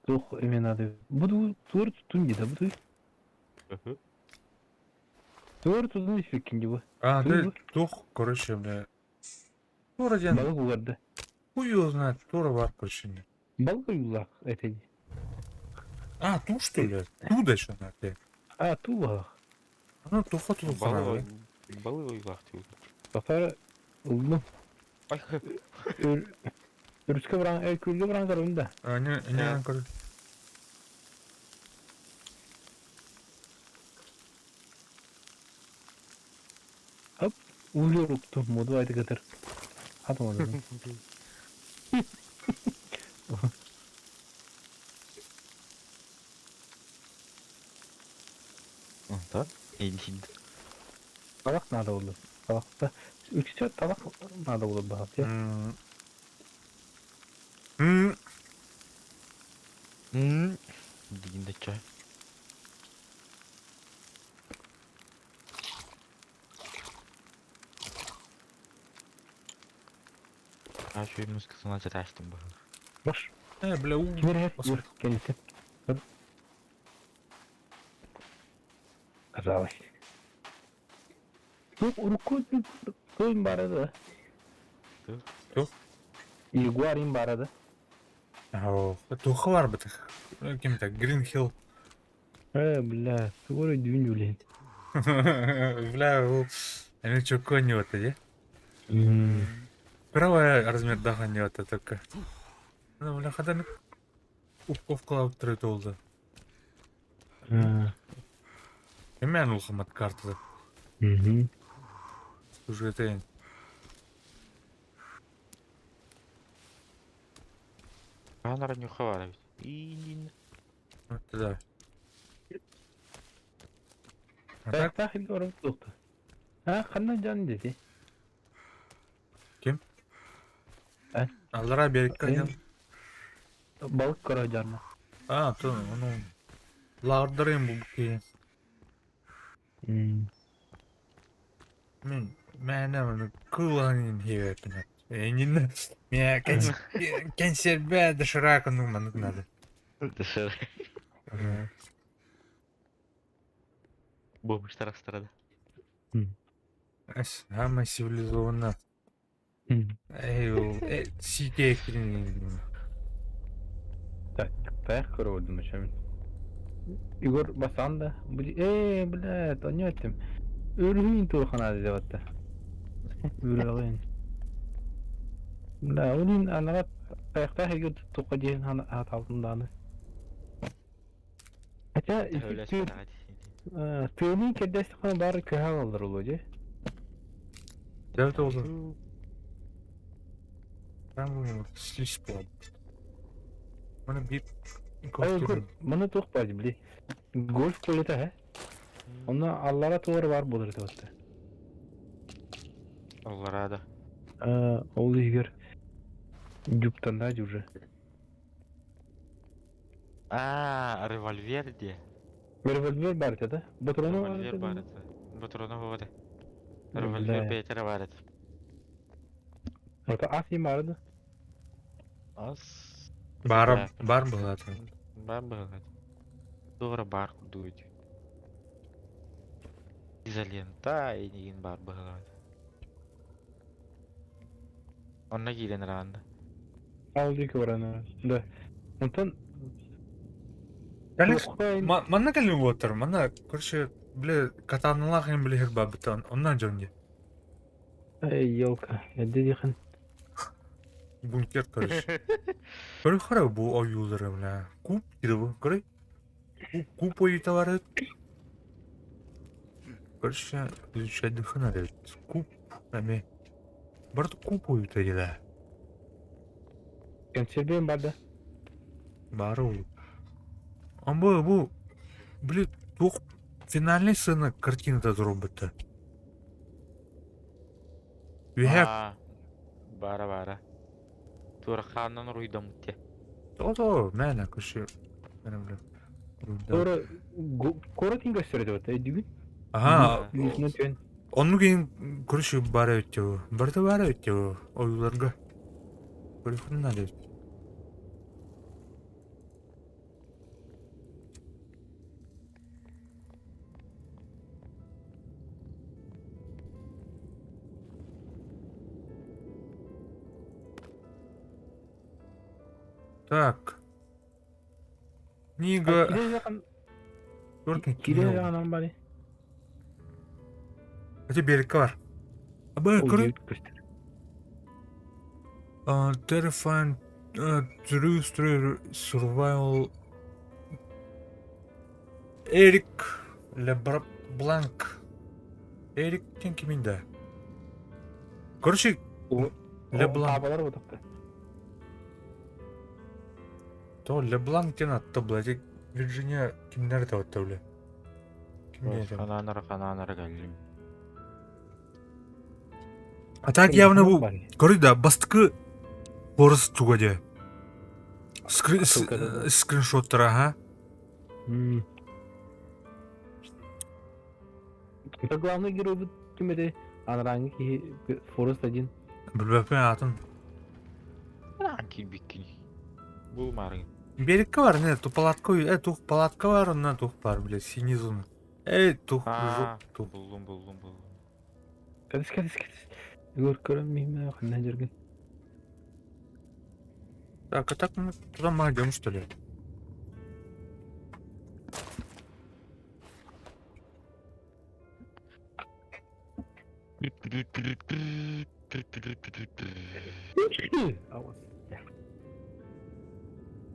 Тух эме надо. Буду тур тутун да буду. Тур тутун ишпеккин бу. А, да, тух, короче, бля. Тура диэн, Балык угарды. хуй его знает, тура бар, короче. Балык уйлак это. А, ту что ли? Ту да еще на ты. А, тулах. Ну, туха ту Балый балый уйлахты. Бакар улну. Ай, Өрүскө баран, күлгө баран көрүм да. А, не, не, короче. Улур укту, моду айты кытыр. Атым оду. Онтон эйдин. Талак надо болду. Талакта үксө талак надо болду баат. М. М. Дигин чай. А şu музыкасына жаташтым бу. Баш. Э, бля, у. Кимер хеп, келсе. Казалось. Тук урукку тойм барады. Тух? Ягуарин барады. Ау, туха бар бытых. Кем это? Грин Хилл. Э, бля, скоро дюнь блин. Бля, ол эми чөккө не де. Правая размер даха не это только. Ну, бля, хадан упаковкалап турат олду. Эмен улхамат картада. Сюжетейин. Анара нюха бар бит. Инин. Да. А так? Так, так, көрүп тукту. А, кандай жан деди? Ким? А? Аллара берик Э, Балык көрө жарна. А, то, ну, лардырым бу ки. Мен мәнә моны кыланын хебепин. Энин мя консерве доширак ну маны надо. Дышыр. Бомж тарастырады. Ас, хама цивилизованно. Эй, э, сике кирин. Так, так көрө болдум ошо. Игорь басан да. Э, бля, то не этим. Өрүһүн турхана деп атты. Үрәгин. Бля, улин анарат каякта хеге тука ден хат алтынданы. Хотя тыны кедес кана бар көһә алыр улу же. Дәүт oldu. Там слиш был. Маны бип Ай, Игорь, маны тух бар били. Гольф колета хэ. Онна аллара туар бар болор деп атты. Аллара да. Ол Игорь юптанда уже. А, револьвер де. Револьвер бар да? Патроны Револьвер бар это. Патроны болады. Револьвер Бля. бэйэтэ эрэ баар этэ. Это ас им барды. Ас Баара баар. баар быһыылаах. Баар быһыылаах. Туох эрэ баар курдук ити. Изолента эйигин баар быһыылаах. Онно киирэн араанда. Ал диэки баран. Да. Онтон Кэлин туохха манна кэлин уоттар, манна, короче, бile катаналаах им билиһир бабыттан, оннан дьон дии. Эй, елка, эдди дихан. Бункер, короче. Көрө хара бу ойуулары, бля. Куб дири бу, көрө. Куб ойуута бар Короче, изучать дыхана Куб, эми. Барыта куб ойуута диля. Консервен барды. Бары ол. Амбы бу, били, туох финальный сцена картината турбута. Үһэ Аа, баара баара. Туорахааннан уруйдаммыт То-то, мээнэ көрсө бля. Туора куоратын көстөр этэ өйдүүгүн? Аха, Үүтүнэн түөн. оннук иһин короче баара эбит дии Барыта баара эбит дии ойууларга. Көрүөххүн наада эбит. Так. Книга... Кире жаҕынан бari. Эти берекке бар. Абы, көрө. Terrifying True Story Survival Эрик Лебранк. Эрик диэн кимин да? Короче, Лебланк. Табалар бутакта. То Лебланк диэн атта блядь. Вирджиния кимнер да бля. Кимнер это? Ханаанара ханаанара кэллим. А так явно бу Көрүй да, бастакы Форест туга дии. Скриншоттара, ага. Это главный герой бут ким Анранги киһи Форест один. Билбэппин аатын. Анаан киирбиккин. Бу маарыҥ. Берекке бар, не, ту палатка, тух палатка бар, онна тух бар, блядь, синий зона. Эй, тух, Аа, тух. буллум буллум буллум. Кадыс кадыс кадыс. Егор көрөн миһмэ ханна жүргүн. Так, а так мы туда мы идем, что ли?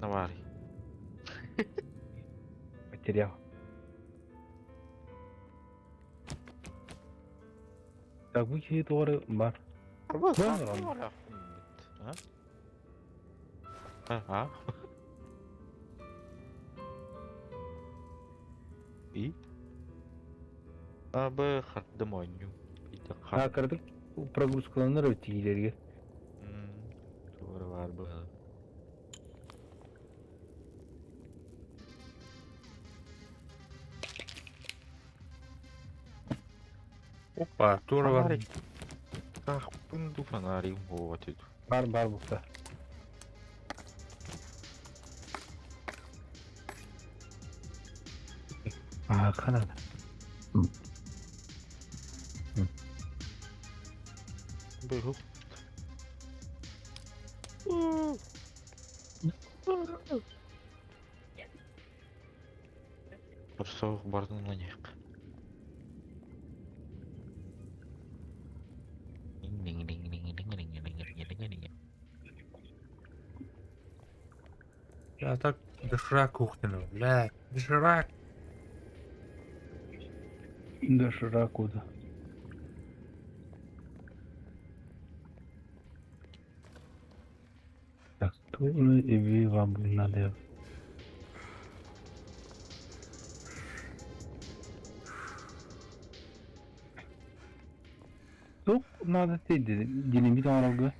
Навари. Потерял. Так бу киһи тугары бар. Бар. А? А? И? Абы хардым оонньуу. Ити А кырдык прогрузкаланар өттигилерге. Туора баар быһа. Опа, тура бар. Фонарик. Ахпын ду фонарик вот это. Бар бар букта. А, ханада. Быгу. Бір бардын ланек. Я так доширак кухню, бля, доширак. Доширакуда. Так, тура и вива, блин, надо. Тук надо ты динамит оҥорорго.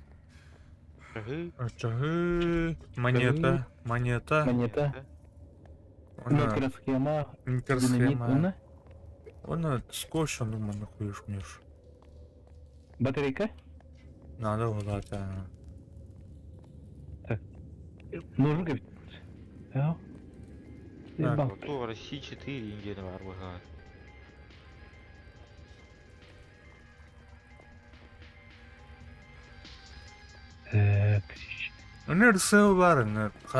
Чаһы, монета, монета. Монета. Она Микросхема. Динамит микросхема. уна. Она скотч, он думаю, нахуй меш. Батарейка? Надо было-то. Так. Нужен эбит. Ээ. Так. Ту России 4 индияны бар быһа. Так. Өнөр сыл бар,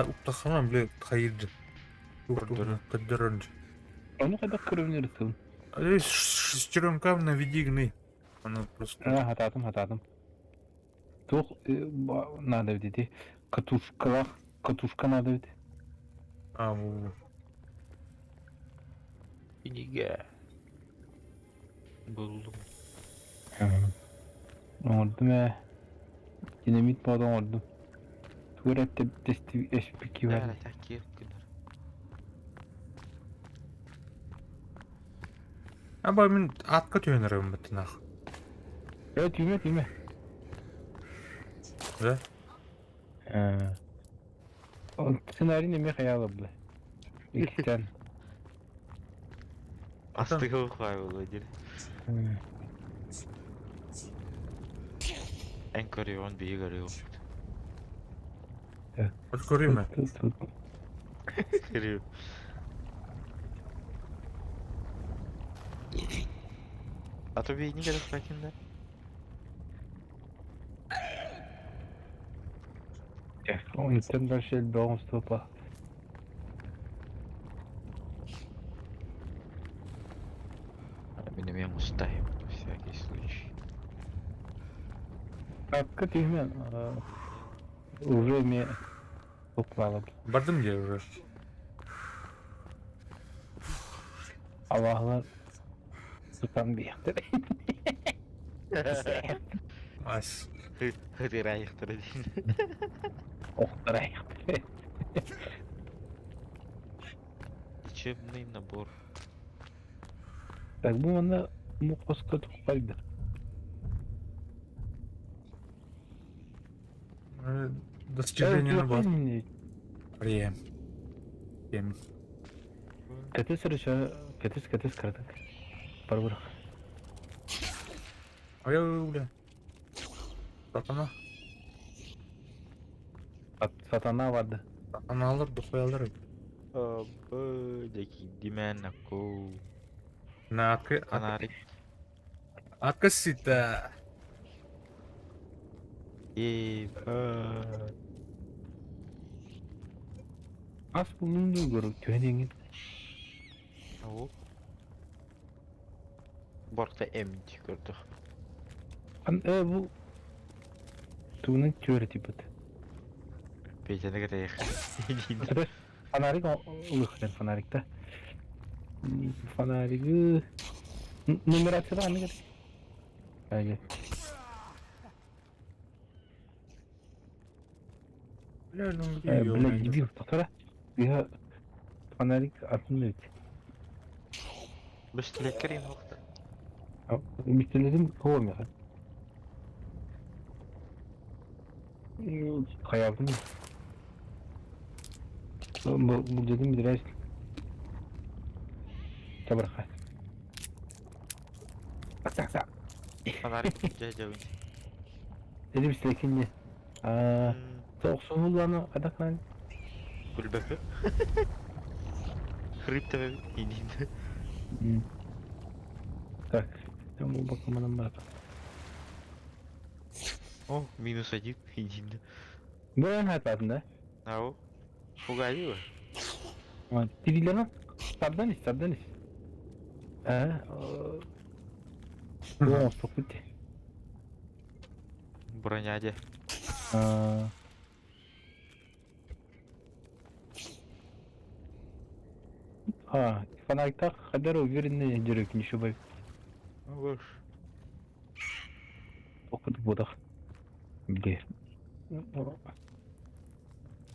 уктахана, бля, хайырды. Көрдөрөр. Көрдөрөр. Ону хайдах көрөбүн ырытабын? Шестеренкам наведи гны. Оно просто... Аа, хатаатым, хатаатым. Туох надо эбит ити? Катушкалаах, катушка надо эбит. А, во. Кинигэ. Буллум. Оҥордум ээ. Динамит буолан оҥордум. Тугу эрэ тэстибикки бар. Бәрэ киэр гынар. Аба мин атка түһэн эрэрим баттынах. Ээ, түүмэ, түүмэ. Да? Ээ. Сценарий эмиэ хайаалабыла. Иккитэн. Астыгы ухаайбыла дир. Эн көрүөҕүн биһи көрүөхпүт. От көрүмэ. Көрүө. А то биһини көрүспэтин да. Онтон дальше элбэх оҥостуопа. Мин эмиэ мустайым на всякий случай. Атка түһүмэн уже эмиэ туклаалым. Бардым дии уже. Аллаһылар сытан биэхтэрэ. Ас. Хытыраайыхтара диин. Охтарайыхтара. Лечебный набор. Так бу манна мухоска тухпайда. Достижение бар. Прием. Кем. Кэтис рыча, кэтис кэтис кыратык. Бар бырах. Ай, бля. Сатана. Сатана барды. Сатаналар духуялар. Абы, дьэкиирдимэн акку. На атка Фонарик. атка сита. Ебать. Ас булун көрүк түһэн эҥин. Оо. Борта эмти көрдөх. Ан э бу тугунан түөрэ типпит. Петяны кэтэйэх. Фонарик ылыхтан фонарикта. Фонаригы нумерацияда ханнык этэй? Бля, ну Э, блядь, дебил, тоқтара. Я фонарик атын эбит. Бэстилэккэр охта. Бистэлэтим тоҕо миэхэ. Хайаабытым. Бу дедим билэрээс. Табарха. Так, так. Фонарик дьэ дьэбин. Дедим бистэлэкинне. Аа, соқсунулланы адакнан. Күлбэппэ. Хрып тэбэбит иниин. Так, там бу бакыманан бар. О, минус один иниин. Бу хататын да? Ау. Пугаю. Тирилерин тардан ис, тардан ис. Ээ, бу оҥостукпут дии. Броня дьэ. Аа, а, фонариктаах хайдах уверенный дьөрүкүн үчүгэй Выш. Опыт буолах. Били.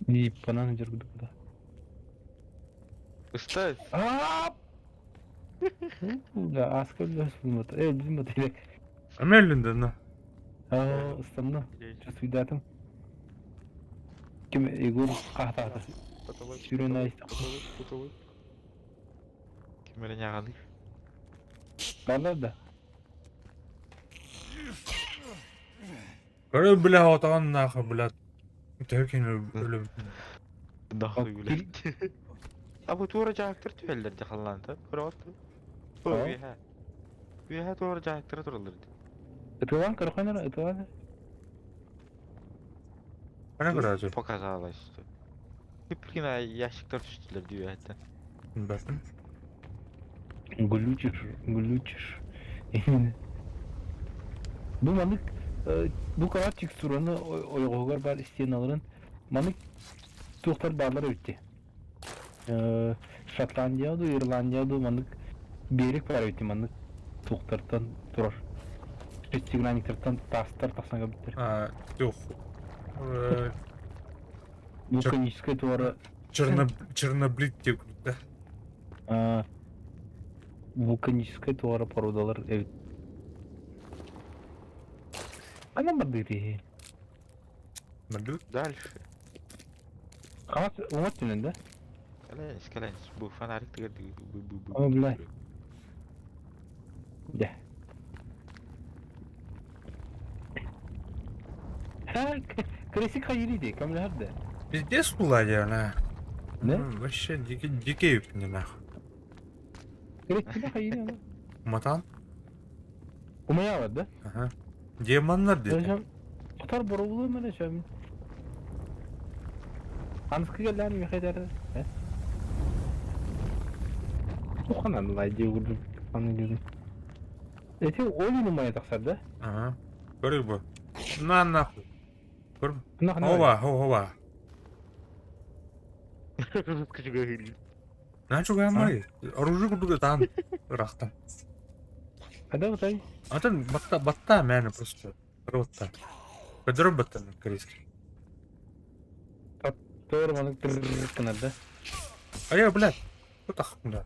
Ииппанан дьөргүдүк да. Ставь. Аа! Да, аска билбэт. Э, билбэт илек. Амеллин да. Аа, ыстанна. Чувствуйдатым. Ким Егор хаатаата. Сүүрэн айста. Ким эрэ ньаҕалыы. Балар да. Көрө бля отоҕон нахуй блядь. Төһө кини өлөбүтүн. Нахуй блядь. А бу туора дьаһыктар түһэллэр дии халлаантан. Көрөҕүт дуо? Aa. Үөһэ. Үөһэ туора дьаһыктара тураллар дии. Ытылан көрөхөнөр ытылан. Хана көрөөчү. Показалось, что. Киприна ящиктар түстүлэр дии үөһэттэн. Бартым. Глючишь, глючишь. Бу маннык бу кыра текстураны ойоҕоһугар баар стеналарын маннык туохтар бааллар эбит Шотландия дуу, Ирландия дуу маннык берег баар эбит маннык туохтартан турар. Шестигранниктартан таастар тахсан кэлбиттэр. А, туох. Вулканическай туора Черноблит диэк да? Вулканическай туора породалар эбит. Ханан бардыыр Бардыбыт? Дальше. Хаҥас уҥа өттүнэн да? Кэлэҥис, кэлэҥис. Бу фонарик тыгар бу бу бу. О, бля. Дьэ. Ха, крысик хайыри дии, көмөлөһөр да. Пиздец була диэн, Не? Вообще дикий дикий не нахуй. Крысик хайыри ана. Матан? Умайаабат да? Ага. Демоннар диэтэ. Хотор боробулуом эрэ сөбүн. Анскы кэллээн миэхэ этэр э? Тухханан ылай дии курдук аны диэн. Эти ол умайа тахсар да? Ага. Көрүк бу. На нахуй. Көр. Нахуй. Хова, хова. Наачу гамай. Оружие курдук ытаан ырахтан. Хада бутай? Атын батта батта мээнэ просто. Ротта. Көдөрөн баттан корейский. Туор маннык гынар да. Айа, блядь. Тутах, бля.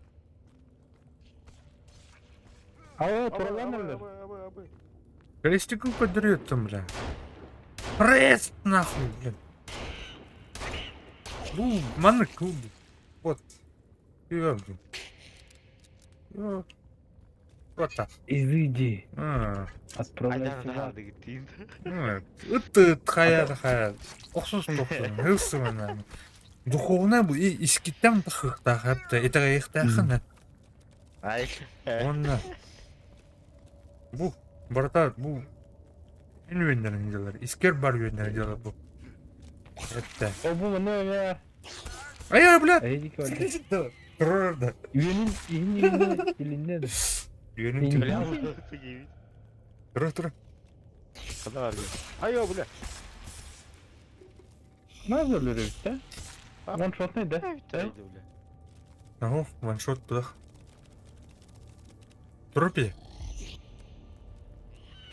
Aa, тураллар Крестиком көдөрүөттүм, бля. Крест нахуй, блин. Бу маннык вот. Блин. Вот так. Изыди. Отправляйся в ад. Ыт хайа хайа. Охсус тохсун. Хылсымына. Духовная бу искиттэн тахыктаах эптэ итэҕэйиэхтээххин. Ай. Уонна бу барыта бу эн үөннэрин дьалар, искер бар үөннэрин дьалар бу. Эттэ. О бу манна эмэ. Ай, блядь! Эйдик öldü. Турар да. Үөнүн иһин иһинне тилинне да. Үөнүн тилинне. Тура тура. Айо, бля. Nasıl ölür işte? One shot neydi? Бля. Ого, ваншот туда. Трупи.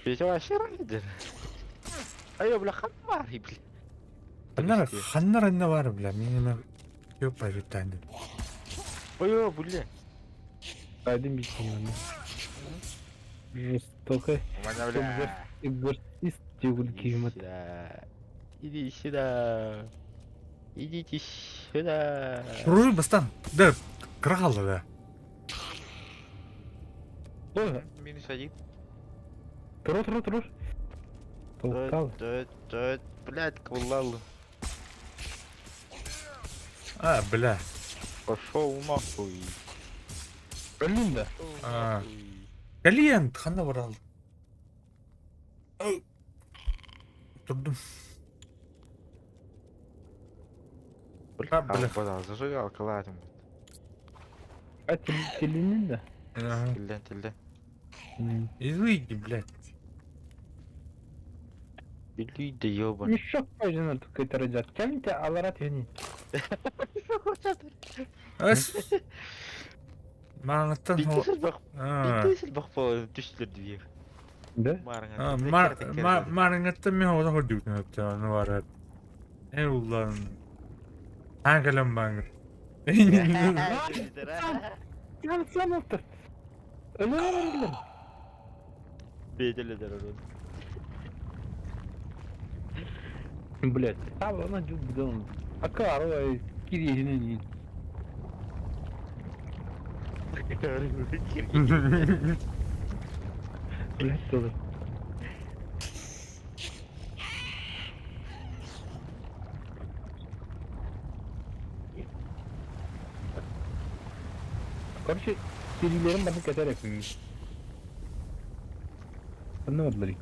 Петя вообще райдер. Айо, бля, хаммар, бля. Ханнар, ханнар инне бар, бля, минеме yok bayıttaydı. Ой, бля. Kaydım bir şey yani. Жестоко. У меня, бля. Экзорцист тегул киимат. Иди сюда. Идите сюда. Руй бастан. Да, крахалла да. Ой, Минус один. турур турур турур. Толкал. Блядь, кулал. А, бля. Пошел нахуй. Өллүн да. А. Клиент ханна барал. Турдум. Бля, бля. Зажигалка, ладно. А тилиннин да. Тилден, тилден. Изыйди, блядь. Билий да ёбаный. Мешок пойден только это Кәлинте алара тени. Эс. Маңыттан Битте сылбах, битте сылбах по түстүлөр дүйер. Да? Марыңаттан мен ода көрдүк өттө, ну бар. Э улан. Аңгалам баңыр. Сен сен отыр. Өлөр Беделедер орун. Блять, там она дюбдон. А карой кирегинен. Блять, тоже. Короче, тириилэрин бары кэтэр этим. Ханна бардылар?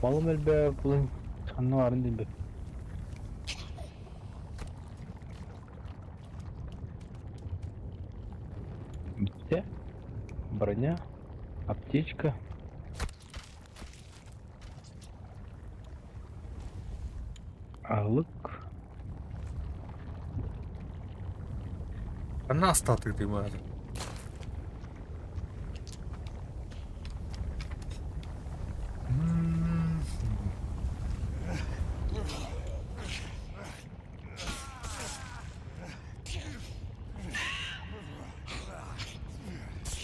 Малым элбэх булан ханна баарын билбэт. Бүттэ. Броня, аптечка. Аһылык. Ханна астаатыгытый баары? М.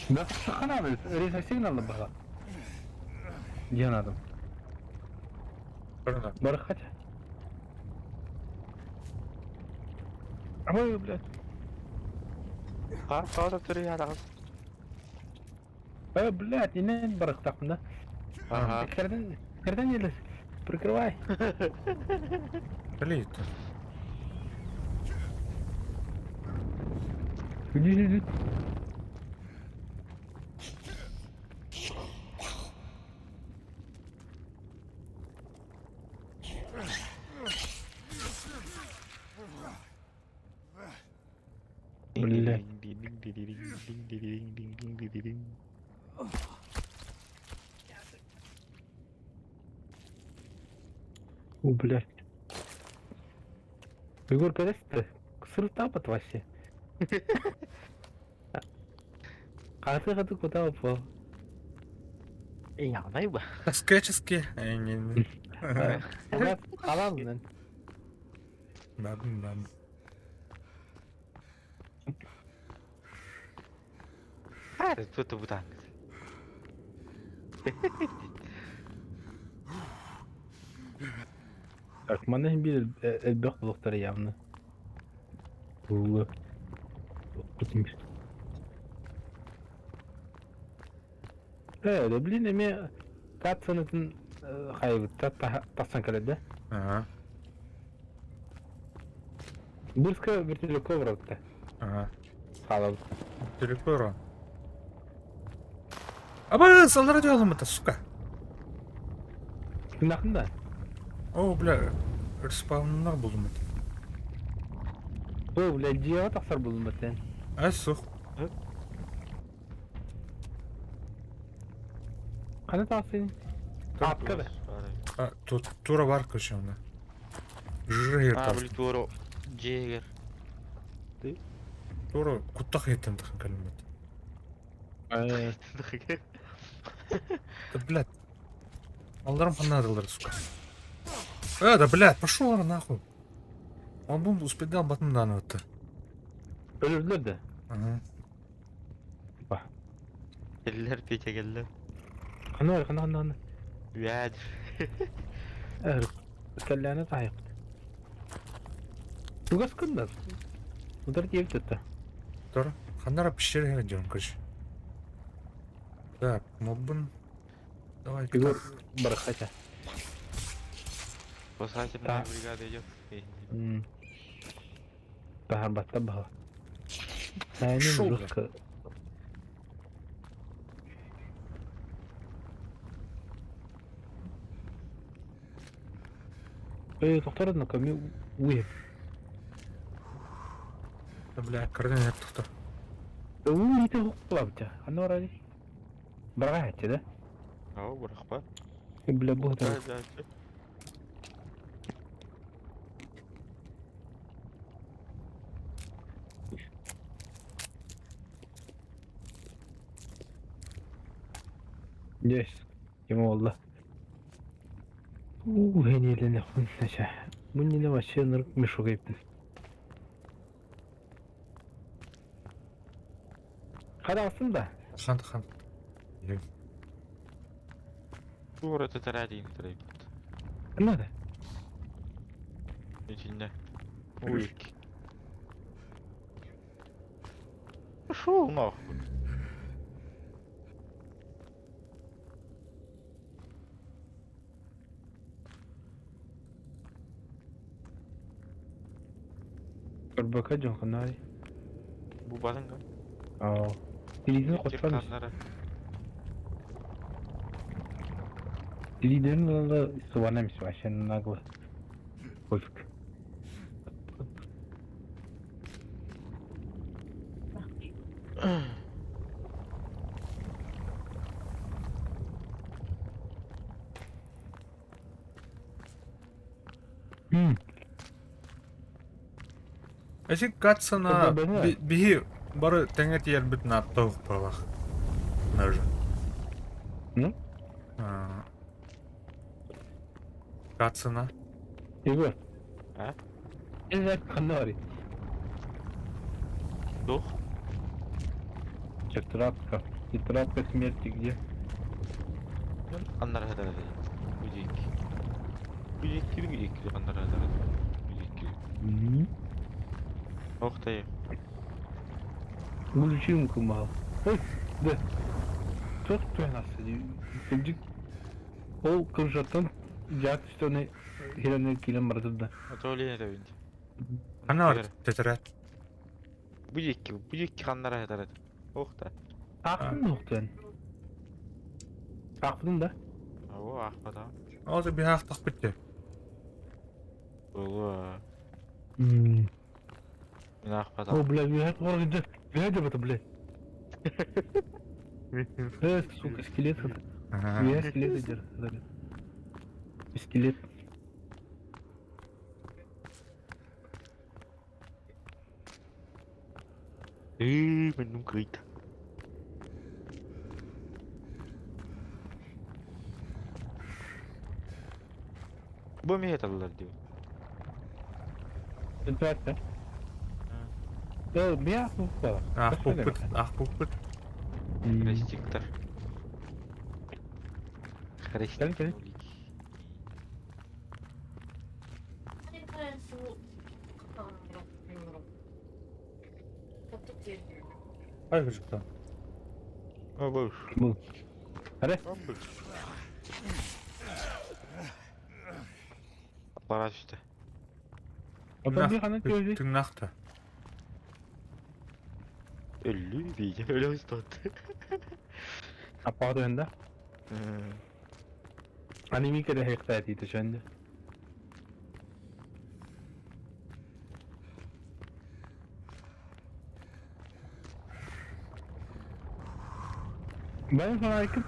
Да сахана ресурсигналла баҕа. Диэн аатым. Көрүнэ. Барыххат. Ой, блядь. Хаар тоҕо түрүйэ араҕас. Э, блядь, инэн барыктахпын да. Ага. Керден, керден елес. Прикрывай. Блин. Иди, иди, иди. Блядь. О, блядь. Егор, когда ты? Сыртапат вообще. А ты ты куда упал? Яғнай ба. Скетчески. Не, не. Халал, Бабым, бабым. Хаар тут бутан. Так, манна биир элбэх блоктары явно. Булу. Э, да блин, эме катсанытын хайбытта тасан кэлэдэ. Ага. Бырска вертолетка барабытта. Ага. Хаалабыт. Телефон. Аба, салдара диалым это, сука. Кимнахын да? О, бля, респауннар булдум это. О, бля, дьиэҕэ тахсар булдум баттен. Ай, сух. Хана тахсын? Апка да. А, тут тура бар көшемді. Жыр А, ертас. били туору дьиэгэр. Тура куттах еттен тахын кәлімет. Э, Да, блядь. Алдарым понадобилось, сука. Да, блядь, пошел он нахуй. Он бум успел батын даны өтті. өлөрдүлэр да. Ага. Келлер Петя келлер. Хана бар, хана хана хана. Үәд. Эр, кэллээнэ таайык. Тугас кыннар. Удар диэбит этэ. Тура. Ханара пещера идем, короче. Так, мобын. Давай, Егор барахата. Спасательная Да. бригада идет. Таһарбатта баһа. Найнын Шо, бля? жестко. Эй, тохтородно ками уе. Да, бля, координат тоқтар. Уе ты хуклабта. Аны орали. Барахатты да? Ау, бырахпа. Бля, бу Да, да. да. Yes. Кем oldu? У, гениально хуйня. Муннина вообще нырк мешок еппин. Хадасын да. Хан, хан. Туора тетрадин трейбит. Надо. Итинне. Уик. Пошел нахуй. Барбака жон ханай. Бу батын да. Аа. Тириитин Тир хотон ханнара. тириилэрин ыла сыбана эмис вообще нагло. Пофиг. Эсик Катсона биһи бары тэҥэ тиийэрбит нааттаах буолах. Даже. Ну? Катсона. Егор. А? Это ханна Дух? Тетрадка. Тетрадка смерти где? Ханнара хатар Бүдик. Бүдик бүдик ханнара хатар Бүдик. Ох ты. Улучшим кумал. Ой, да. Тот кто нас Кырдьык ол кыржаттан дьаат үстөне хирэнэ киирэн барда да. А то олень это видит. Ханна тетрадь. Бүдик бүдик ханнара хатар Ох та. Аахтын нуохтуэн. Аахпытын да? О, ахпата. Ол биһи аахтахпыт дии. Ого. М. Мин аахпата. О, бля, үөһэ туора үөһэ дьабата, блядь. Э, сука, скелет это. Үөһэ скелет идет. Скелет. Ыы, мен кыйт. Бу эмиэ эталлар дии. Тетрадка. Э, мин аахпыппа. Аахпыппыт, аахпыппыт. Крестиктер. Кэл, кэл. Крестик. Хай кырдьыктан. Обуш. Бу. Эрэ. Обуш. Аппарат үстэ. Оттон бии ханна түһүүй? Тыҥнаахта. Өллүү биидэ өлө устат. Аппаҕа түһэн да? Анемия кэрэһиэхтээх этиитэ чөннө. Бэйэм санаайкын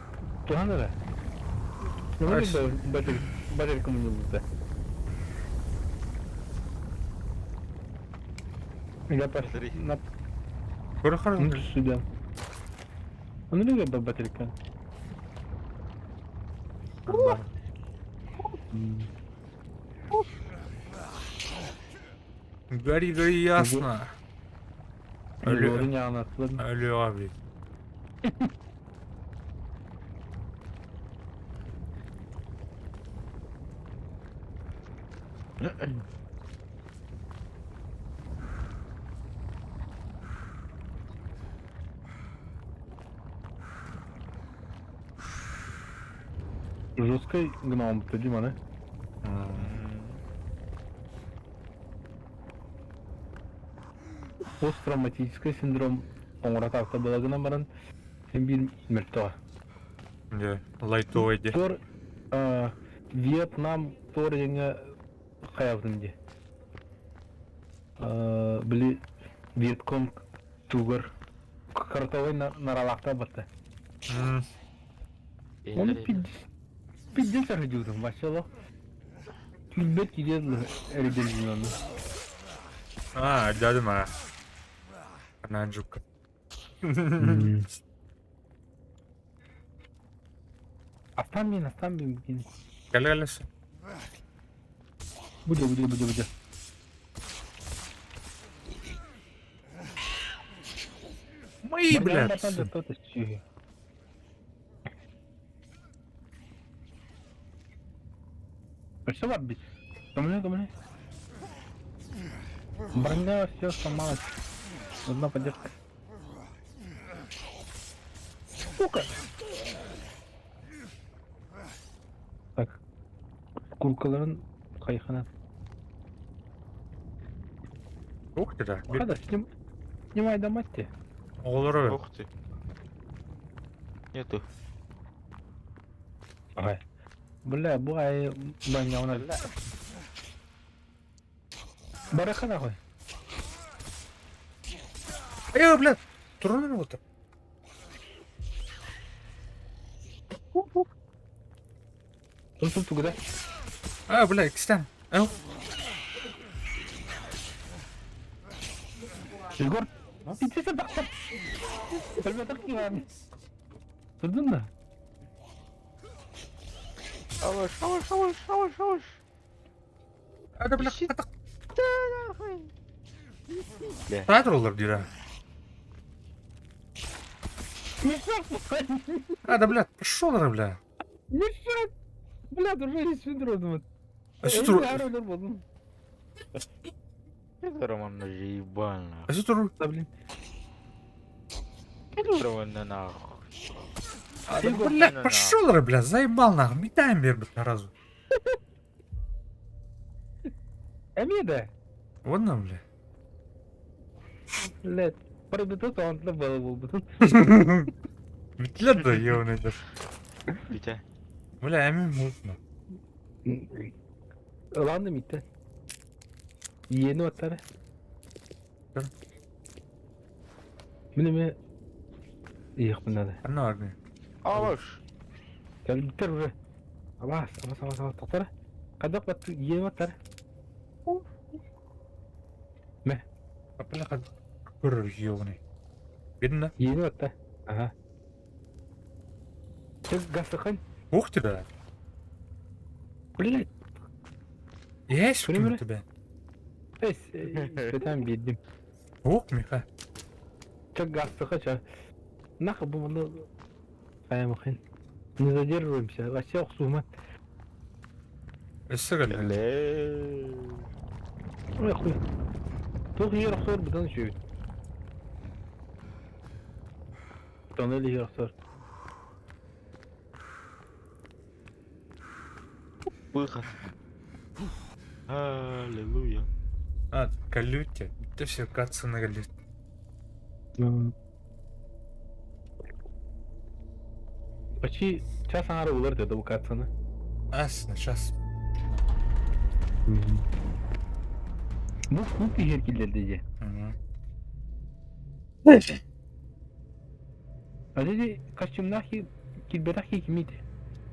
туһан эрэ. Батарейка мунньуллубута. Я на Көрө сюда. Он или батарейка? Гори, гори ясно. Өлү ньаҕанаттылар. Өлүө abi. Жесткой гном дии маны. Посттравматический синдром оҥоро таахта буола гынан баран син биир мөлтөҕө. Дьэ, лайтовай дии. Тор Вьетнам тор диэҥҥэ хайабытым дии. Били Вьетконг тугар картовай наралаахтар батта. Оны пиздец арыдьыбытым вообще лох. Түүнбэт киирэн эридэлиин ону. А, дядя моя. Она жука. Астан мин, астан мин бүгүн. Кэлэ кэлэс. Будя, будя, будя, будя. Мои, блядь. Что бар бит? Кому кому? Броня все сломалась. Одна поддержка. Сука! Так. Куркаларын хайхана. Ух ты да. Хада, с ним. Снимай дома те. Оҕолоро Ух ты. Нету. Ага. Бля, бу ай баняуна. Бараха нахуй. Эй, блядь, туран вот. Тур тур тугда. А, бля, иккистэн. Эл. Егор, итсесе тахсар. Өлбөтөх киһи. Турдун да? Алыш, алыш, алыш, алыш, алыш. А, да, бля, Ищи. атак. Бля. Таатыр диир. А, да, блядь, пошел, бля. Мешок! Бля, уже синдром. А что тур... Это Роман заебал нахуй. А что тур... Да, блин. Это Роман нахуй. А, да, блядь, пошел, бля, заебал нахуй. Метаем бер, блядь, разу. Эмиэ да? Вот нам, бля. Блядь, пробитут он для был бы. Метлет да, ёбаный даже. Витя. Бля, эми мутно. Ладно, Митя. Иени оттары. Мин эмиэ иэхпин надо. Анна арни. Алыш. Кэлбиттэр уже. Абаас, абаас, абаас, абаас, тохтор. Хайдах бат иени оттары. Мэ. Бля, көрөр ёбаный. Видно? Иени отта. Ага. Ты гасыхын. Ух ты, да. Блядь. Есть Примеры? у тебя? Эс, испытаем биэрдим. Ух, Миха. Чэ гастыха чэ. Нахуй бу манна хайамахын. Не задерживаемся. Вообще охсума. Өссө кэллэ. Бля. Ой хуй. Туох иһэр охсор быдан үчүгэй. Тоннель иһэр охсор. Выход. Аллилуйя. А, калюте. Это все катсына калют. Почти час аҥара булар этэ бу катсаны. Асна, сейчас. Бу куб иһэр киллэрдэ дьэ. А дии костюмнаах килбэтэх киһи кимий ити?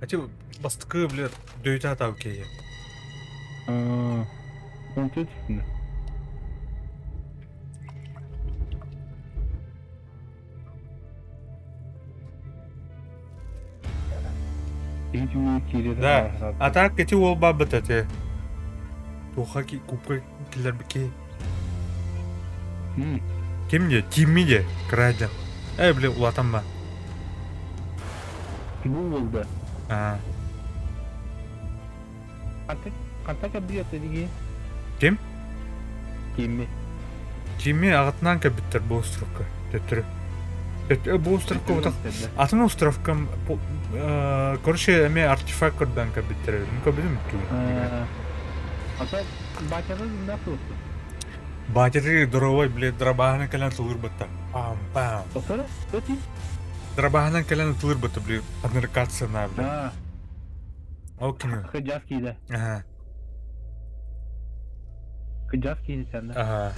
А те бастыкы, блядь, дөйті атау кейе. Он түтүнэ. Да. А так эти ол бабыт эти. Туха ки купка киллер бики. Ким де? Тимми де? Крадя. Эй, бля, улатан ба. Бу болды. А. Хантан кэбиэт диги? Ким? Кимми. Тимми ағытынан кәбіттер бұл островка. Төттірі. Бұл островка вот Атын островка, короче, эме артефакт көрдөн кәбіттер. Ну, кәбітім Ата батяны дымнах тутту. Батяты дровой, блядь, дробаһынан кэлэн тылыр бытта. Пам, пам. Тоқтара? Өти? Дробаһынан кэлэн тылыр бытта, блядь, аныркация блядь. А, Ол кини. кыдьас киһи. Ага, Кыдьас киһи сэннэ. ага.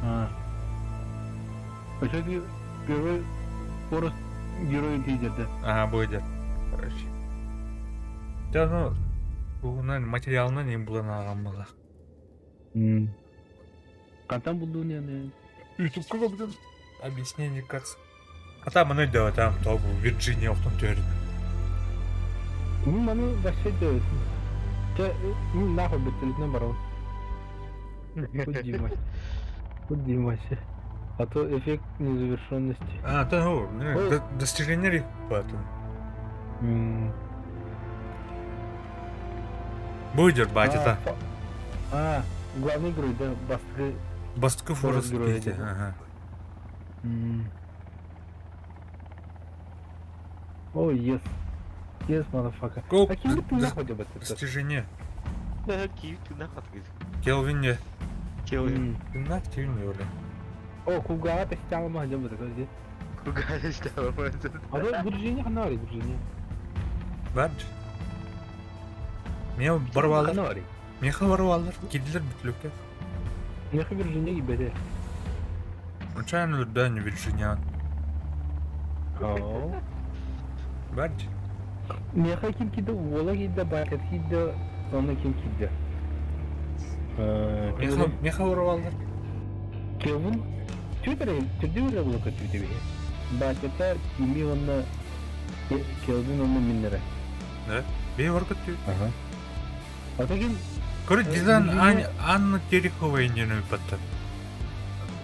А. Ошо первый Форест герой тиийдерде. Ага, будет. Короче. Да, ну, бугунан материалынан не булан ағам была. Хантан булдуун яны. Ютубка бүгін объяснение как. А там оно да, там то Вирджиния в том теории. Ну, маны вообще делать. Чэ, ну нахуй бөттөлүтүнэн барабын. Кудимась. Кудимась. А то эффект незавершенности. А, да, ну, Ой. достижение поэтому. Будет, батя, А, А, главный герой, да, бастыкы. Бастыкы Форест Форест герой, Кити, да. ага. О, yes. Yes, motherfucker. Go, А ким ты нахуй деп это? Достижение. Да, Киев ты нахуй. Келвин не. Келвин. Ты на Келвин не. О, кулгааҕа тэстээҕим дьон бытыка дии. Кулгааҕа тэстээҕим. Ата Вирджиния ханна барый Вирджиния? Бар. Миэ барбаалар. Ханна барый? Миэхэ барбаалар. Киирдилэр бүтлүккэ. Миэхэ Вирджиния киирбэтэ. Ончаан өлөрдөөн Вирджиния. Оо. Бар. Миэхэ ким киирдэ? Уола киирдэ, Баакат киирдэ, онно ким киирдэ? Миэхэ миэхэ барбаалар. Кевин Түөтэрэ түрдүү эрэ була көтүтэ биһи. Баачата Тими уонна Келвин уонна миннэрэ. Да? Бэйэ бар көттүү. Ага. Отагин Короче, дизайн Анна Терехова иннин ыппаттар.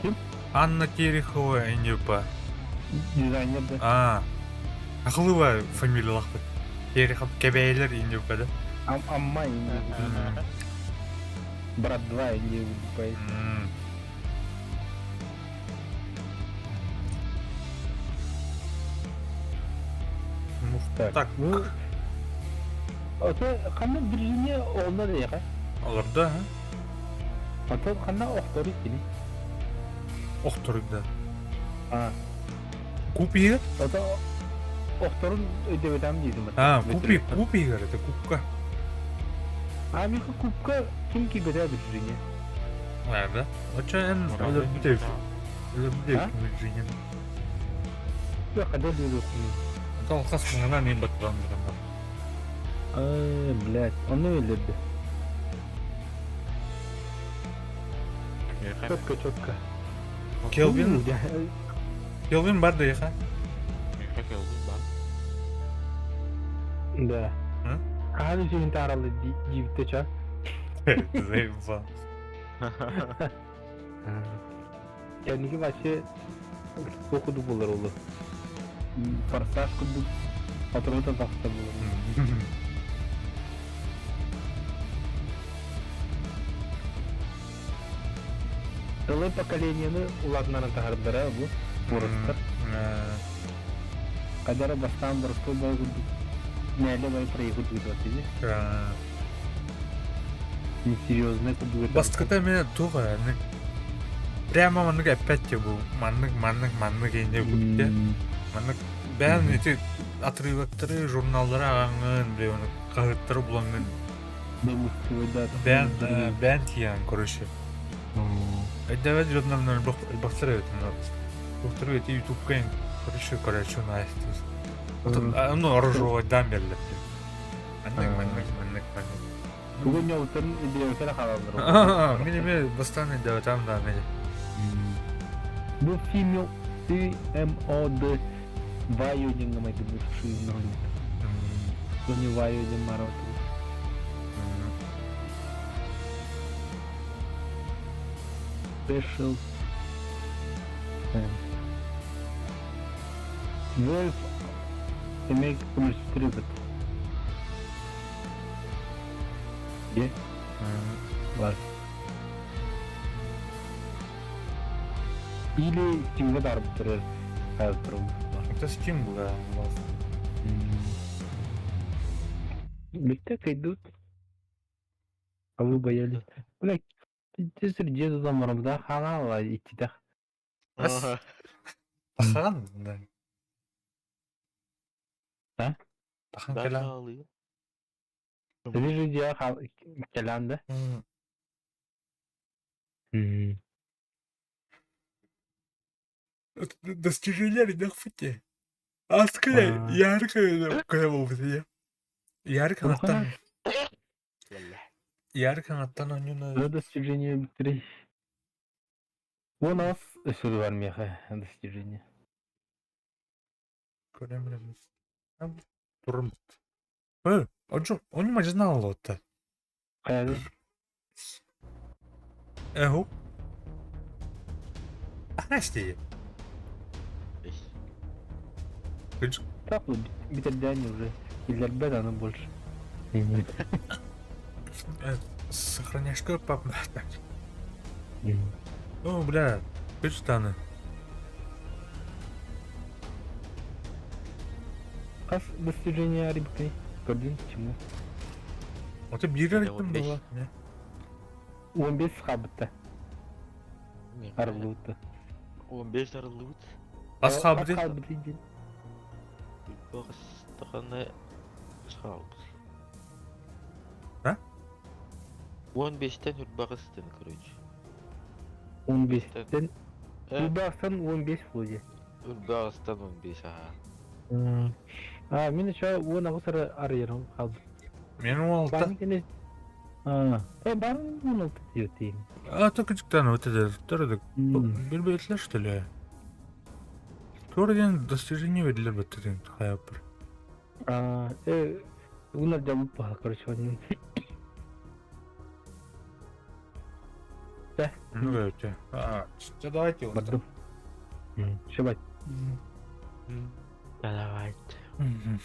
Ким? Анна Терехова иннипа. Дизайнер да. А. Ахылыва фамилиялахпыт. Терехов кэбээлер иннипа да. Ам Амма Брат 2 инни Так. Так. Ну, ото ханна Вирджиния оҕолор эйэхэ? Олордо, а? Ото ханна охторуй кини? Охторуй да. А. Куп иһигэр? Ото охторун өйдөбөтөм диэтим. А, куп куп иһигэр это купка. А миха купка ким кибетэ Вирджиния? А, да? Очо эн өлөрбүт өлөрбүт Вирджиния. Yok, hadi өлөрбүт. Алхас муҥана мен баттаан Ай, блядь, ону өлөрдү. Четко, четко. Келвин Келвин бар да яха. Келвин бар. Да. Хаһан үсүһүн таараллы диибитте ча. Заебал. Кэнники вообще курдук буолар олу. Форсаж курдук патрота тахса буолар. Целое поколениены улаатыннаран таһардара бу бурустар. Кадара бастаан боростуой бай курдук мээлэ бай проехать курдук Несерьезная курдук. Бастакыта эмиэ туох ээ прямо маннык эппэт бу маннык маннык маннык инде бутте маннык бэйэн ити отрывоктары журналлары ааҕаҥҥын бile ону хаһыаттары булаҥҥын бэйэн бэйэн тиийэн короче өйдөбөт дьоннор элбэхтэр эбит Доктор эти ютубка короче короче ну оружие берлер маннык маннык маннык маннык Бүгүн ньоутун идеятын хаалаллар. Мин эмиэ бастаан өйдөөтөм да мин. Бу female CMOD Вайо диэн гымайды бу Тони Вайо диэн мараут. Special Valve эмиэ көмөлөстөр Е? Бар. Или Steam'ге барып турар файл Это Steam была у вас. Бүттэ идут. А вы боялись. Бля, пиздец, где там да халала идти да. Тахан, да. А? Тахан кэлэн. Вижу, я кэлэн да? Достижение нахуй. Аскы яркая кая Яркая Яркая Ну достижение быстрее. У нас өссө бар меха достижение. Турум. Э, оджо, он не знал вот. Хайа. Эху. Ахнасти. Так, битердән уже. Иләрбәт аны больше. Сохраняшка пап. О, бля, штаны. Хас достижение рыбкой. Көрдүн чему? Вот бирер иттим была. 15 хабытта. Арылуутта. 15 арыллыбыт. Ас хаалбытый? Хаалбытый диэн. Ырбаҕастаҕына хаалбыт. А? 15-тен үрбаҕыстан, короче. 15-тен. Э, Үрбаҕастан 15 вроде. Үрбаҕастан 15 аха. А, мин еще 18 эрэ арыйарым хаалбыт. Мен 16. Баан кэнэ А, э, баан 16 диэтиим. А, только диктан вот это, второй, билбэтлэр что ли? Туора диэн достижение бердилэр баттатын хайаппыр. А, э, уна дьабып баха, короче, оннун. Да. Ну, короче. А, что давайте. Бардым. Шабать. Да давайте. Мгм.